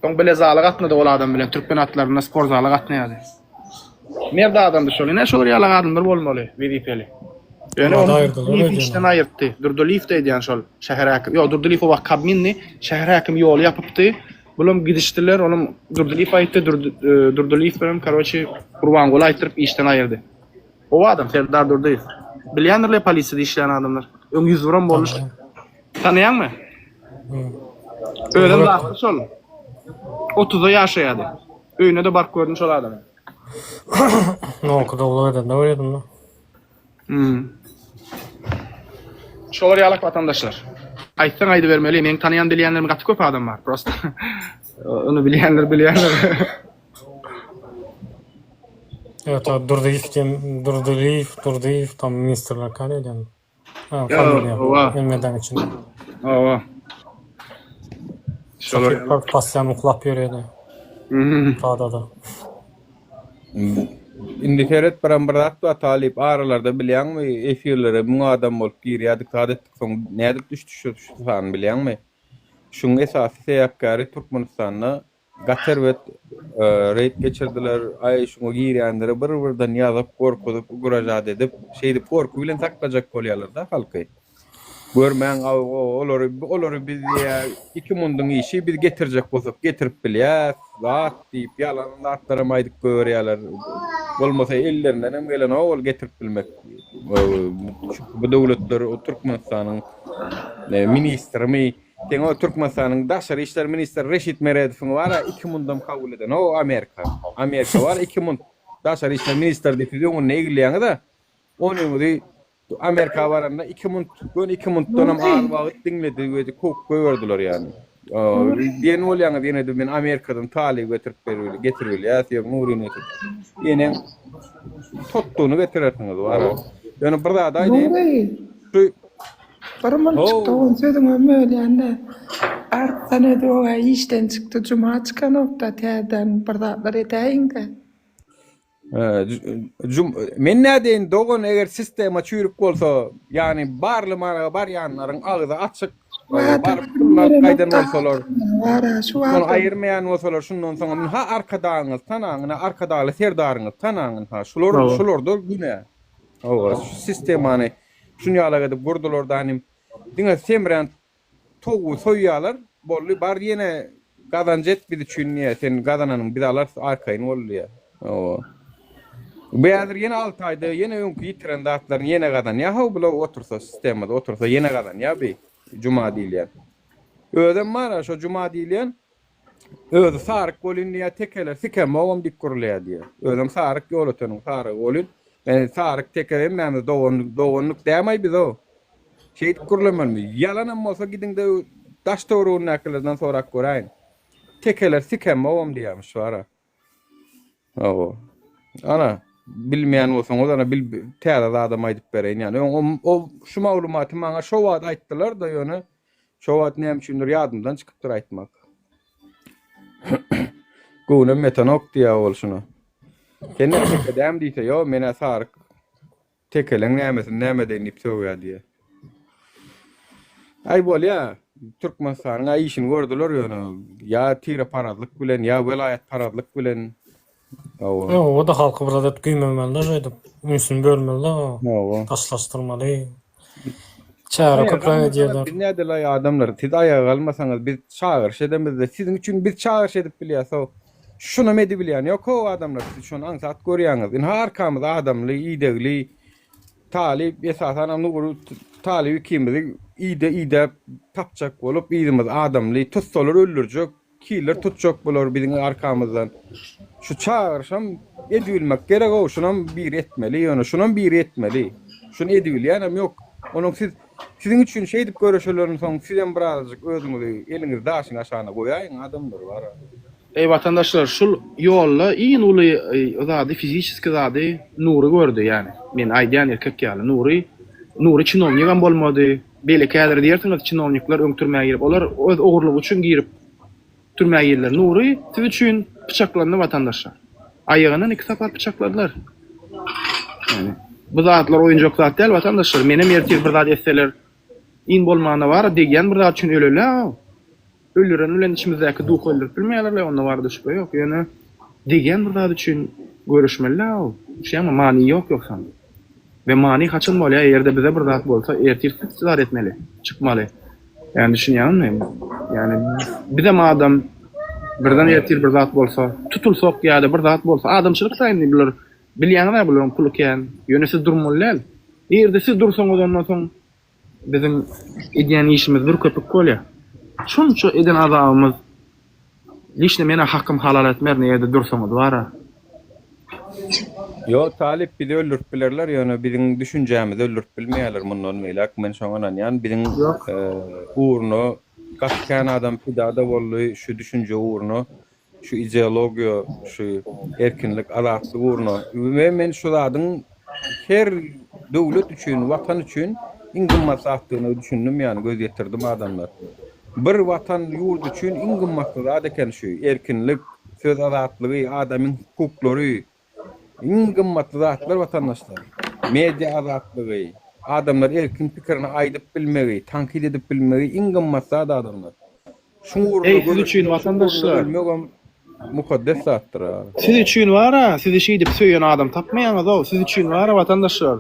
Soň bile zala gatnady ol adam bilen türkmen atlarynda sport zala gatnaýardy. Mert adamdy şol. Ine şolar ýaly adamlar bolmaly wezipeli. Ýöne Murat ony aýyrdylar Durdylyýew öýdýän. işden aýyrtdy. Durdylyýew de edýän şol şäher häkimi. Ýok Durdylyýew o wagt Kabmindi. Şäher häkimi ýoly ýapypdy. Bulam gidişdiler. Olam Durdylyýew aýtdy. Durdylyýew bilen karoçi Gurbanguly aýtdyryp işden aýyrdy. Gowy adam Serdar Durdyýew. Bilýändirle polisiýada işleýän adamlar. Öň 101 am bolmuş. Tanaýaňmy? Özem zatly şol. 30-da ýaşaýardy. Öýüne-de baryp gördüm şol adamy. Nolky doguluk edende görýärdim da. Hmm. Şolar ýalak watandaşlar. Aýtsaň aýdybermeli, meň tanaýan bilýänlerim gaty köp adam bar prosta. Ony bilýänler bilýänler. Evet o Durdyýew diýen Durdylyýew, Durdyýew tam ministrler kän edýän. Ha, Ýa, familiýa. hawa. MWD-niň içinde. Hawa. Şolar Şolar pasýan uklap ýörýärdi. Mhm. Radada. Indi seret biram bir zat bar talyp aralarda bilýäňmi efirlere 1000 adam bolup girýärdik zat etdik soň nädip düşdi şu şu san bilýäňmi? Şuň esasy sebäpkäri Türkmenistanda gaty erbet reýd geçirdiler aý şuňa girýänleri bir birden ýazyp gorkuzyp ugražat edip şeýdip gorky bilen saklajak bolýarlarda halky. Görmäň olary olary biz diýýär iki munduň işi biz getirjek bolsak getirip bilýäs zat diýip ýalan zatlaram aýdyp goýberýärler. Bolmasa ellerindenem gelenok ol getirip bilmek. Çünki bu döwletler Türkmenistanyň ministrimi seň o Türkmenistanyň daşary işler ministri Reşit Meredowyň bar-a iki mundam kabul edenok Amerika. Amerika bar iki munt daşary işler ministri diýip siz öňünde egilýäňiz-a. Onyňyzy Amerika baranda iki munt, göni iki muntdanam az wagt diňledi we kowup goýberdiler ýaly. Diýen bolýaňyz ýene-de men Amerikadan talyp getirip berip getirip bilýäs, ýa Nuryny getirip. Ýene totdugyny getirersiňiz bara. Ýöne bir zat aýdaýyn. Nury. Şu Bir mulçuk dogan sözüňe bölýän-de. Artdan edip-ä işden çykdy, juma çykanok-da täzeden bir zatlar edäýiň-dä. Jum men nädeýin dogan eger sistema çüýrük bolsa ýagny barly maraga barýanlaryň agzy açyk baryp puluny alyp gaýdan bolsalar şony aýyrmaýan bolsalar şundan soň ynha arkadagyňyzy tanaň ynha arkadagly serdaryňyzy tanaň ynha şular şularda günä hawa şu sistemany şunýalak edip gurdular da inim diňe semrän Towugy soýýalar, boldy, bar ýene gazanç et biz üçin diýýär, sen gazananyňy biz alarys, arkaýyn bol diýýär. Hawa. Bu häzir ýene alty aýda ýene öňki ýitiren zatlaryny ýene gazanýar, how bular otursa sistemada otursa ýene gazanýar bi Juma diýilýän. Özem bar-a şo Juma diýilýän özi saryk bolyn diýýär, tekeler sikemogam diýip gürleýär diýýär. Özem saryk Ýolöteniň sarygy bolyn. Men saryk teke hemmämiz dogan doganlyk dämaý biz-ow. Şeýdip gürlemelimi? Ýalanam bolsa gidiňde daş töweregindäkilerden sorap göräýiň. Tekeler sikemogam diýýärmiş bara. Hawa. Ana, bilmeýän bolsaňyz ana bil täze zadam aýdyp bereýin ýani. Öň o şu maglumaty maňa şo wagt aýtdylar-da ýöne şo wagt näme üçindir ýadymdan çykypdyr aýtmak. Göwnem ýetenok diýýär ol şuna. Sen näme teke dämi diýse, ýok men-ä saryk Tekeleň nämesini näme edeýin diýip sögýär diýýär. Aý bolýa, Türkmenistanyň-a işini gördüler ýöne ýa tireparazlyk bilen, ýa welaýatparazlyk bilen. Hawa. Ýok, o-da halky biraz et güýmemeli-de şeýdip, ünsüni bölmeli-de, Hawa. daşlaşdyrmaly. Çäre Aýaga köpräk galmasaňyz edýärler. biz nädeli-aý adamlar, siz aýaga galmasaňyz biz çagyryş edemizde, siziň üçin biz çagyryş edip bilýäs-ow. Şunam edibilýän ýok-ow adamlar, siz şony aňsat görýäňiz. Ynha arkamyz adamly, idegli, talyp, esasanam Nury talyp ikimizi ide idäp tapjak bolup yzymyz adamly, tutsalar öldürjek, killer tutjak bular biziň arkamyzdan. Şu çagyryşam edibilmek gerek-ow, şunam biri etmeli ýöne, şunam biri etmeli. Şuny edibilýänem ýok. Onuň siz siziň üçin şeýdip göreşelerinden soň sizem birazajyk özüňizi eliňizi daşyň aşagyna goýaýyň adamlar bar-a. Eý watandaşlar şul ýolda iň uly zady fiziçeski zady Nury gördi ýani men aýdýan erkek ýaly Nury Nury çinownigam bolmady beýleki häzir diýersiňiz çinownikler öň türmä girip olar öz ogurlygy üçin girip türmä girdiler Nury siz üçin pyçaklandy watandaşlar aýagyndan iki sapar pyçakladylar ýani bu zatlar oýunjak zat däl watandaşlar menem ertir bir zat etseler iň bolmanda bara degýän bir zat üçin öleli-ä. Öldüren bilen içimizdäki duhy öldürip bilmeýärler-le, onda barada şübhe ýok. Ýöne degýän bir zat üçin göreşmeli-dä ol. Düşýäňmi? Many ýok ýogsam. We many haçan bolýar, eger-de bize bir zat bolsa, ertir siz zat etmeli, çykmaly. Ýani düşünýäňmi? Ýani bizem adam, birden ertir bir zat bolsa, tutulsak ýa-da bir zat bolsa, adamçylyk-da indi bular, bilýäňiz-ä bularyň puly kän, ýöne siz durmaly däl. Eger-de siz dursaňyz ondan soň Biziň edýän işimiz bir köpük bolýar. Şunça eden azabymyz liçno menä hakym halal etmerin egerde dursaňyz bara. Ýok talyp bizi öldürip bilerler ýöne biziň düşünjämizi öldürip bilmeýärler mundan beýläk men şoňa ynanýan biziň ugruna gaty kän adam pidada boldy şu düşünje ugruna şu ideologiýa şu erkinlik azatlyk ugruna we men şu zadyň her döwlet üçin watan üçin iň gymmat zatdygyna düşündim ýany göz ýetirdim adamlar bir watan ýurt üçin iň gymmatly zat eken şu erkinlik Söz azatlygy, adamyň hukuklary iň gymmatly zatlar watandaşlar. Media azatlygy, adamlar erkin pikirini aýdyp bilmegi, tankyt edip bilmegi iň gymmat zat adamlar. Şuň ugrunda Eý siz üçin göreşmek, şuň ugrunda watandaşlar. ölmegem mukaddes zatdyr. Siz üçin bara, sizi şeýdip söýen adam tapmaýaňyzow, siz üçin bara watandaşlar.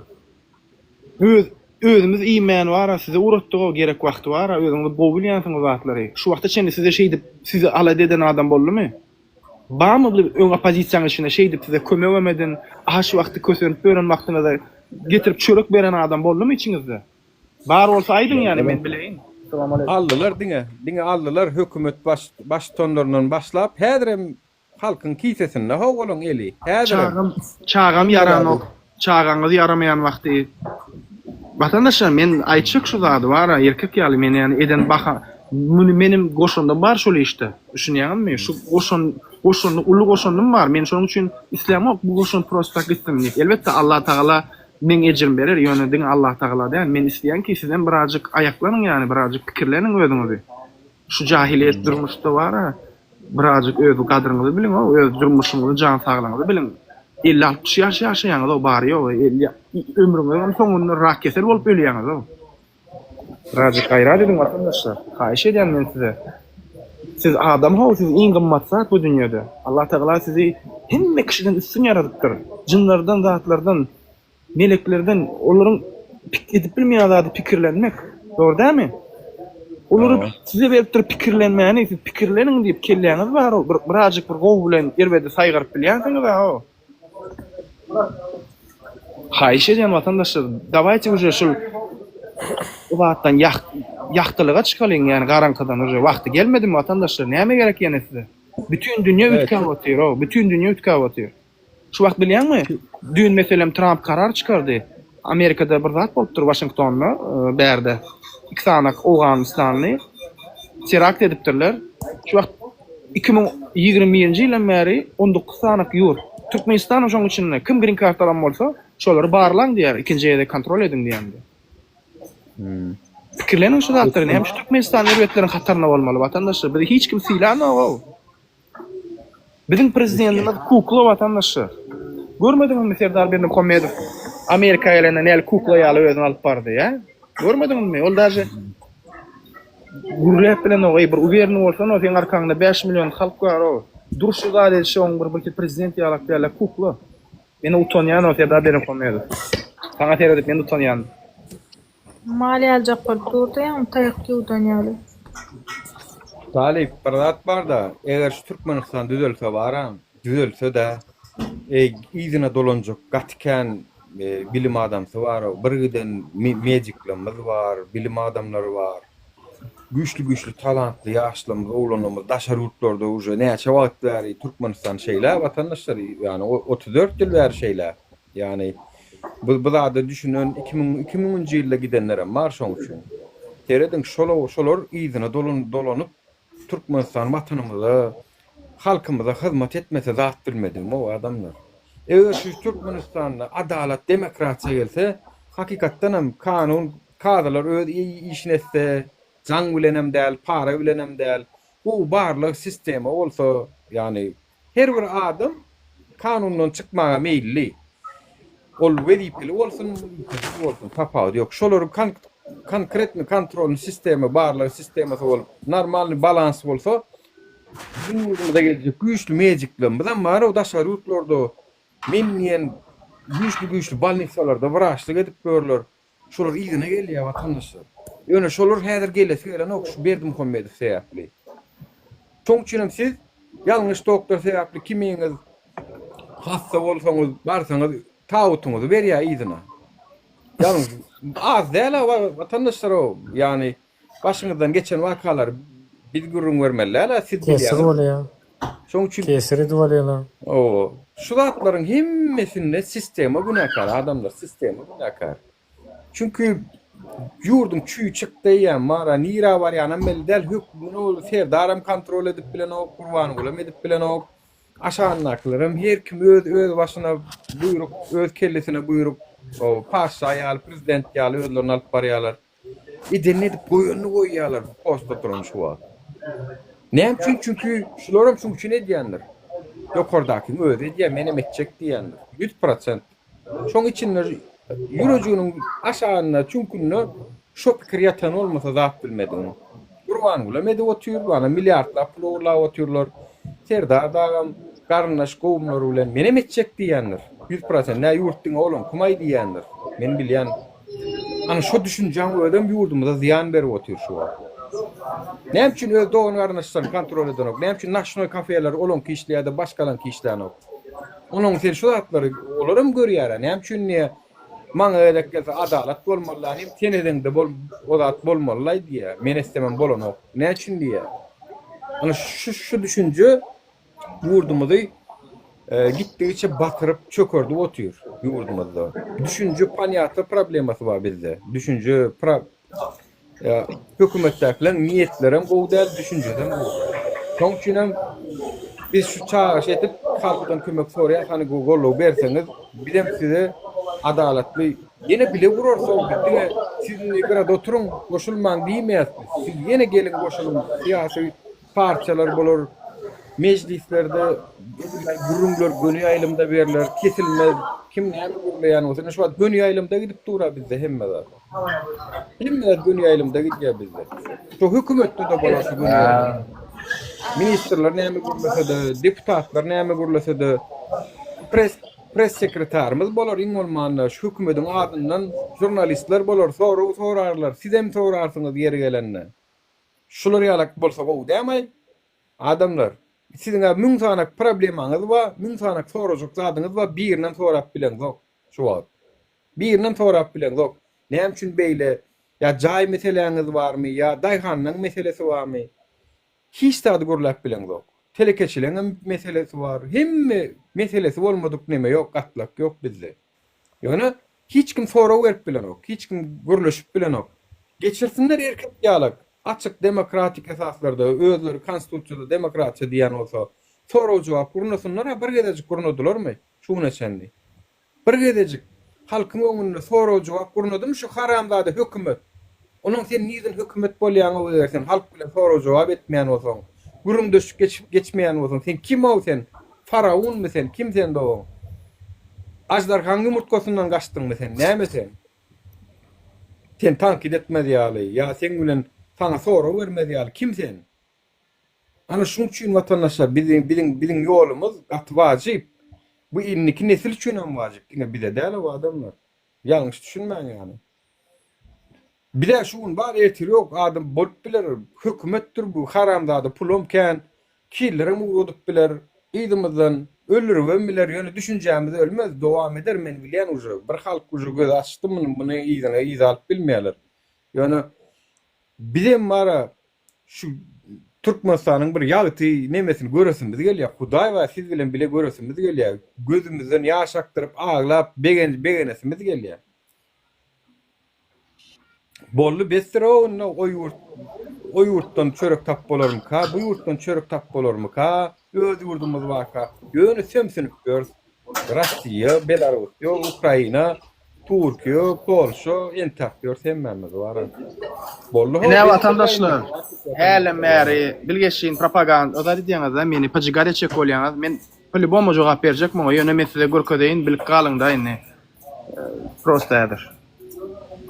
Öz özümiz iýmän bara size ugratdygow gerek wagty bara özüňiz gowy bilýänsiňiz o zatlary. Şu wagta çenli size şeýdip sizi alada eden adam boldumy? Barmy bir öň oppozisiýaň içinde şeýdip size kömegem eden, aç wagty kösenip ýören wagtyňyzda getirip çörek beren adam boldumy içiňizde? Bar bolsa aýdyň ýani men bileýin. Aldylar diňe, diňe aldylar hökümet baş baştutanlaryndan başlap häzirem Halkyň kisesinde how olaň eli häzirem. Çagam çagam ýaranok çagaňyz ýaramaýan wagty Watandaşlar men aýtjak şu zady bara erkek ýaly men ýani eden baha muny menem goşandym bar şol işde düşünýäňizmi şu goşan goşandy uly goşandym bar men şonuň üçin islämok bu goşant prosta tak gitsin diýip elbetde Allah tagala meň ejirimi berer ýöne diňe Allah tagala däl men isleýän ki sizem birazjyk aýaklanyň ýani birazjyk pikirleniň özüňizi şu jahiliýet durmuşda bara Birazjyk öz gadryňyzy biliň-ow, öz durmuşyňyzy, jan saglygyňyzy biliň. Elli-altmyş ýaş ýaşaýaňyz-ow, bary-ýogy elli ömrüňiziňem soňunda rak kesel bolup ölýäňiz-ow. Birazjyk gaýrat ediň watandaşlar, haýyş edýän men size. Siz adam-how, siz iň gymmat zat bu dünýede. Allatagala sizi hemme kişiden üstün ýaradypdyr. Jynlardan, zatlardan. Meleklerden olaryň pik edip bilmeýän zady pikirlenmek. Dogry dälmi? Olary size beripdir pikirlenmäni, siz pikirleniň diýip kelläňiz bar, bir birazjyk bir gowy bilen erbedi saýgaryp bilýänsiňiz-ä ho. Haýyş edýän watandaşlar, dawayte uje şul zatdan ýagtylyga çykalyň, ýani garaňkydan uje wagty gelmedimi watandaşlar, näme gerek ýene size? Bütin dünýe üýtgäp otyr-ow, bütin dünýe üýtgäp otyr. Şu wagt bilýäňmi? Düýn meselem Tramp karar çykardy. Amerikada bir zat bolupdyr Waşingtonda, bärde. Iki sanak owganystanly terakt edipdirler. Şu wagt 2021-nji ýyldan bäri 19 sanak ýurt. Türkmenistanam şoň içinde. Kim green card alan bolsa, şolary barlaň diýýär, ikinji gezek kontrol ediň diýýär. Pikirleniň şu zatlary. Näme üçin Türkmenistan erbetleriň hatarynda bolmaly watandaşlar? Bizi hiç kim sylanok-ow. Biziň prezidentimiz kukla watandaşlar. Görmediňizmi Serdar Berdimuhamedow Amerika gelende näli kukla ýaly özüni alyp bardy, ýa? Görmediňizmi? Ol daže gürläp bilenok, eý bir uwerni bolsana, seň arkaňda 5 million halk bar-ow. Durşy zat edişi oň bir birki prezident ýalak däl-de kukla. Men utanýan-ow Serdar Berdimuhamedow. Saňa seredip men utanýan. Mal ýaljak bolup durdy ýaňy taýak ýuwdan ýaly. Talyp bir zat barda eger şu Türkmenistan düzelse baram düzelsede eý yzyna dolanjak gaty kän bilim adamsy bar bir giden mediklerimiz bar bilim adamlary bar güýçli güýçli talantly ýaşlarymyz oglanlarymyz daşary ýurtlarda uje näçe wagt bäri Türkmenistan şeýle watandaşlar ýani 34 ýyl bäri şeýle Ýagny bu bu zada düşünen 2000 2000-nji ýylda gidenlerem bar şoň üçin. Serediň şola şolar yzyna dolan dolanyp Türkmenistan watanymyza halkymyza hyzmat etmese zat bilmedigim o adamlar. Eger şu Türkmenistanda adalat demokratiýa gelse hakykatdanam kanun kazylar öz işini etse jaň bilenem däl para bilenem däl gowy barlag sistema bolsa ýagny Her bir adam kanundan çykmaga meýilli. Ol wezipeli bolsun, wezipesiz bolsun, tapawudy ýok. Şolary konkretny kontrolny sistema, barlag sistemasy bolup, normalny balans bolsa, biziň ýurdumyza geljek güýçli mediklerimizem bar-ow daşary ýurtlarda men diýen güýçli-güýçli bolnisalarda wraçlyk edip ýörler. Şolar yzyna gelýär watandaşlar. Ýöne şolar häzir gelesi gelenok şu Berdimuhamedow sebäpli. Şoň üçinem siz ýalňyş doktor sebäpli kimiňiz hassa bolsaňyz barsaňyz tabutyňyzy berýär yzyna. Ýalňyş az däl-ä watandaşlar o ýagny başyňyzdan geçen wakalary biz gürrüň bermeli däl-ä siz Kesir bilýäňiz. bolýar. Şoň üçin Kesir edip alýarlar. Hawa. Şu zatlaryň hemmesinde sistema günäkär, adamlar sistema günäkär. Çünki ýurduň çüýi çykdy eýýäm, mara nirä barýanam belli däl, hökmüni ol Serdaram kontrol edip bilenok, Gurbangulam edip bilenok. Aşagyndakylaram her kim öz öz başyna buýruk, öz kellesine buýruk, patyşa ýaly, prezident ýaly özlerini alyp barýarlar. Edenini edip goýanyny goýýarlar bu postda duran şu wagt. Näme üçin? Çünki şularam şuň üçin edýändir. Ýokardakyň özi edýär, menem etjek diýýändir. 100%. Şoň içinde ýürejiginiň aşagynda, çüňkünde şo pikir ýatan bolmasa zat bilmedigiň. Gurbangulam edip otyr, bana milliardlap pul ogurlap otyrlar. Serdar dagam garyndaş kowumlary bilen menem etjek diýýändir. 100% nä ýurt diňe olaňkymaý diýýändir. Men bilýän. Ana şo düşünjäň özem ýurdumyza zyýan berip otyr şu wagt. Näme üçin öz dogan garyndaşlaryny kontrol edenok? Näme üçin naçnoý kafeler olaňky işleýärde başgalaňky işlänok? Onuň sen şu zatlary olaram görýärä. Näme üçin diýýär, maňa gezek gelse adalat bolmaly-la, hem sen edeňde bol o zat bolmaly-laý diýýär. Men etsemem bolanok. Näme üçin diýýär. Ana şu şu düşünje ýurdumyzy gitdigiçe batyryp, çökerdip otyr ýurdumyzda. Düşünje ponýatly problemasy bar bizde. Düşünje pro Hökümetdäkileň niýetlerem gowy däl, düşünjesem gowy däl. Şoň üçinem biz şu çagyryş edip halkdan kömek soraýas, hany goldaw berseňiz, bizem size adalatly ýene bile gurarys biz diňe siz indi gyrada oturyň, goşulmaň diýmeýäs biz. Siz ýene geliň goşulyň, syýasy partiýalar bolar, mejlislerde edilen gürrüňler göni ýaýlymda berler, kesilmez, kim näme gürleýän bolsa, ine şu wagt göni ýaýlymda gidip dur-a bizde hemme zat. Hemme zat göni ýaýlymda gidýär bizde. Şu hökümetde-de bolar şu göni ýaýlym. Ministrler näme gürlese-de, deputatlar näme gürlese-de, press press sekretarymyz bolar iň bolmanda şu hökümediň adyndan žurnalistler bolar, sorag sorarlar, sizem sorarsyňyz ýeri gelende. Şular ýalak bolsa gowy dämaý? Adamlar, siziň-ä müň sanak problemaňyz bar, müň sanak sorajak zadyňyz bar, birinem sorap bileňzok şu wagt. Birinem sorap bileňzok. Näme üçin beýle? Ýa jaý meseläňiz barmy, ýa daýhanlaň meselesi barmy? Hiç zady gürläp bileňzok. Telekeçileňem meselesi bar. Hemme meselesi bolmadyk neme ýok, gatlak ýok bizde. Ýöne hiç kim sorag berip bilenok, hiç kim gürleşip bilenok. Geçirsinler erkek ýalak, açyk demokratik esaslarda, özleri konstitusiýada demokratiýa diýýän bolsa, sorag-jogap gurnasynlar-a bir gezejik gurnadylarmy şu güne çenli? Bir gezejik halkyň öňünde sorag-jogap gurnadymy şu haramzada hökümet? Onuň sen nirden hökümet bolýaňow eger sen halk bilen sorag-jogap etmeýän bolsaň, gürrüňdeşlik geçip geçmeýän bolsaň, sen kimow sen? Faraunmy sen? Kim sen dogan? Aždarhaň ýumurtgasyndan gaçdyňmy sen? Näme sen? Seni tankyt etmez ýaly, ýa seň bilen saňa sorag bermez ýaly kim sen? Ana şuň üçin watandaşlar biziň biziň biziň ýolumyz gaty wajyp. Bu indiki nesil üçin hem wajyp, diňe bize däl o adamlar. Ýalňyş düşünmäň ýany. Bize şu gün bar ertir ýok adam bolup biler hökümetdir bu haramzada pulam kän killerem ugradyp biler yzymyzdan öldüribem biler ýöne düşünjämiz ölmez dowam eder men bilýän uje bir halk uje gözi açdy muny muny yzyna yza alyp bilmeýärler ýöne bizem bara Şu Türkmenistanyň bir ýagty nemesini göresimiz gelýär. Hudaý bar siz bilen bile göresimiz gelýär. Gözümizden ýaş akdyryp aglap begen begenesimiz gelýär. Boldy besdir o indi o ýurt o ýurtdan çörek tap bolarmyka bu ýurtdan çörek tap bolarmyka öz ýurdumyz barka ýöne sömsünip ýörüs. Russiýa, Belarussiýa, Ukraina, Türkiýe, Polşa entäp ýörüs hemmämiz bar. Boldy Ine watandaşlar, hälem bäri bilgeşlin propaganda zat edýäňiz-de, meni pjgat etjek bolýaňyz. Men po-lýubomu jogap berjek muňa, ýöne men size görkezeýin, bilip galyň-da indi. Prosta häzir.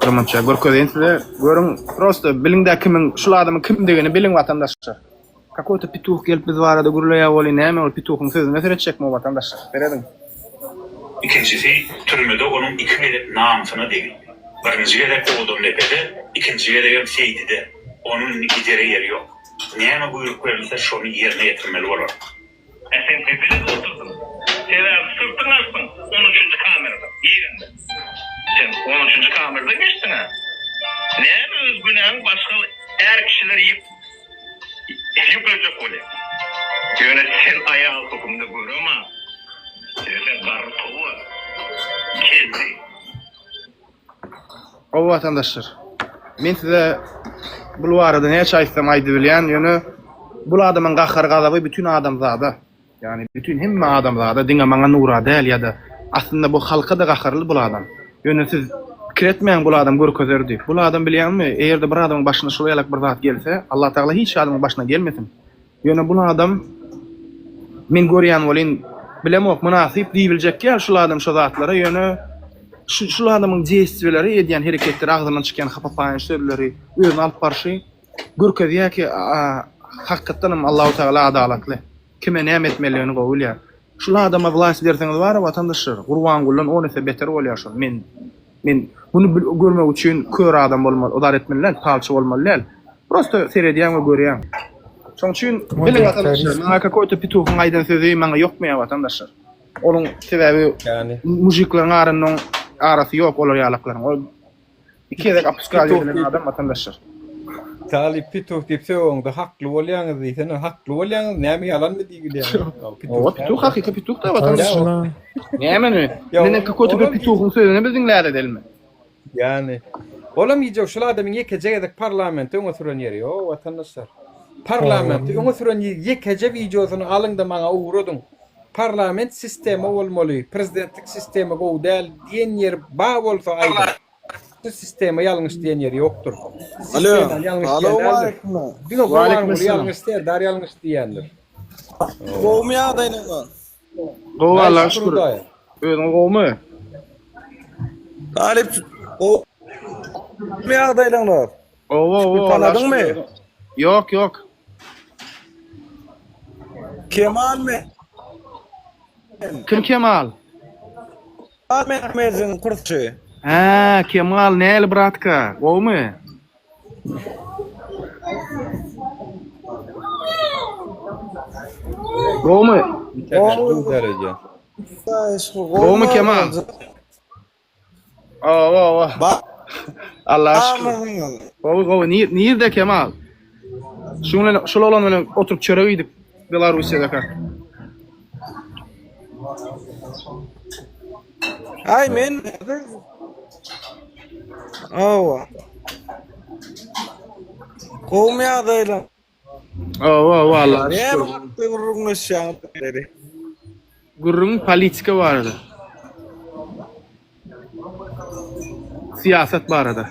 Bir munça görkezeýin size. Görüň, prosta biliň-de kimiň, şul adamyň kimdigini biliň watandaşlar. Kakoý-to pituh gelip biz barada gürleýär weli näme ol pituhyň sözüne seretjekmi watandaşlar? Serediň. Ikinjisi, türmede onuň iki gezek namysyna degildi. Birinji gezek Odundepede, ikinji gezegem Seýdide. Onuň indi gidere ýeri ýok. Näme buýruk berilse, şony ýerine ýetirmeli bolar. Ä sen hezil edip otyrsyň. Sebäbi syrtyň alsyň on üçünji kameradan girende. Sen on üçünji kameradan geçdiň-ä. Näme öz günäňi başga är kişilere ýüklejek bolýaň. Ýöne sen aýal hökümde görema. Sen garry towa. Keldi. Gowy watandaşlar. Men size bul barada näçe aýtsam aýdybilýän, ýöne bul adamyň gahary gazaby bütin adamzada. Ýagny bütin hemme adamzada diňe maňa Nura däl ýa-da aslynda bu halka-da gaharly bul adam. Ýöne siz pikir etmäň bul adam görkezer diýip. Bul adam bilýäňmi eger-de bir adamyň başyna şul ýalak bir zat gelse, Allatagala hiç adamyň başyna gelmesin. Ýöne bul adam men görýän welin bilemok mynasyp diýibiljek ýaly şul adam şo zatlara ýöne şu şul adamyň deýstwileri edýän hereketleri agzyndan çykýan hapa-paýyş sözleri özüni alyp barşy görkezýär ki hakykatdan hem Allahu Tagala adalatly. Kime näme etmelidigini gowy bilýär. Şul adama wlast berseňiz bara watandaşlar Gurbangulydan on esse beter bolýar şol. Men men muny görmek üçin kör adam bolmaly, zat etmeli däl, palçy bolmaly däl. Prosta seredýäň we görýäň. Şoň üçin biliň watandaşlar, maňa kakoý-to pituhyň aýdan sözi maňa ýokmaýar watandaşlar. Onuň sebäbi mužikleriň aranyň arasy ýok olar ýalaklaryň. Ol Iki gezek opuskal edilen adam watandaşlar. Talyp pituh diýip sögüňde hakly bolýaňyz diýsene hakly bolýaňyz näme ýalanmy diýilýär. Owa pituh hakyky pituh da watandaşlar. Nämeni? Meniň kakoýto bir pituhyň sözüni biz diňlär edelmi? Ýani olam iýjek şul adamyň ýekeje gezek parlamentde öňe süren ýeri ýok watandaşlar. Parlamentde öňe süren ýekeje wideosyny alyňda maňa ugradyň. Parlament sistema bolmaly, prezidentlik sistema gowy däl diýen ýeri ba bolsa aýdyň. Şu sistema ýalňyş diýen ýeri ýokdur. Alo, Sistemany ýalňyş diýen däldir. Diňe Gurbanguly ýalňyş, Serdar ýalňyş diýendir. Gowumy ýagdaýlaryňyz? Gowy Allaha şükür. Özüň gowumy? Talyp gowumy ýagdaýlaryňyz? Gowy gowy Allaha şükür. Ýok ýok. Kemal men. Kim Kemal? Kemal men Ahmediň kursçy. Hä, Kemal näli bratka? Gowumy? Gowumy? Gowumy Kemal? Owa, owa. Allaha şükür. Gowy, gowy. Nirde Kemal? Şuň bilen, şul oglan bilen oturyp çörek iýdik Belarussiýadaka. Aý men Owa. Gowumy ýagdaýlar? Owa, owa, Allaha Näme şükür. hakda gürrüňleşýäňiz? Gürrüň politika barada. Syýasat barada.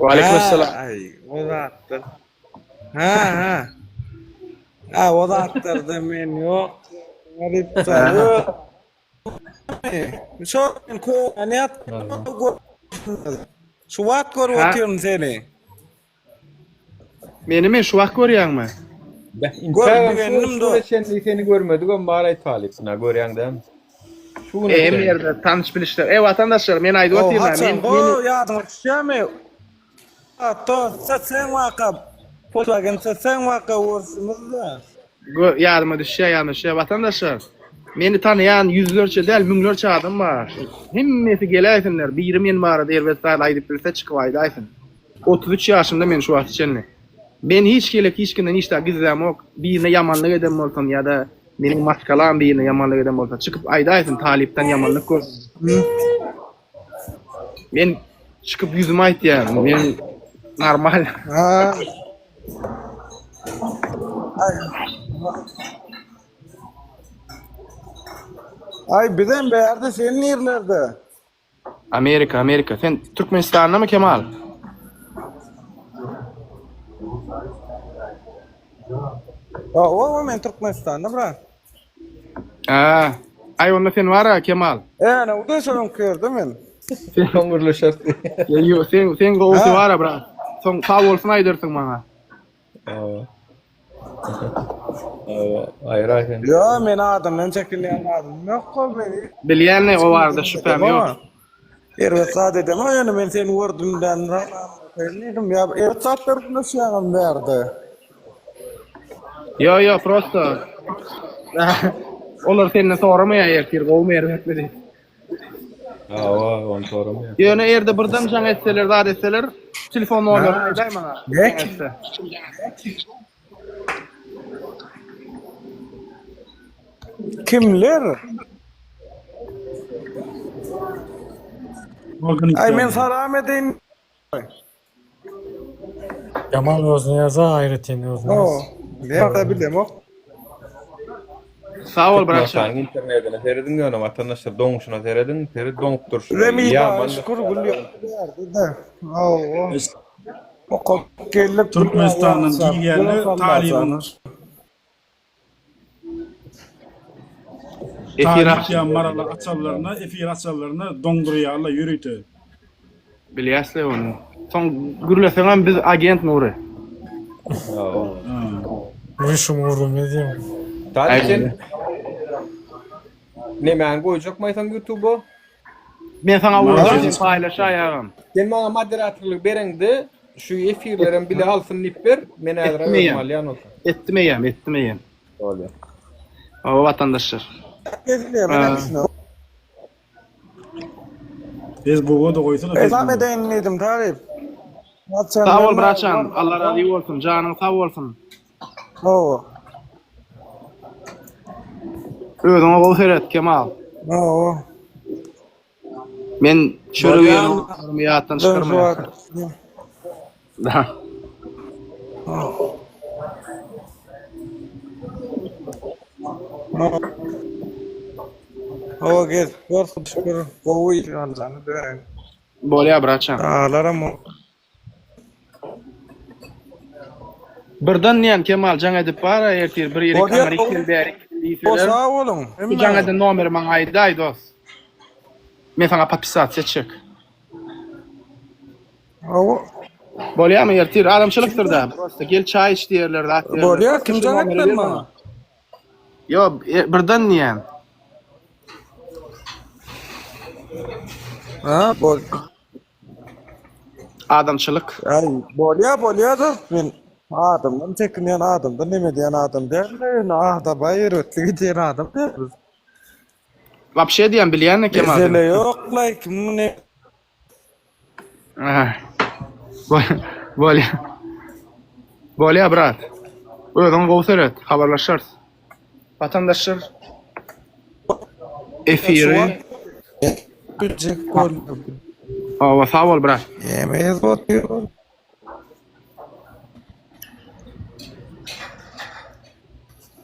Waleýkim essalam. Aý, o zatlar. Ha, ha. Ha, o zatlarda men ýok. Şo Şu wagt görüp otyryn seni. Menimi şu wagt görýäňmi? Gör begendim do. Çenli seni görmedigem bar-aý talyp. Na görýäň dämi? Şu güne çenli. Hem ýerde tanyş bilişler. Eý watandaşlar men aýdyp otyryn. Men meni ýadyňa düşýärmi? Hatda sen waka Volkswagen sen waka görşümizde. Ýadyma düşýär, ýadyma düşýär watandaşlar. Meni tanaýan ýüzlerçe däl, müňlerçe adam bar. Hemmesi geläýsinler. Biri men barada erbet zat aýdyp bilse çykyp aýdaýsyn. 33 ýaşymda men şu wagta çenli. Men hiç hili hiç kimden hiç zat gizlämok. Birine ýamanlyk eden bolsam ýa-da meniň maşgalam birine ýamanlyk eden bolsa çykyp aýdaýsyn talypdan ýamanlyk gördüm. Men çykyp ýüzüme aýtýan. Men normal. Ha. Ay bizem bärde sen nirlerde? Amerika, Amerika. Sen Türkmenistandamy Kemal? Owa, men Türkmenistanda brat. Ha. Ay onda sen bar Kemal. Ene, o da şonuň körde men. Sen gürleşersiň. Ýo, sen sen gowusy bar brat. Soň sag bolsun aýdarsyň maňa. Hawa. Hawa, aýra sen. Ýo, men adamdan çekinýän adamym ýok ko men. Bilýän o barada şübhäm ýok. Erbet zat edemok ýöne men seni gördüm dän diýdim ýa erbet zatlar gürleşýäňem bärde. Ýo ýo prosto olar senden soramaýar ertir gowumy erbetmi diýip. Hawa, ony soramaýar. Ýöne erde birden jaň etseler zat etseler. Şu telefon nomerini aýdaý maňa. Ne? Kimler? Ay men salam edeýin. Kemal özüne ýazar aýratyn özüne O, ýaz. men bilemok. Sag bol bratjan. Türkmenistanyň internetine serediň ýöne watandaşlar doňuşyna serediň, seret doňup durşuna. Remi Ýaman şükür gül ýerde. Hawa. Okap geldik. Türkmenistandan girýände talybyň Efir Talyp ýa Marala açanlaryna, efir açanlaryna doňdurýarlar ýörite. Bilýäsle ony. Soň gürleseňem biz agent Nury. Wyşym gürrüň edýäň. Talyp sen nemäni goýjakmaýsaň ýutuba? Men saňa ugradaryn sen paýlaşaý agam. Sen maňa moderatorlygy bereňde şu efirlerem bile alsyn diýip ber, men häzir özüm alýan bolsam. Etdim eýýäm, etdim eýýäm. Bolýar. Hawa watandaşlar. Facebooka-da goýsana. Salam edeýin diýdim Talyp. Sag bol braçan, Allah razy bolsun, janyň sag bolsun. Hawa. Özüňe gowy seret Kemal. Hawa. Men çörek iýenimi ýatdan çykarmaýan. Hawa gezip görse şükür gowy Ramazany dönen. Bolýar braçan. Daglaram Birden diýen Kemal jaň edip bara ertir bir ýere Bolýar, kamerik gel bärik diýseler. Sag boluň. Şu jaň eden nomeri maňa aýdaý dos. Men saňa podpisasiýa etjek. Hawa. Bolýarmy ertir adamçylykdyr-da. Prosta gel çaý iç diýerler zat diýerler. Bolýar, kim Şu jaň nomeri etmeli ber maňa? maňa. Ýok, e, birden diýen. Ha, bol. Adamçylyk. Aý, bolýar, bolýar da men adamdan çekinýän adamdan neme diýen adam däl, ýöne adama erbetlik edýän adam däl biz. Wapşe diýen bilýän Kemal. Mesele ýok, laý, kim ne Bolýa. Bolýa brat. Özüňe gowy seret, habarlaşarys. Watandaşlar efiri Biljek bol. Hawa, sag bol brat. Näme ýazyp otyr?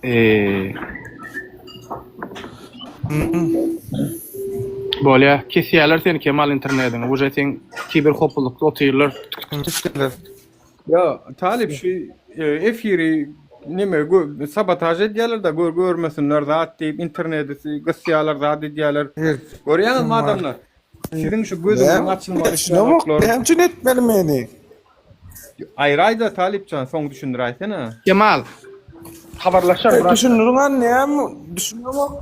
Eee. Bolýa, kesýärler seni Kemal internetiňi. Uje sen kiber howpsuzlykda otyrlar. Ýa Talyp şu efiri neme sabotaž edýärler-de gör görmesinler zat diýip interneti gysýarlar zat edýärler. Görýäňizmi adamlar? Siziň şu gözüňiziň açylmagyny isleýänoklar. Näme üçin etmeli meni? Aýraýda Talypjan soň düşündiräýsene. Kemal. Habarlaşar brat. Düşündiriň han näme düşünemok.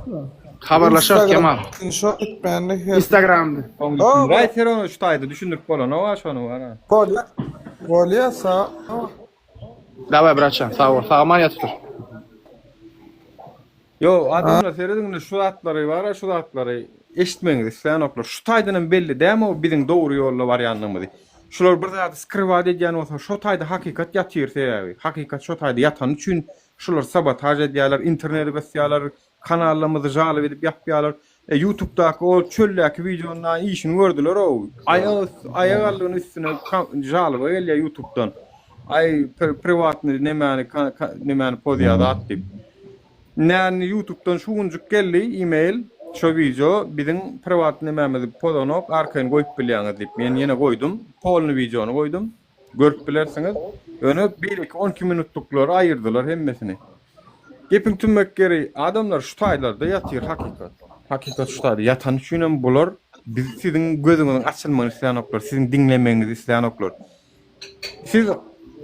Habarlaşar Kemal. Şo etmände her. Instagramda. Soň düşündiräý sen ony şu taýda düşündirip bolanok-a şony bar. Bolýa. Bolýa sag. Daway bratjan sag bol. Sag aman ýatyp tur. Ýok, adamlar serediň indi şu zatlary bar-a şu zatlary eşitmegiňizi islänoklar. Şu taýdan hem belli dämi o biziň dogry ýolda barýandygymyzy. Şular bir zady skrywać edýän bolsa şo taýda hakykat ýatyr sebäbi. Hakykat şo taýda ýatany üçin şular sabotaž edýärler, interneti gysýarlar, kanallarymyzy žalob edip ýapýarlar. E ýutubdaky o çöldäki wideonyň da işini gördüler-ow. Aýak aýak aldygyny üstüne žaloba gelýär ýutubdan. Aý priwatnyý nemäni nemäni pozýar zat diýip. Näni ýutubdan şu günjük geldi email şo wideo biziň priwat nemämizi pozanok arkaýyn goýup bilýäňiz diýip. Men ýene goýdum. Polny wideony goýdum. Görüp bilersiňiz. Ýöne beýleki 12 minutlyklary aýyrdylar hemmesini. Gepiň tümmek ýeri adamlar şu taýlarda ýatyr hakykat. Hakykat şu taýda ýatany üçinem bular biz siziň gözüňiziň açylmagyny islänoklar, siziň diňlemegiňizi islänoklar. Siz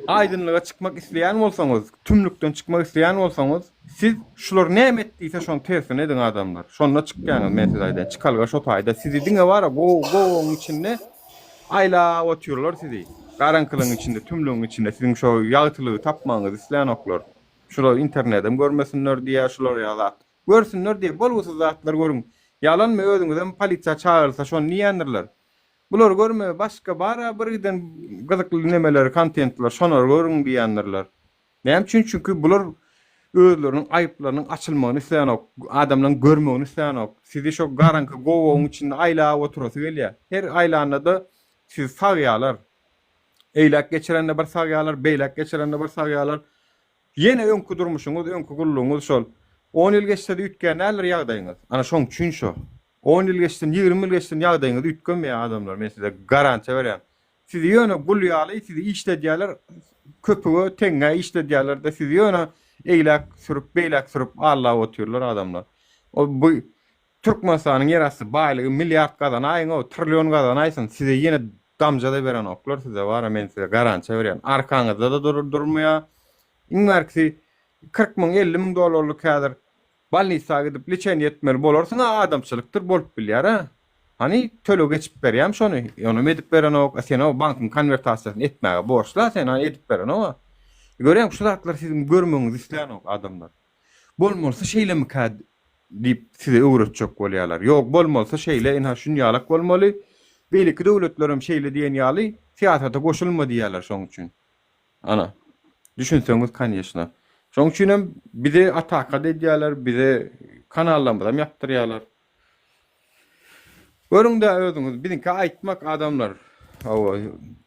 aýdynlyga çykmak isleýän bolsaňyz, tümlükden çykmak isleýän bolsaňyz, siz şular näme et diýse şoň tersini ediň adamlar. Şonda çykýaňyz men size aýdaýyn. Çykalga şo taýda. Sizi diňe bara gowagyň içinde aýlap otyrlar sizi. Garaňkylygyň içinde, tümlügiň içinde siziň şo ýagtylygy tapmagyňyzy islänoklar. Şular internedem görmesinler diýýär şular ýaly zat. Görsünler diýýär. Bolgusyz zatlar görüň. Ýalanmy özüňizem polisiýa çagyrylsa şony diýýändirler. Bulary görme, başga bar-a bir giden gyzykly nemeler, kontentler, şonary görüň diýýändirler. Näme üçin? Çünki bular özleriniň aýyplarynyň açylmagyny isleýänok, adamlaryň görmegini isleýänok. Sizi şo garaňky gowagyň içinde aýlap oturasy gelýär. Her aýlanda-da sizi sagýarlar. Eýläk geçirende bir sagýarlar, beýläk geçirende bir sagýarlar. Ýene öňki durmuşyňyz, öňki gullugyňyz şol. On ýyl geçse-de üýtgän däldir ýagdaýyňyz. Ana şoň üçin şo. On ýyl geçsin, 20 ýyl geçsin ýagdaýyňyz üýtgemeýär adamlar, men size garantiýa berýän. Sizi ýöne gul ýaly sizi işledýärler, köpüge, teňňä işledýärler-de sizi ýöne eýläk sürüp, beýläk sürüp aldap otyrlar adamlar. O bu Türkmenistanyň ýerasty baýlygy milliard gazanaýyň-ow, trillion gazanaýsyn, size ýene damja-da berenoklar size bar-a men size garantiýa berýän. Arkaňyzda-da durmaýar. Iň bärkisi 40 müň, 50 müň dollarlyk häzir Bolnisa gidip liçeniýe etmeli bolarsyň a adamçylykdyr bolup bilýär a. Hany töleg geçip berýämi şony? Onam edip berenok. A sen o bankyň konwertasiýasyny etmäge borçly a sen hany edip berenok a. Görýäňmi şu zatlary siziň görmegiňizi islänok adamlar. Bolmalysy şeýlemikä diýip size öwretjek bolýarlar. Ýok bolmalysy şeýle ynha şunýalak bolmaly. Beýleki döwletlerem şeýle diýen ýaly syýasata goşulma diýýärler şoň üçin. Ana. Düşünseňiz konýeçna. Şoň üçinem bizi ataka-da edýärler, bize kanallarymyzam ýapdyrýarlar. Görüň-dä özüňiz, biziňki aýtmak adamlar. Hawa,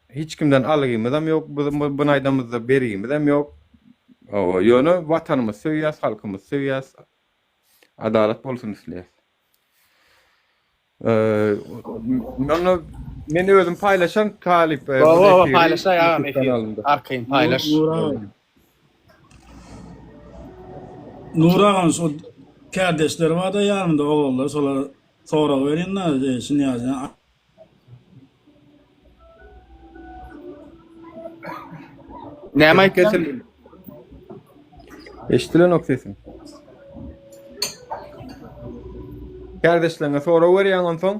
hiç kimden algymyzam ýok, bu aýdamyzda bergimizem ýok. Hawa, ýöne watanymyzy söýýäs, halkymyzy söýýäs. Adalat bolsun isleýäs. Onda men özüm paýlaşan talyp. Hawa, hawa, paýlaşaý agam efir. Arkaýyn paýlaş. Nur agam şu kärdeşleri barda ýanymda oglanlar şolar sorag berýän-de şuny ýaly. Näme aýtýaň? Eşdilenok sesiň. Kärdeşleriňe sorag berýäň onsoň?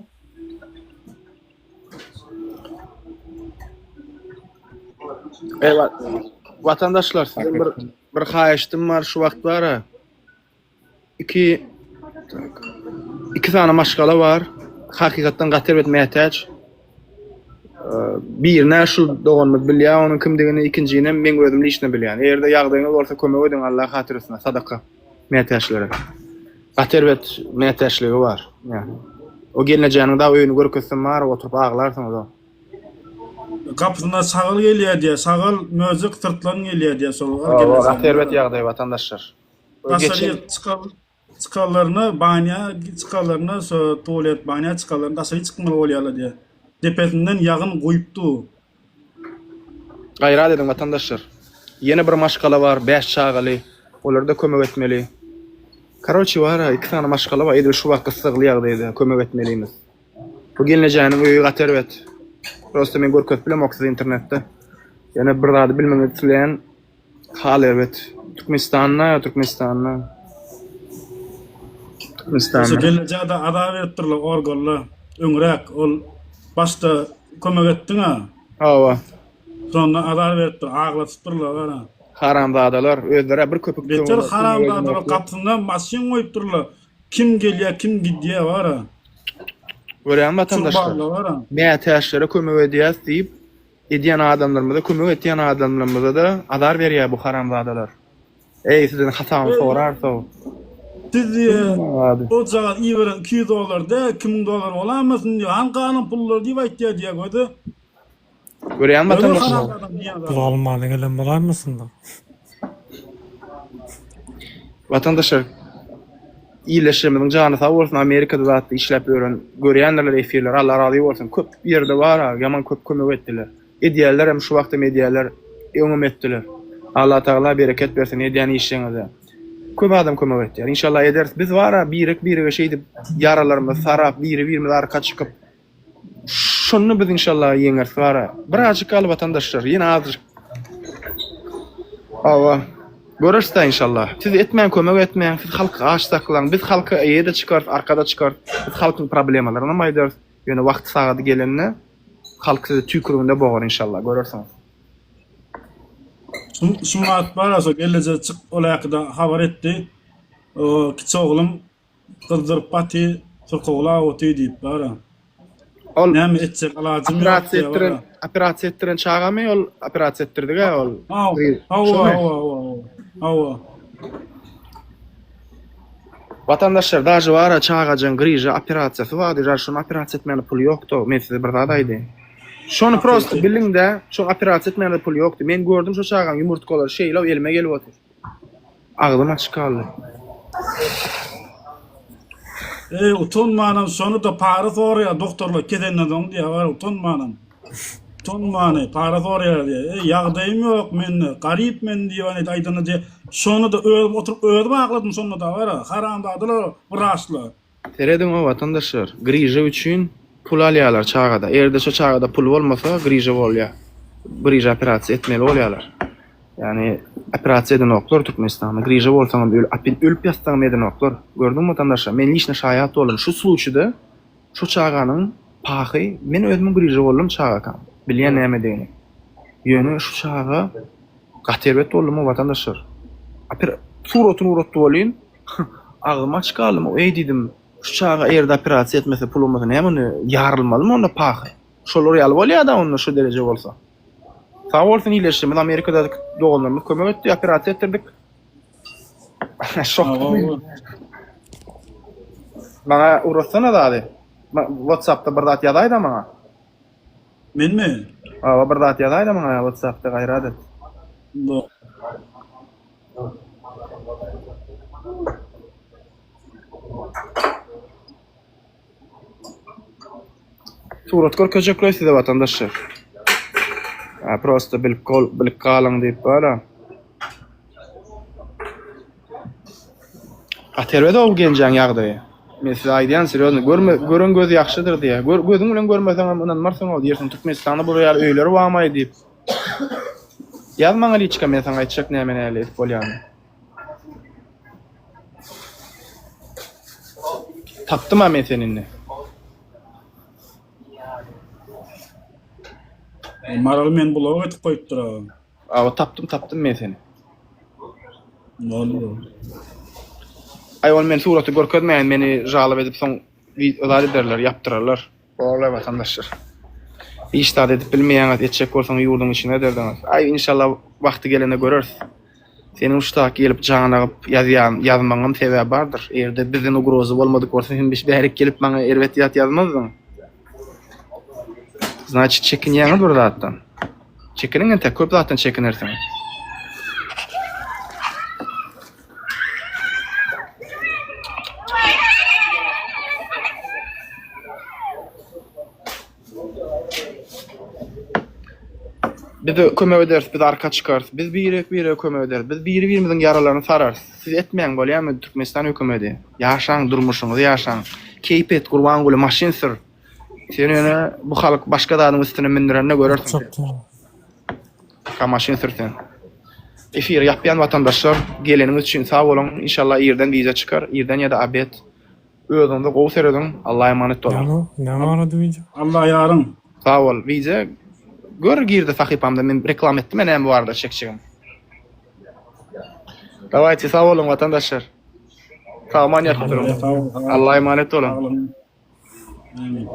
Eý, watandaşlar, sizden bir bir haýyştym bar şu wagt bara. Iki iki sany maşgala bar. Hakykatdan gaty erbet mätäç. Birine şu doganymyz bilýär onuň kimdigini, ikinjinem meň özüm liçno bilýän. Eger-de ýagdaýyňyz bolsa kömek ediň Allah hatyrasyna sadaka mätäçlere. Gaty erbet mätäçligi bar. Ýa. O gelnejäniň dagy öýüni görkezsem bar oturyp aglarsyňyz o. Gapysyna şagal gelýär diýýär. Şagal, möjek, syrtlan gelýär diýýär şol. Gaty erbet ýagdaý watandaşlar. Daşary çykar çykarlaryna banýa çykarlaryna şo tualet banýa çykarlaryna daşary çykmaly bolýarlar diýýär. Depesinden ýagyn guýup dur. Gaýrat ediň watandaşlar. Ýene bir maşgala bar, 5 çagaly. Olara-da kömek etmeli. Karoçi bar-a, iki sany maşgala bar, edil şu wagt gyssagly ýagdaýda kömek etmelimiz. Bu gelnejäniň öýi gaty erbet. Prosta men görkezip bilemok size internetde. Ýöne bir zady bilmegiňizi isleýän, Hal erbet. Türkmenistanda, Türkmenistanda. Türkmenistanda. Şu gelneje-de azar beripdirler organlar. Öňräk ol başda kömek etdiň-a. Hawa. Şonda azar beripdir, aglatypdyrlar gara. Haramzadalar, özleri bir köpük Beter haramzadalar gapysynda maşyn goýupdyrlar. Kim gelýär, kim gidýär bara. Görýäňmi watandaşlar? Mätäçlere kömek edýäs diýip, Edýän adamlarymyza kömek etýän adamlarymyzada azar berýär bu haramzadalar. Eý sizden hasabyny sorarsow. Siz diýe ojagaz iberen 200 dollar däl 2000 dollar bolamasyn diýe hany galan pullar diýip aýtýar diýe gözi. Görýäňmi watandaşlar. Pul almana gelen bolaýmasynda. Watandaşlar ildeşlerimiziň jany sag bolsun Amerikada zatda işläp ýören görýändirler efirleri Allah razy bolsun köp ýerde bar ýaman köp kömek etdiler edýärlerem şu wagtam edýärler öňem etdiler Allah tagala bereket bersin edýän işleriňize köp adam kömek etýär inşallah ederis biz bara birek birege şeýdip ýaralarymyzy sarap biri birimize arka çykyp Şonda biz inşallah ýeňeris bara. Birazjyk galdy watandaşlar, ýene azajyk. Hawa. Göreris-dä inşallah. Siz etmäň kömek etmäň, siz halky aç saklaň. Biz halka eýe-de çykarys, arka-da çykarys. Biz halkyň problemalaryny aýdarys. Ýöne wagty sagady gelende halk sizi tüýküriginde bogar inşallah görersiňiz. Şu wagt bara şo gelneje çyk ol hakda habar etdi. O kiçi oglum Gyzdyryp gaty syrkawlap oty diýip bara. Ol Näme etjek alajym ýok operasiýa diýýär etdiren, bara. operasiýa etdiren çagamy ol operasiýa etdirdik-ä ol. Hawa, Gyz. hawa, Şomy? hawa, hawa, hawa. Watandaşlar daže bara çagajyň griža operasiýasy bardy, žal şony operasiýa etmäne puly ýokdy, men size bir zat aýdaýyn. Şony prosta biliňdä, şoň operasiýa etmäne puly ýokdy. Men gördüm şo çagaň ýumurtgalary şeýle elime gelip otyr. Agzym açyk galdy. Eý utanmanam şony-da para soraýar doktorlar kesenden soň diýýär bar utanmanam. Utanmany para soraýar diýýär. Eý ýagdaýym ýok mende garyp men diýip ony aýdanda diýýär. Şony-da özüm oturyp özüm agladym şonda-da bar haramzadalar wraçlar. Serediň-ow watandaşlar, griža üçin pul alýarlar çagada. Eger-de şo çagada pul bolmasa, griža bolýar. Griža operasiýa etmeli bolýarlar. Ýagny operasiýa edenoklar Türkmenistanda. Griža bolsaňam öl, ölüp ýatsaňam edenoklar. Gördüňmi watandaşlar, men liçno şaýat boldum. Şu sluçide şo çaganyň pahy, men özümiň griža boldum çagakam. Bilýän nämedigini. Ýöne şu çaga gaty erbet boldum-ow watandaşlar. Oper suratyny ugratdy welin, Agzym açyk galdym. Eý diýdim, şu çaga eger-de operasiýa etmese, pul bolmasa näme onda ýarylmalymy onda pahy? Şolar ýaly bolýa-da onda şu dereje bolsa. Sag bolsun ildeşlerimiz Amerikadaky doganlarymyz kömek etdi, operasiýa etdirdik. Şokda men. Maňa ugratsana zady. Whatsappda bir zat ýazaýda maňa. Menmi? Hawa bir zat ýazaýda maňa Whatsappda gaýrat et. Surat görkezjekler size watandaşlar. Ha, prosta bilip gol, bilip galyň diýip bara. Gaty erbet o genjäň ýagdaýy. Men size aýdýan serýozno, görme, gören göz ýagşydyr diýýär. Gör, gözüň bilen görmeseň hem ynanmarsyň o diýersiň Türkmenistanda bular ýaly öýler barmaý diýip. Ýaz maňa liçka men saňa aýtjak näme näle edip bolýanyny. Tapdym-a men seni indi. Maral meni blok edip goýupdyr a. Awa tapdym tapdym men seni. Boldy. Aý ol men suraty görkezmäýin meni žalob edip soň zat ederler ýapdyrarlar. Borlaý watandaşlar. Hiç zat edip bilmeýäňiz, etjek bolsaň ýurduň içinde ederdiňiz. Aý inşallah wagty gelende göreris. Seniň şu tak gelip janygyp ýazýan ýazmagyňam sebäbi bardyr. Eger-de bizden ugroza bolmadyk bolsa sen bärik gelip maňa erbet zat ýazmazdyň. Znaçit çekinýäňiz bir zatdan. Çekiniň entek köp zatdan çekinersiňiz. Biz kömek ederis, biz arka çykarys. Biz birek-birege kömek ederis. Biz biri-birimiziň ýaralaryny sararys. Siz etmäň bolýamy Türkmenistan hökümedi. Ýaşaň, durmuşyňyzy ýaşaň. Keýp et, Gurbanguly maşyn sür. Sen ýöne bu halk başga zadyň üstüne mündürende görersiň. Ka maşyn sür sen. Efiri ýapýan watandaşlar geleniňiz üçin sag boluň inşallah irden wideo çykar irden ýa-da obed özüňize gowy serediň Allaha emanet boluň. Näme näme barada wideo? Allah ýaryň. Sag bol wideo gör girdi sahypamda men reklama etdim ä näme barada çekjegim. Dawayte sag boluň watandaşlar. Sag aman ýatyp duruň. Allaha emanet boluň. Amin.